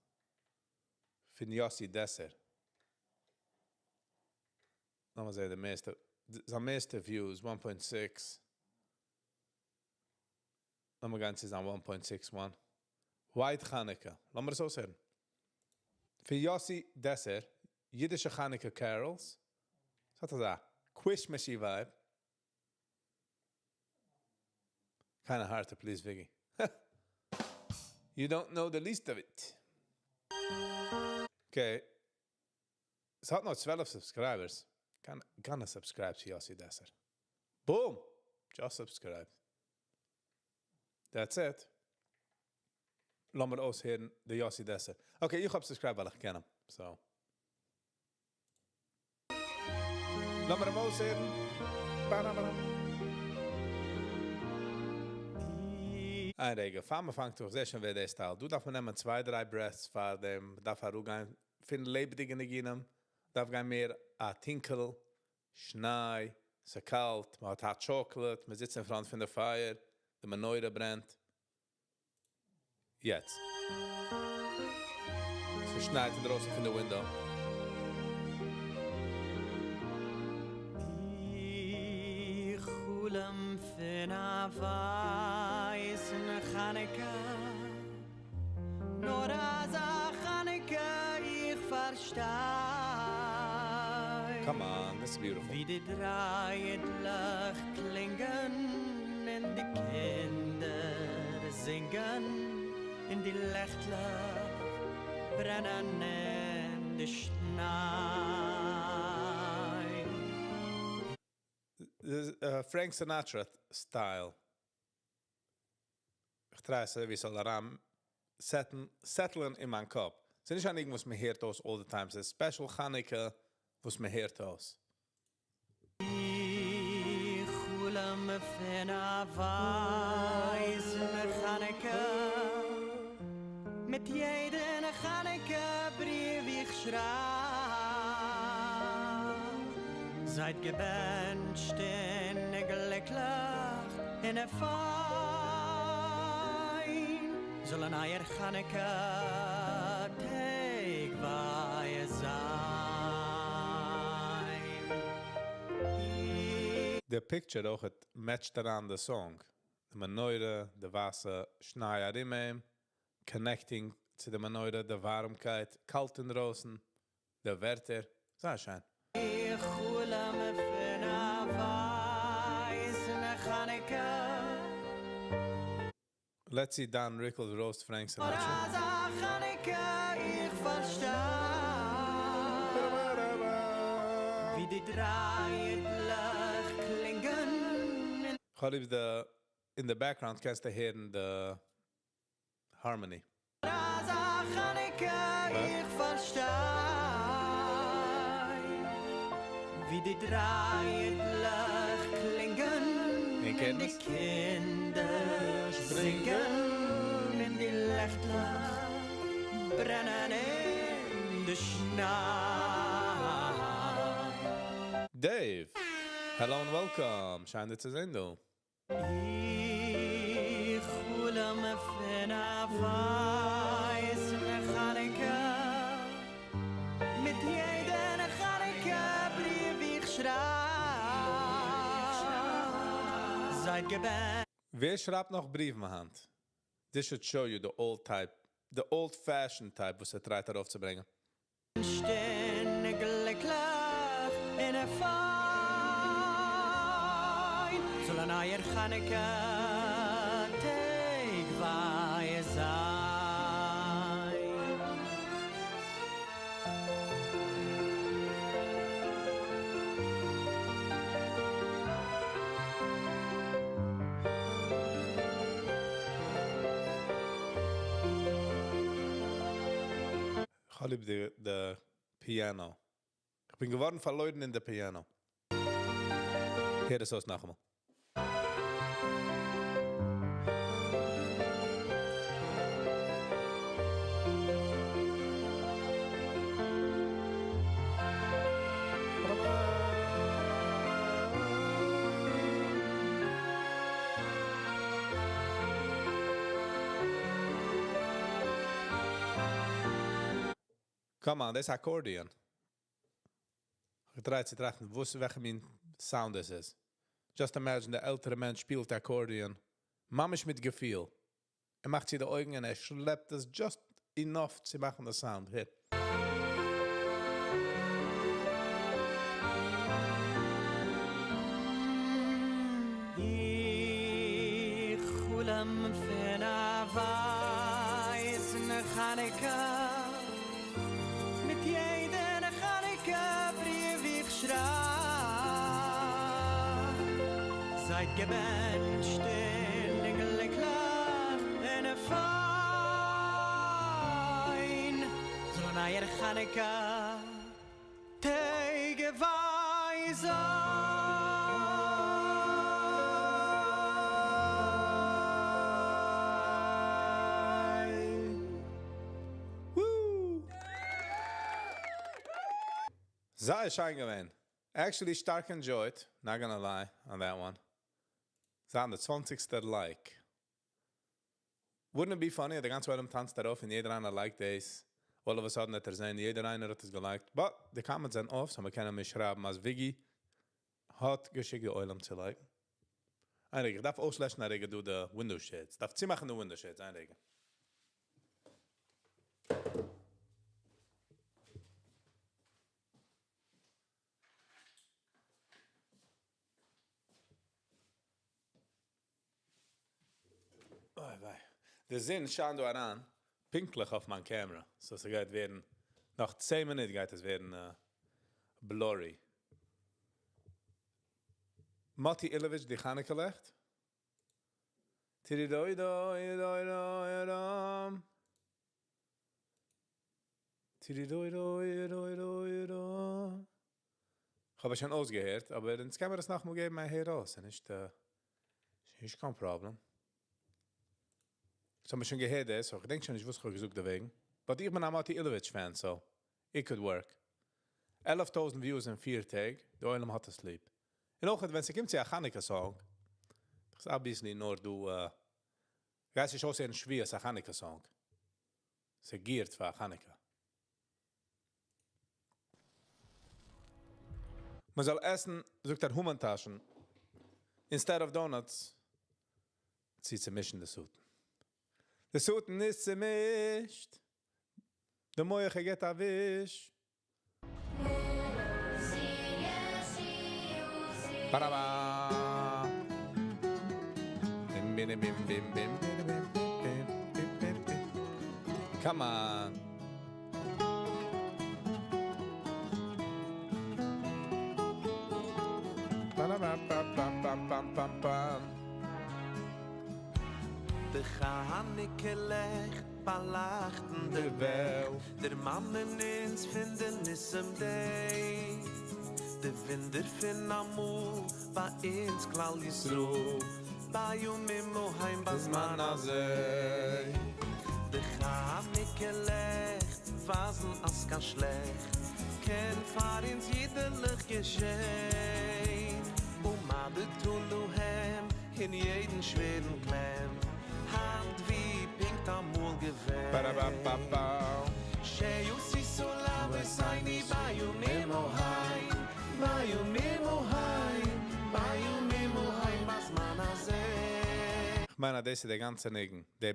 פון יאסי דעסער. לאמיר זען, די מערסטע, זיין מערסטע views, 1.6. לאמיר גיין צו זיין 1.61. White Chanukah. לאמיר עס אויסהערן. פון יאסי דעסער, אידישע Chanukah Carols. עס האט אזא Christmassy vibe. Kind of hard to please Viggy. You don't know the least of it. Okay. עס האט נאר 12 subscribers. Gonna subscribe to Yossi Desser. Boom! Just subscribed. That's it. לאמיר אויסהערן די Yossi Desser. Okay, איך האב subscribed, ווייל איך קען אים. So. לאמיר אים אויסהערן. Ba-da-ba-da. איין רגע, פאר מען פאנגט אן, זע שוין ווער דער style. דא דארף מען נעמען צוויי, דריי breaths פאר דעם, דארף אראפגיין, פון לעבעדיגע ניגונים, דארף גיין מער א טונקל, שניי, ס'איז קאלט, מען האט hot chocolate, מען זיצט אין front פון דער פייער, די מנורה ברענט. יעצט. ס'שנייט אינדרויסן פון די window. איך חלום פון א ווייסן חנוכה, נאר אזא חנוכה איך פארשטיי. Come on, this is beautiful. ווי די דריידלעך קלינגען און די קינדער זינגען און די לעכטלעך ברענען אין די שניי. This is Frank Sinatra style. איך try עס ווי ס'זאל אריין settle'ן, settle'ן אין מיין קאפ. ס'איז נישט א ניגון וואס מען הערט אויס all the time. ס'איז special חנוכה וואס מען הערט אויס. איך חלום פון א ווייסן חנוכה, מיט יעדן חנוכה בריוו איך שרייב. זייט געבענטשט און גליקלעך און פיין, זאלן אייער חנוכה טעג ווייס זיין. The picture אויך האט matched אריין the song. די מנורה, די ווייסע שניי ארום אים, connecting צו די מנורה, די ווארעמקייט, קאלט אינדרויסן. די ווערטער, זייער שיין. איך חלום פון א ווייסן חנוכה. Let's see Don Rickles roast Frank Sinatra. אזא חנוכה איך פארשטיי. ווי די דריידלעך קלינגען אין. כ'האב ליב די, אין די background קענסטו הערן די harmony. אזא חנוכה איך פארשטיי. ווי די דריידלעך קלינגען און און די קינדער זינגען און די לעכטלעך ברענען אין די שניי. Dave, hello and welcome, שיין דיר צו זען דא. איך חלום פון א ווייסן חנוכה, מיט יעדן חנוכה בריוו איך שרייב, זייט געבענטשט. ווער שרייבט נאך בריוו היינט? This should show you the old type, the old fashioned type וואס ער try ט ארויפצוברענגען. און גליקלעך און פיין, זאלן אייער חנוכה טעג ווייס זיין. כ'האב ליב די די piano. כ'בין געווארן פארלוירן אין די piano. הער עס אויס נאכאמאל. Come on, דאס accordion. איך try צו טראכטן, וואס וועלכע מין sound דאס איז. Just imagine, דער עלטערע מענטש שפילט accordion. ממש מיט געפיל. ער מאכט צו די אויגן און ער שלעפט עס just enough צו מאכן די sound. הער. איך חלום פון א ווייסן חנוכה, מיט יעדן חנוכה בריוו איך שרייב, זייט געבענטשט און גליקלעך און פיין, זאלן אייער חנוכה טעג ווייס זיין. Woo! זייער שיין געווען. Actually שטארק enjoyed, not gonna lie on that one. זיין די 20סטע like. Wouldn't it be funny, די גאנצע עולם טאנצט דערויף און יעדער איינער like דאס. All of a sudden האט ער זען, יעדער איינער האט עס גע like ט. But די comments זענען off, so מיר קענען מיר שרייבן, אז Viggy האט געשיקט די עולם צו like ן. איין רגע, איך דארף אויסלעשן א רגע דא די window shades. דארף צומאכן די window shades, איין רגע. אוי וויי. די זון שיינט דא אריין, פונקטליך אויף מיין camera. So ס'גייט ווערן, נאך 10 מינוט גייט עס ווערן blurry. Matti Ilevich, די חנוכה לעכט. Tiri doi doi doi doi dom. Tiri doi doi doi doi dom. איך האב עס שוין אויסגעהערט, אבער אונז קען מען דאס נאכאמאל געבן, הער אויס. נישט, נישט קיין פראבלעם. דאס האבן מיר שוין געהערט, so איך געדענק שוין נישט, וואס איך האב געזאגט דערוועגן. But איך בין א Matti Ilevich fan, so it could work. 11.000 views אין 4 טעג, די עולם האט עס ליב. און אויך, ווען עס קומט צו א חנוכה song, דאס איז obviously נאר דו, גייסט נישט אויסהערן שבועות א חנוכה song. ס'איז geared פאר חנוכה. מען זאל עסן, זאגט ער המן-טאשן, instead of donuts, צו צעמישן די שטן. די שטן איז צעמישט, די מוח געט א וויש. Ba-da-ba. Bim, bim, bim, bim, bim, bim, bim, bim, bim, bim, bim. Come on. Ba-da-ba-ba-ba-ba-ba-ba. די חנוכה ליכט באלייכטן די וועלט. דערמאנען אונז פון די ניסים די. די וואונדער פון אמאל ביי אונז כלל ישראל. בימים ההם בזמן הזה. די חנוכה ליכט ווייזן אז קיין שלעכט קען פאר אונז אידעלעך געשען. ומדד להם אין יעדן שווערן קלעם. היינט ווי פונקט אמאל געווען. Ba-da-ba-ba-ba. שיוסיסו לאבותינו בימים ההם, בימים ההם, בימים ההם בזמן הזה. איך מיין, דאס איז דער גאנצער ניגון. דער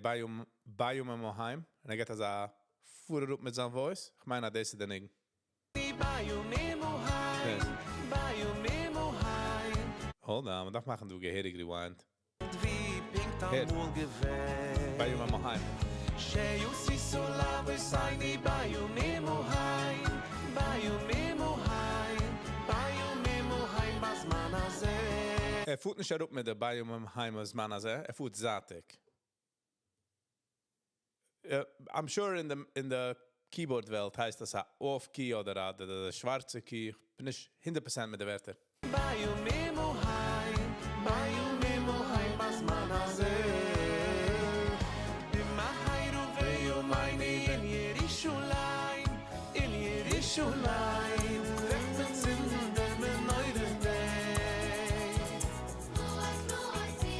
בימים ההם. און ער גייט אזא פאר אראפ מיט זיין voice. איך מיין, דאס איז דער ניגון. בימים ההם, בימים ההם. Hold on, מ'דארף מאכן דא געהעריג rewind. ווי פונקט הער. אמאל געווען. בימים ההם. שיוסיסו לאבותינו בימים ההם, בימים ההם, בימים ההם בזמן הזה. ער פארט נישט אראפ מיט דער בימים ההם בזמן הזה, ער פארט זייטיג. I'm sure in the keyboard וועלט הייסט דאס א off key אדער א שווארצע key. איך בין נישט 100% מיט די ווערטער. בימים ההם, בימים ההם בזמן הזה. במהרה בימינו אין ירושלים, אין ירושלים, וועט מען צינדן די מנורה די. מואס מואסי,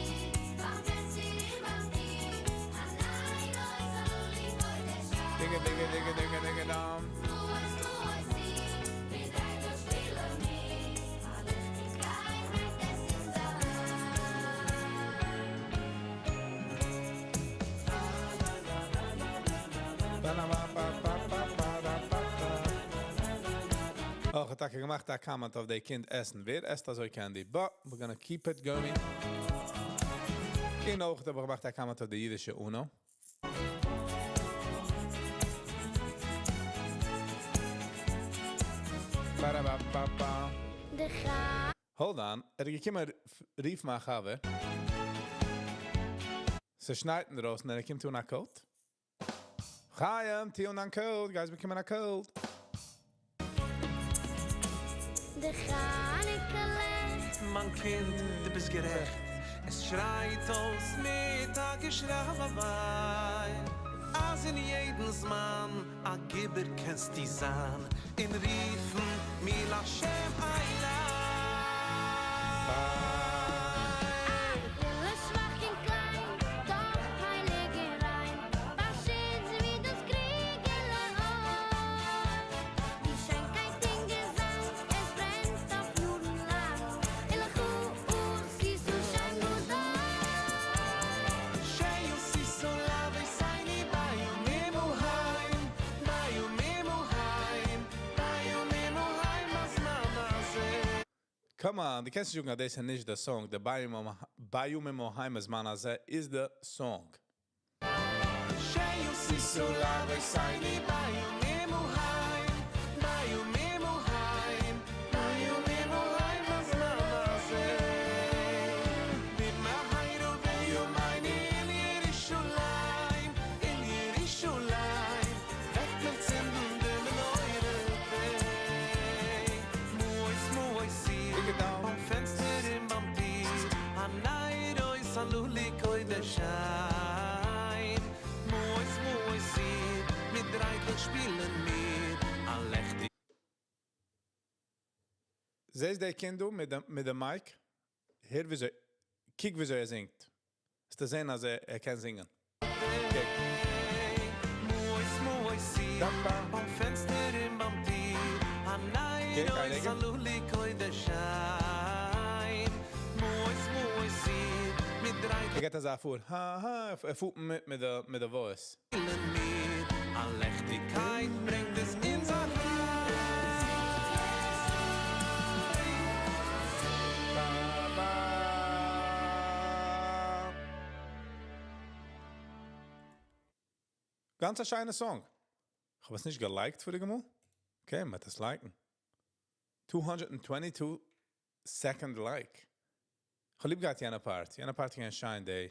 במפנציר במטיר, הנאי לא יסלו לי קודש. Dinge, dinge, dinge, dinge, dinge, dam. מואס מואסי, מיט דריי שפילן מיר, א ליכטיגקייט ברענגט עס אונז אהיים. Ba-da-ba-ba-ba-ba-ba-ba-ba. Oh, איך האב טאקע געמאכט א comment אויף די קינד עסן. ווער עסט אזוי candy? But we're gonna keep it going. און אויך האב איך געמאכט א comment אויף די אידישע Uno. Ba-da-ba-ba-ba. די חא Hold on, ער איז געקומען, רוף מיין חבר. ס'שנייט אינדרויסן, און ער קומט אן א coat. חיים, טו אן א coat, guys באקומען א coat. די חנוכה ליכט. מיין קינד, דו ביסט גערעכט. עס שרייט אויס מיט א געשריי. אז אין יעדן זמן א גיבור קענסטו זיין. און רופן מי להשם אלי. אפילו שוואך און קליין, דאך הייליג און ריין. באשיצט ווי דאס קריגעלע אויג. די שיינקייט אין געזאנג, עס ברענט אויף יארן לאנג. ולכו שישו שם גדול. שיוסיסו לאבותינו בימים ההם, בימים ההם, בימים ההם בזמן הזה. Come on, דו קענסט נישט זאגן, דאס איז נישט דער song. דער בימים ההם בזמן הזה איז the song. שיוסיסו לאבותינו בימים ההם, בימים ההם, בימים ההם בזמן הזה. במהרה בימינו אין ירושלים, אין ירושלים, וועט מען צינדן די מנורה די. מואס מואסי, ביים פענסטער און ביים טיר, הנרות הללו קודש שיין. מואס מואסי, מיט דריידלעך שפילן מיר, א ליכטיג זעסט דער קינד דא מיט דעם mic? הער ווי קוק ווי ער זינגט. איז צו זען, אז ער קען זינגען. קוק. מואס מואסי, ביים פענסטער און ביים טיר, קוק, הנרות א רגע. הללו קודש שיין. מואס מואסי, מיט דריי ער גייט אזא פאר. הא, הא, ער פארט מיט דער voice. שפילן מיר, א ליכטיגקייט ברענגט עס אונז אהיים. גאנץ א שיינע song. איך האב עס נישט גע like ט פאריגע מאל. Okay, מ'וועט עס like ן. 222 second like. איך האב ליב געהאט יענע part. יענע part געווען שיין די.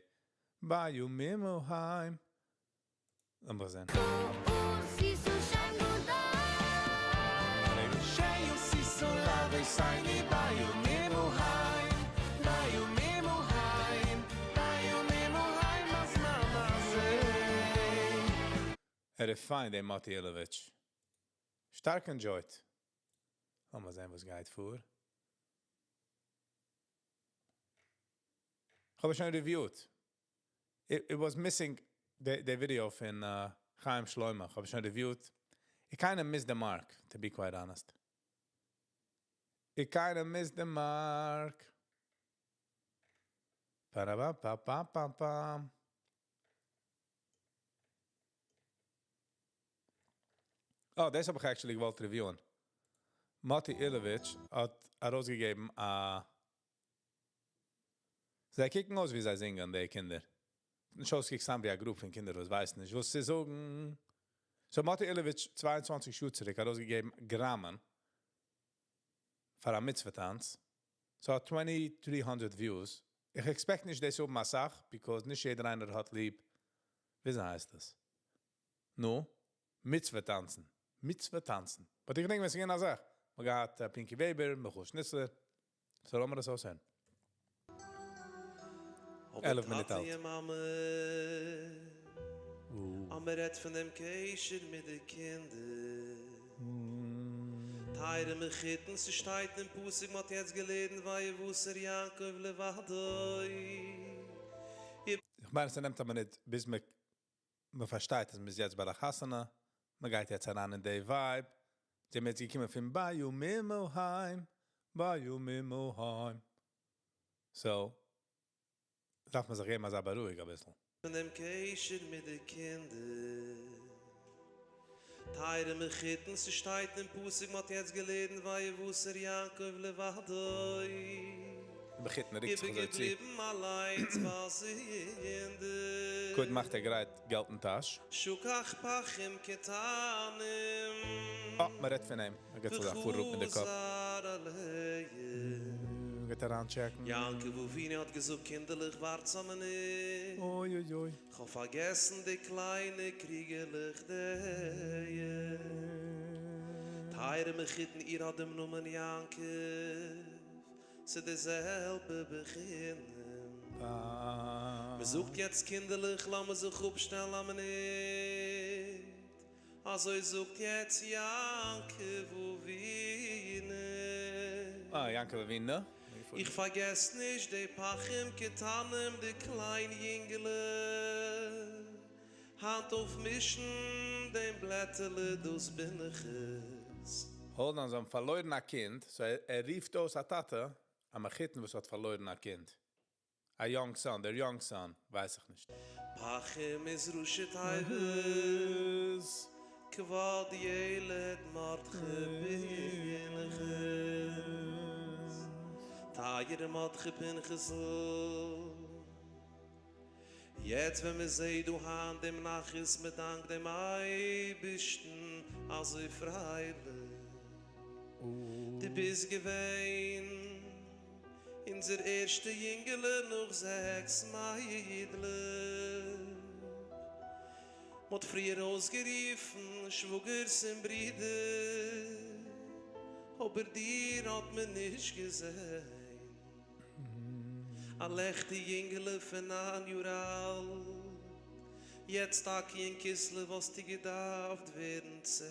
בימים ההם. לאמיר זען. שישו שם גדול. שישישו לאבותינו בימים ההם, בימים ההם, בימים ההם בזמן הזה. ער איז פיין, דער Moti Ilevich. שטארק enjoyed. לאמיר זען, וואס גייט פאר. איך האב שוין reviewed. It was missing the video פון Chaim Shlomo. איך האב שוין reviewed. It kind of missed the mark, to be quite honest. It kind of missed the mark. Pa-ra-ba-pa-pa-pa-pam. Oh, דאס האב איך actually געוואלט review ען. Moti Ilevich האט ארויסגעגעבן א זיי קוקן אויס ווי זיי זינגען, די קינדער. נישט אויסגעקוקט סתם ווי א group פון קינדער, וואס ווייסן נישט, וואס זיי זאגן. So Moti Ilevich 22 יאר צוריק האט ארויסגעגעבן גראמען פאר א מצוה טאנץ. So האט 2300 views. איך expect נישט דאס האבן א סאך, because נישט יעדער איינער האט ליב. ווי הייסט דאס? נו? מצוה טאנצן. מצוה טאנצן. But איך דענק, ווען ס'איז געווען א זאך. מ'האט געהאט Pinky Weber, Michoel Schnitzler. So לאמיר דאס אויסהערן. 11 מינוט אלט. מאמע, אז מ'רעדט פון דעם קשר מיט די קינדער. טייערע מחותן, ס'שטייט אין פסוק, מ'האט יעצט געלערנט, ויותר יעקב לבדו. איך מיין, עס נעמט א מינוט, ביז מען פארשטייט, אז מ'איז יעצט ביי דער חתונה, מען גייט יעצט אריין אין די vibe. זיי האבן יעצט געקומען פון בימים ההם, בימים ההם. So, דארף מען זיך געבן אזא בארואיג א ביסל. פון דעם קשר מיט די קינדער. טייערע מחותן, ס'שטייט אין פסוק, מ'האט יעצט געלערנט, ויותר יעקב לבדו. מחותן רוקט זיך אזוי צו. געבליבן אליין באזונדער. קודם מאכט ער גרייט געלט אין טאש. שכח פכים קטנים. אה, מען רעדט פון אים. ער גייט זיך דא פאררוקן מיט די קאפ. וחזר עליהם. גייט ער אריינ check ן. יעקב אבינו האט געזאגט, קינדערלעך, ווארט א מינוט. אוי, אוי, אוי. איך האב פארגעסן די קליינע קריגעלעך די. טייערע מחותן, איר האט דעם נאמען יעקב. ס'איז די זעלבע בחינה. מען זאגט יעצט קינדערלעך, לאמיר זיך אפשטעלן א מינוט. אזוי זאגט יעצט יעקב אבינו. אה, יעקב אבינו. איך פארגעס נישט די פכים קטנים, די קליין יינגעלע. האנט אויפמישן דעם בלעטעלע, דאס בין איך עס. Hold on, זיי האבן פארלוירן א קינד. So ער רופט אויס א טאטע, א מחותן, וואס האט פארלוירן א קינד. A young son, דער young son, ווייס איך נישט. פכים איז ראשי תיבות, כבוד ילד מרדכי פנחס. טייערע מרדכי פנחס'ל. יעצט ווען מיר זעט דו האן דעם נחת, מיר דאנק דעם אייבערשטן, אזוי פרייליך. דו ביסט געווען אונזער ערשטע יינגעלע נאך זעקס מיידלעך. מ'האט פריער אויסגערופן שוואגערס און ברידער, אבער דיר האט מען נישט געזען. א לעכטיג יינגעלע פון 9 יאר אלט, יעצט טאקע אין כסלו וואלסטו געדארפט ווערן 10.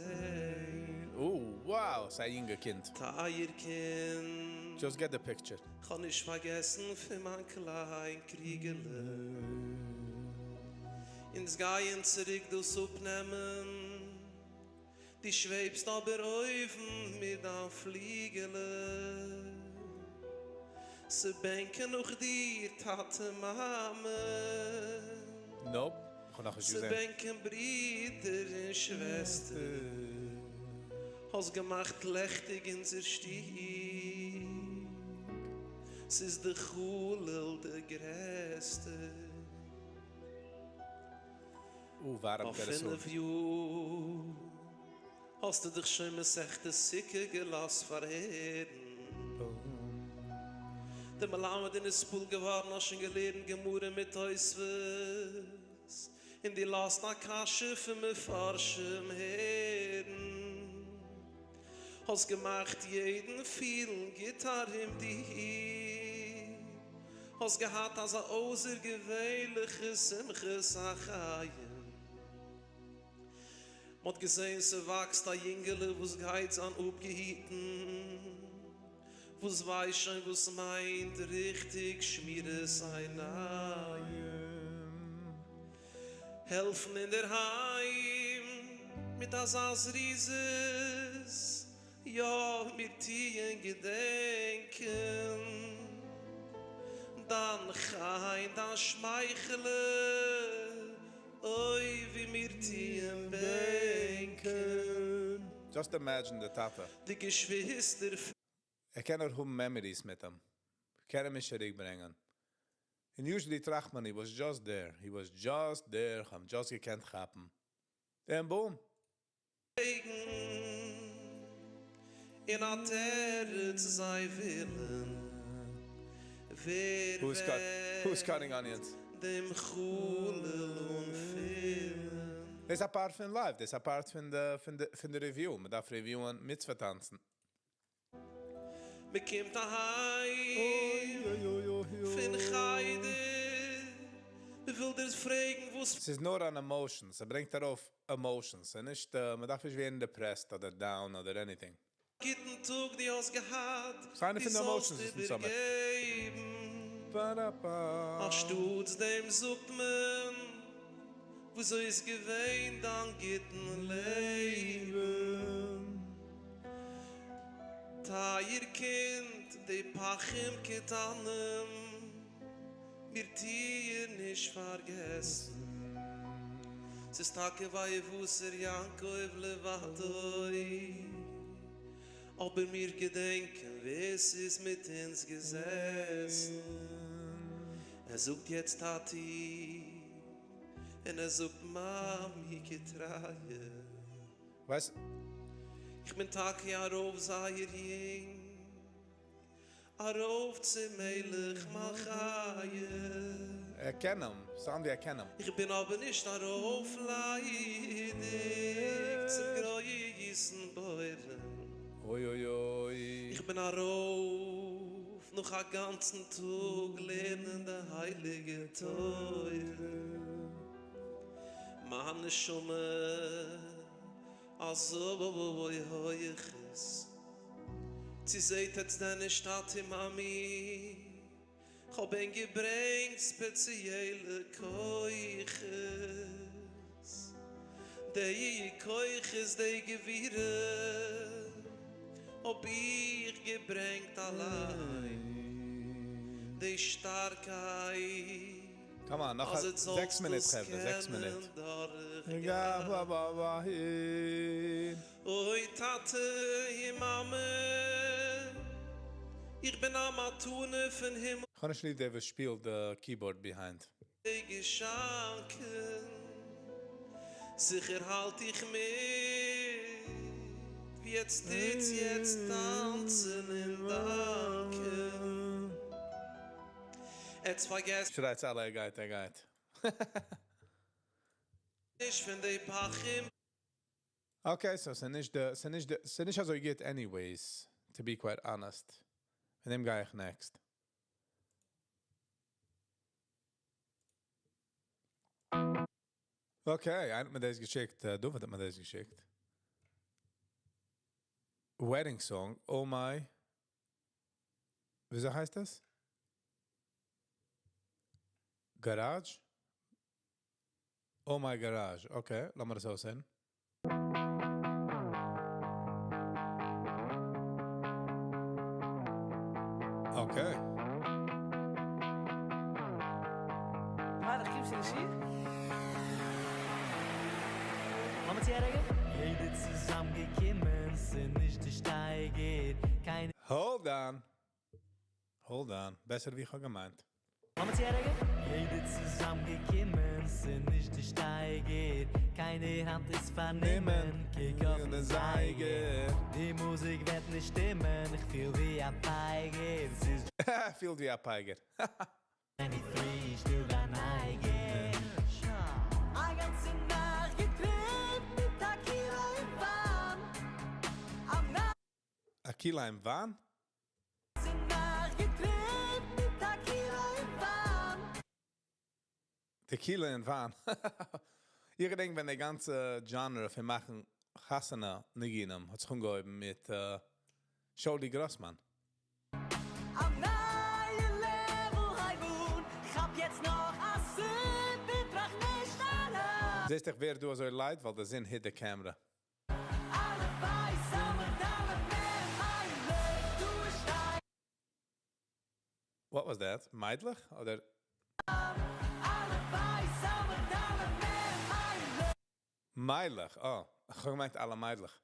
Oh, wow, ס'איז א יונגע קינד. טייער קינד. Just get the picture. כ'האב נישט פארגעסן פון מיין קליין קריגעלע. אונז גייען צוריק דאס אפנעמען. דו שוועבסט אבער אויבן מיט דיין פליגעלע. ס'בענקען נאך דיר, טאטע, מאמע. Nope, איך האב נאך נישט געזען. ס'בענקען ברידער און שוועסטער. האסט געמאכט לעכטיג אונזער שטוב. ס'איז די חלל דער גרעסטע. ווארעם אויף קערעסול. פינף יאר האסטו דיך שוין מסכת סוכה געלאזט פארהערן. דער מלמד איז נתפעל געווארן האסט שוין געלערנט גמרא מיט תוספות און דו לאזט א קשיא פון מפרשים הערן. האסט געמאכט יעדן פילן גוט ארום דיר. האסט געהאט אזא אויסערגעווענליכע שמחת החיים. מ'האט געזען ס'וואקסט א יונגעלע וואס גייט זיין אפגעהיטן, וואס ווייסט שוין וואס מיינט ריכטיג שמירת עיניים, העלפן אינדערהיים מיט אזא זריזות, יא מיר טוען געדענקען דיין חן דיין שמייכעלע, אוי ווי מיר טוען בענקען. Just imagine די טאטע. די געשוויסטער. ער קען נאר האבן memories מיט אים. קען אים נישט צוריק ברענגען. און usually טראכט מען, he was just there, he was just there, איך האב אים just געקענט כאפן. Then boom. פרעגן און א תירוץ זיי ווילן, ווער Who's cut? Who's וועט cutting onions? דעם חלל אנפילן? דאס איז א part פון life, דאס איז א part פון די פון די פון די review, מען דארף review ען מצוה טאנצן. מען קומט אהיים פון חדר, מען וויל דיר פרעגן וואס. ס'איז נאר אן emotion, ס'ברענגט ארויף emotions, ס'איז נישט, מען דארף נישט ווערן depressed אדער down אדער anything. גוטן טאג דו האסט געהאט, ס'איז איינע דו פון די זאלסט emotions וואס אונז האבן. איבערגעבן. אנשטאטס דעם זאגט מען, וויאזוי איז געווען דיין גוטן לעבן? טייער קינד, די פחים קטנים מיר טוען נישט פארגעסן. ס'איז טאקע ויותר יעקב לבדו, אבער מיר געדענקען ווער ס'איז מיט אונז געזעסן. ער זאגט יעצט טאטי, און ער זאגט מאמי געטרייע. ווייסט. איך בין טאקע ארויף זייער יונג, ארויף צום מלך מלכיה. ער קען אים, sound ווי ער קען אים. איך בין אבער נישט ארויף ליידיג צום גרויסן בורא. אוי אוי אוי. איך בין ארויף נאך א גאנצן טאג לערנען די הייליגע תורה. מיין נשמה אזוי הויך איז. צו זעהט עטס דען נישט טאטי מאמי? כ'האב ענק געברענגט ספעציעלע כוחות. די כוחות די גבורה האב איך געברענגט אליין. די שטארקייט Come on, נאך אז עטס זעקס זאלטס מינוט דאס חברה, זעקס קענען מינוט. דורכגיין. אוי טאטע און מאמע, איך בין א מתנה פון הימל. כ'האב נישט ליב דער וואס שפילט די keyboard behind. געשאנקען, זיכער האלט איך מיט, ווי עטס טוטס יעצט טאנצן און דאנקען. עטס פארגעסט. שרייטס אלע ער גייט ער גייט. נישט פון די פחים. Okay, so ס'נישט די, ס'נישט די, ס'נישט אזוי גוט anyways, to be quite honest. מיט דעם גיי איך next. Okay, איינער האט מיר דאס געשיקט, דוד האט מיר דאס געשיקט. Wedding song, oh my. וויאזוי הייסט עס? Garage? Oh my garage, okay, לאמיר עס אויסהערן. Okay. מיידלעך, קומסט צו די שיעור? לאמיר צו א רגע. יעדער צוזאמגעקומען, ס'נישט די שטייגער, קיינער. Hold on. Hold on. בעסער ווי איך האב געמיינט. לאמיר צו א רגע. יעדער צוזאמגעקומען, ס'נישט די שטייגער, קיינער היינט איז פארנומען, קוק אויפן זייגער, די מוזיק וועט נישט שטימען, איך פיל ווי א פייגער, ס'איז. פיל ווי א פייגער. טווענטי טרי, שטיל דיין נייגער. א גאנצע נאכט געטריפט מיט א קילע אין וויין. א קילע אין וויין? Tequila און וויין. איך געדענק ווען די גאנצע genre פון מאכן חתונה ניגונים האט זיך אנגעהויבן מיט שאולי גראסמאן. א נייע level הייב אן, כאפ יעצט נאך א sip און טראכט נישט אריין. זעסט איך ווער דא אזוי light ווייל די זון hit די camera. What was that? מיידלעך? אדער? מיילעך, אה. איך האב געמיינט אלע מיידלעך.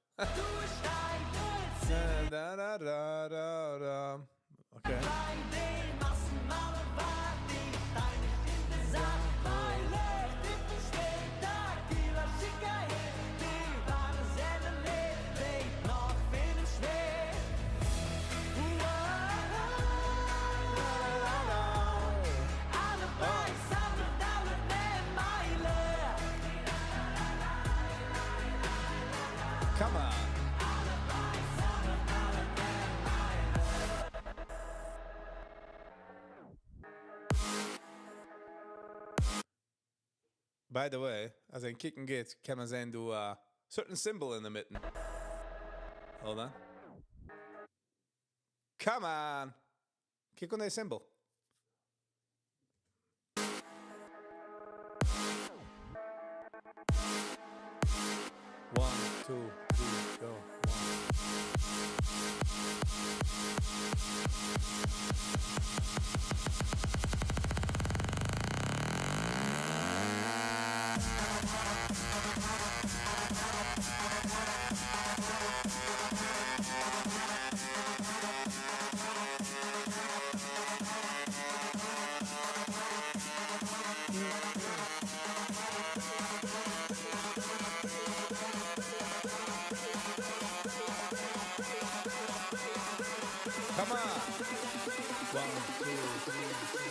Okay. Come on. By the way, אז איין קוקן גוט, קען מען זען דא א certain symbol אין די מיטן. Hold on. Come on. קוק אן די symbol. One, two, three, go. One. Come on. One, two, three, four.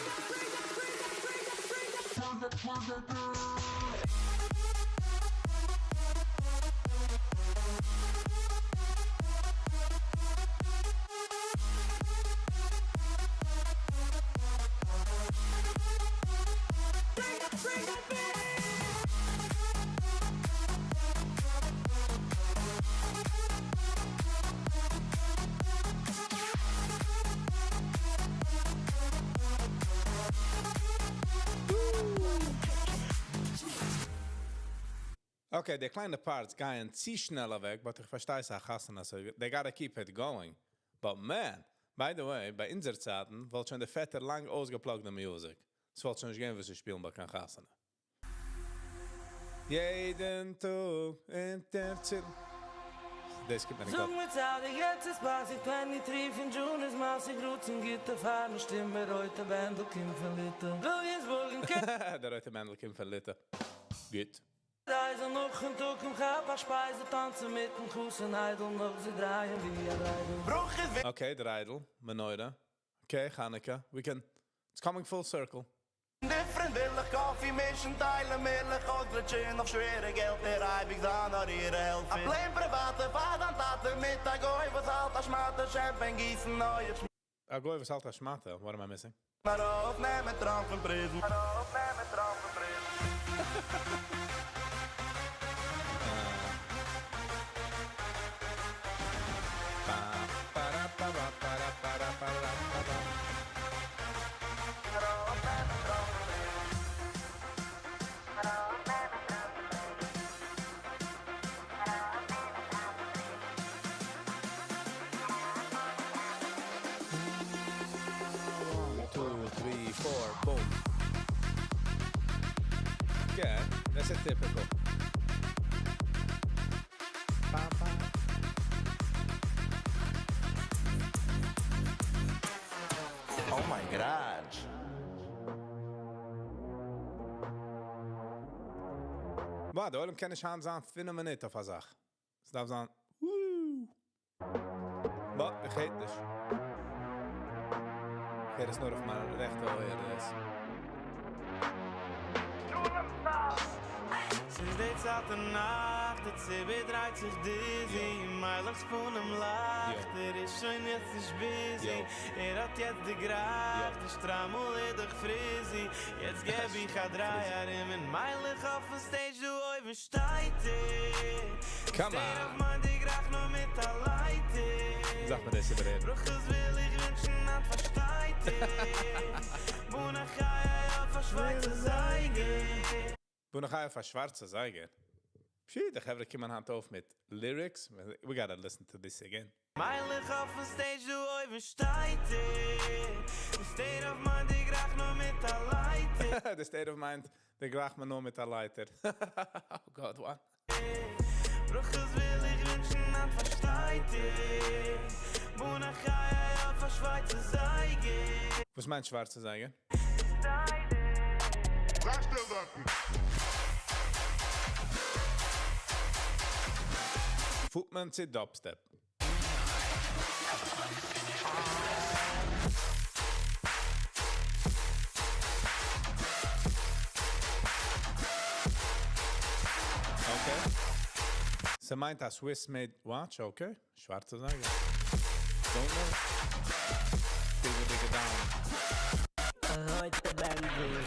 Okay, די קליינע parts גייען צו שנעל אוועק, but איך פארשטיי ס'איז א חתונה, so they gotta keep it going. But man, by the way, ביי אונזער צייטן וואלט שוין דער פעטער לאנג אויסגעפלאגט די music. עס וואלט שוין נישט געווען וואס צו שפילן ביי קיין חתונה. יעדן טאג אין דער צייט. דאס גיט מיר א זאג קאפ. מיר צדיק, יעצט איז פסח, 23 פון June איז מאסיג רצון גוטע פארן שטימע, רויטע בענדל קומט פון ליטע. וויליאמסבורג אין דער רויטע בענדל קומט פון ליטע. גוט. רייזן נאך אין טאג און כאפ א שפייז, טאנצן מיטן חתן איידל נאך זיי דרייען ווי א דריידל. ברוך איז Okay, דריידל, menorah. Okay, Chanukah. We can. It's coming full circle. Different וויל איך coffee מישן, טיילן מילך, אויסגלעטשן אויף שווערע געלט, דער אייביג זיין נאר אירע העלפער. א plain פריוואטע פאר דיין טאטע מיט א גוי וואס האלט א שמאטע, champagne גיסן, נוי, איך א גוי וואס האלט א שמאטע, what am I missing? ארויסנעמען טראמפ פון prison. ארויסנעמען טראמפ פון prison. Pa, para, pa, pa, para, para, para, pa, pa. ארויסנעמען טראמפ פון prison. One, two, three, four, boom. Okay, that's a typical. Pa, pa. Oh my garage. וואו, דער עולם קען נישט היינט זיין פינף מינוט אויף א זאך. עס דארף זיין, וואו! But, איך hate נישט. איך הער עס נאר אויף מיין רעכטע אויער דאס. ס'איז די צייט אין נאכט, דער ציבור דרייט זיך dizzy, מיילעך'ס פנים לאכט, ער איז שוין יעצט נישט busy, ער האט יעצט דערגרייכט, די שטריימל איז דאך frizzy, יעצט געב איך א דריי ארום און מיילעך אויפן stage דא אויבן שטייט ער, Come state on. of mind דערגרייכט נאר מיט א לייטער, זאג מיר דאס איבער. ברכות וויל איך ווינטשן היינט פארשטייט איר, בונה חיי אויף א שווארצע זייגער. בונה חיי אויף א שווארצע זייגער. פשי, די חברה קומען היינט אויף מיט lyrics. We gotta listen to this again. מיילעך אויפן stage דא אויבן שטייט ער, די state of mind דערגרייכט נאר מיט א לייטער. The state of mind דערגרייכט מען נאר מיט א לייטער. Oh God, what? ברכות וויל איך ווינטשן היינט פארשטייט איר, בונה חיי אויף א שווארצע זייגער. וואס מיינט שווארצע זייגער? זיי שטיל דארטן. פארט מען צו dubstep. Okay. ס'מיינט א Swiss made watch, okay. שווארצע זייגער. Don't know. Bigger, bigger down. רויטע בענדל.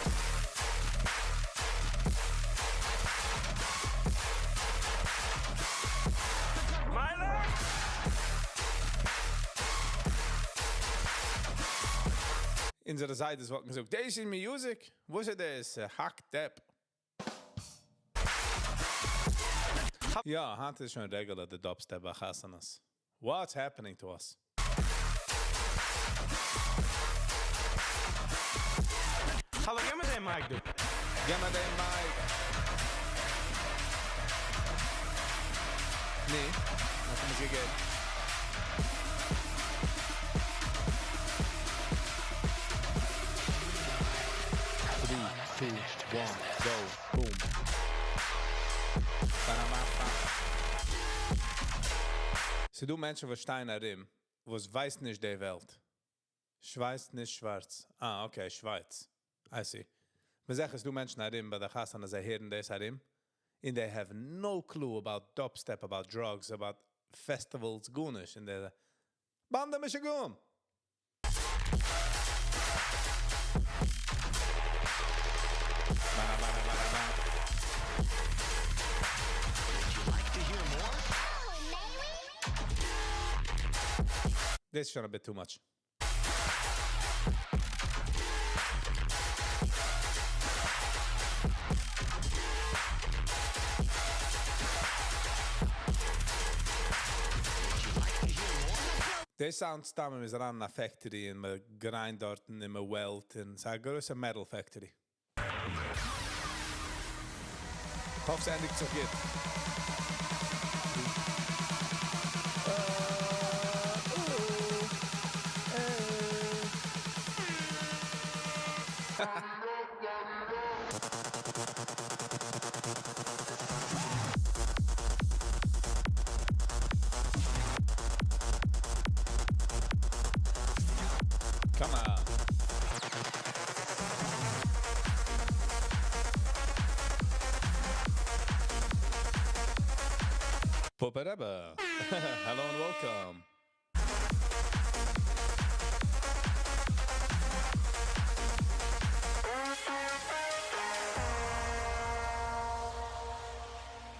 מיילעך! אונזערע זיידעס וואלטן געזאגט, דאס איז music. וואס איז דאס? האק-טעפ. יא, היינט איז שוין regular די dubstep ביי חתונות. What's happening to us? Hallo, גיב מיר דעם mic, דו. גיב מיר דעם mic. נע, האט ער מיר געגעבן. 3, 2, 1, go, boom. Ba-da-ba-ba. ס'דא מענטשן, וואס שטייען ארום, וואס ווייסן נישט די וועלט. שווייס נישט שווארץ. Ah, okay, שווייץ. I see. מען זאגט, ס'דא מענטשן ארום, ביי די חתונה, זיי הערן דאס ארום. And they have no clue about dubstep, about drugs, about festivals, גארנישט. און די באנדע משוגעים. Ba, ba, ba, ba, ba. Would you like to hear more? This is schon a bit too much. דאס sound סתם מ'איז אריין אין א factory און מען grind דארטן און מען weld און ס'איז א גרויסע metal factory. האף ס'ענדיגט זיך גוט. Come on. Popareba. Hello and welcome.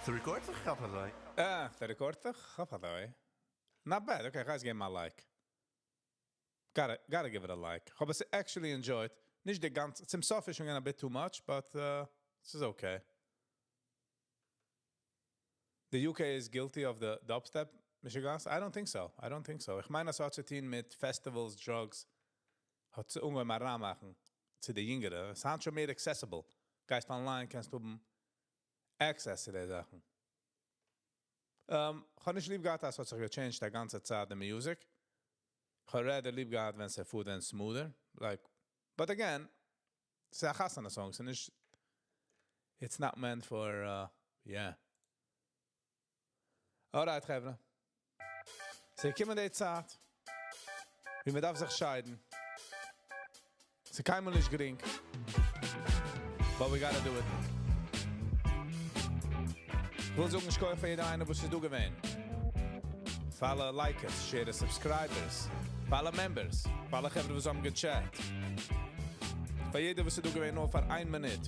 The record זיך גראד אזוי. Ah, the record זיך גראד אזוי. Not bad. Okay, guys, give me a like. Gotta give it a like. איך האב עס actually enjoyed. נישט די גאנצע, צום סוף איז שוין a bit too much, but this is okay. The UK is guilty of the dubstep, משוגעת? I don't think so. I don't think so. איך מיין, עס האט צו טון מיט festivals, drugs. האט צו אנגעהויבן אריינמאכן צו די יונגערע. עס איז שוין מער accessible. גייסט online, קענסט האבן access צו די זאכן. איך האב נישט ליב געהאט, אז עס האט זיך גע changed די גאנצע צייט, די music. איך האב rather ליב געהאט, ווען עס איז פאר דעם smoother. Like, but again, עס איז א חתונה song, ס'איז נישט, it's not meant for. Yeah. Alright, חברה. ס'איז געקומען די צייט, ווי מען דארף זיך שיידן. ס'איז קיינמאל נישט גרינג. But we gotta do it. איך וויל זאגן, שכוח פאר יעדער איינער, וואס איז דא געווען. פאר אלע likers, sharers, subscribers, פאר אלע members, פאר אלע חברה, וואס האבן געטשעט. פאר יעדער, וואס איז דא געווען, נאר פאר איין מינוט.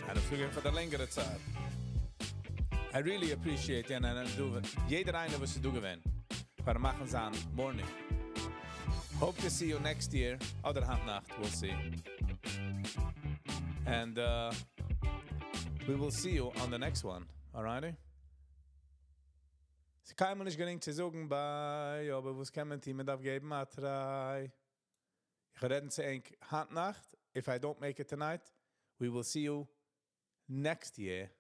און אפילו געווען פאר די לענגערע צייט. I really appreciate יעדער איינער, וואס איז דא געווען. פאר מאכן זיין morning. Hope to see you next year. אדער היינט נאכט, we'll see. And we will see you on the next one. Alrighty? ס'איז קיינמאל נישט גרינג צו זאגן bye, אבער וואס קען מען טון? מען דארף געבן א try. איך רעד צו ענק היינט נאכט. If I don't make it tonight, we will see you next year.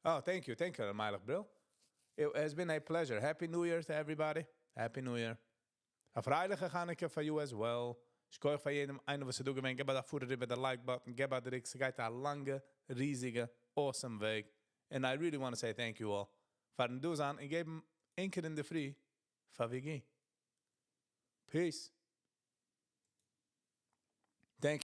Oh, thank you. Thank you, Mylach Brill. It has been a pleasure. Happy New Year to everybody. Happy New Year. א פרייליכע חנוכה for you as well. שכוח פאר יעדעם איינער וואס איז דא געווען. געב א פאר איבער די like button. געב א דריק. ס'גייט א לאנגע, ריזיגע, awesome וועג. And I really want to say thank you all. פארן דא זיין און געבן ענקער אינדערפרי פאר WG. Peace.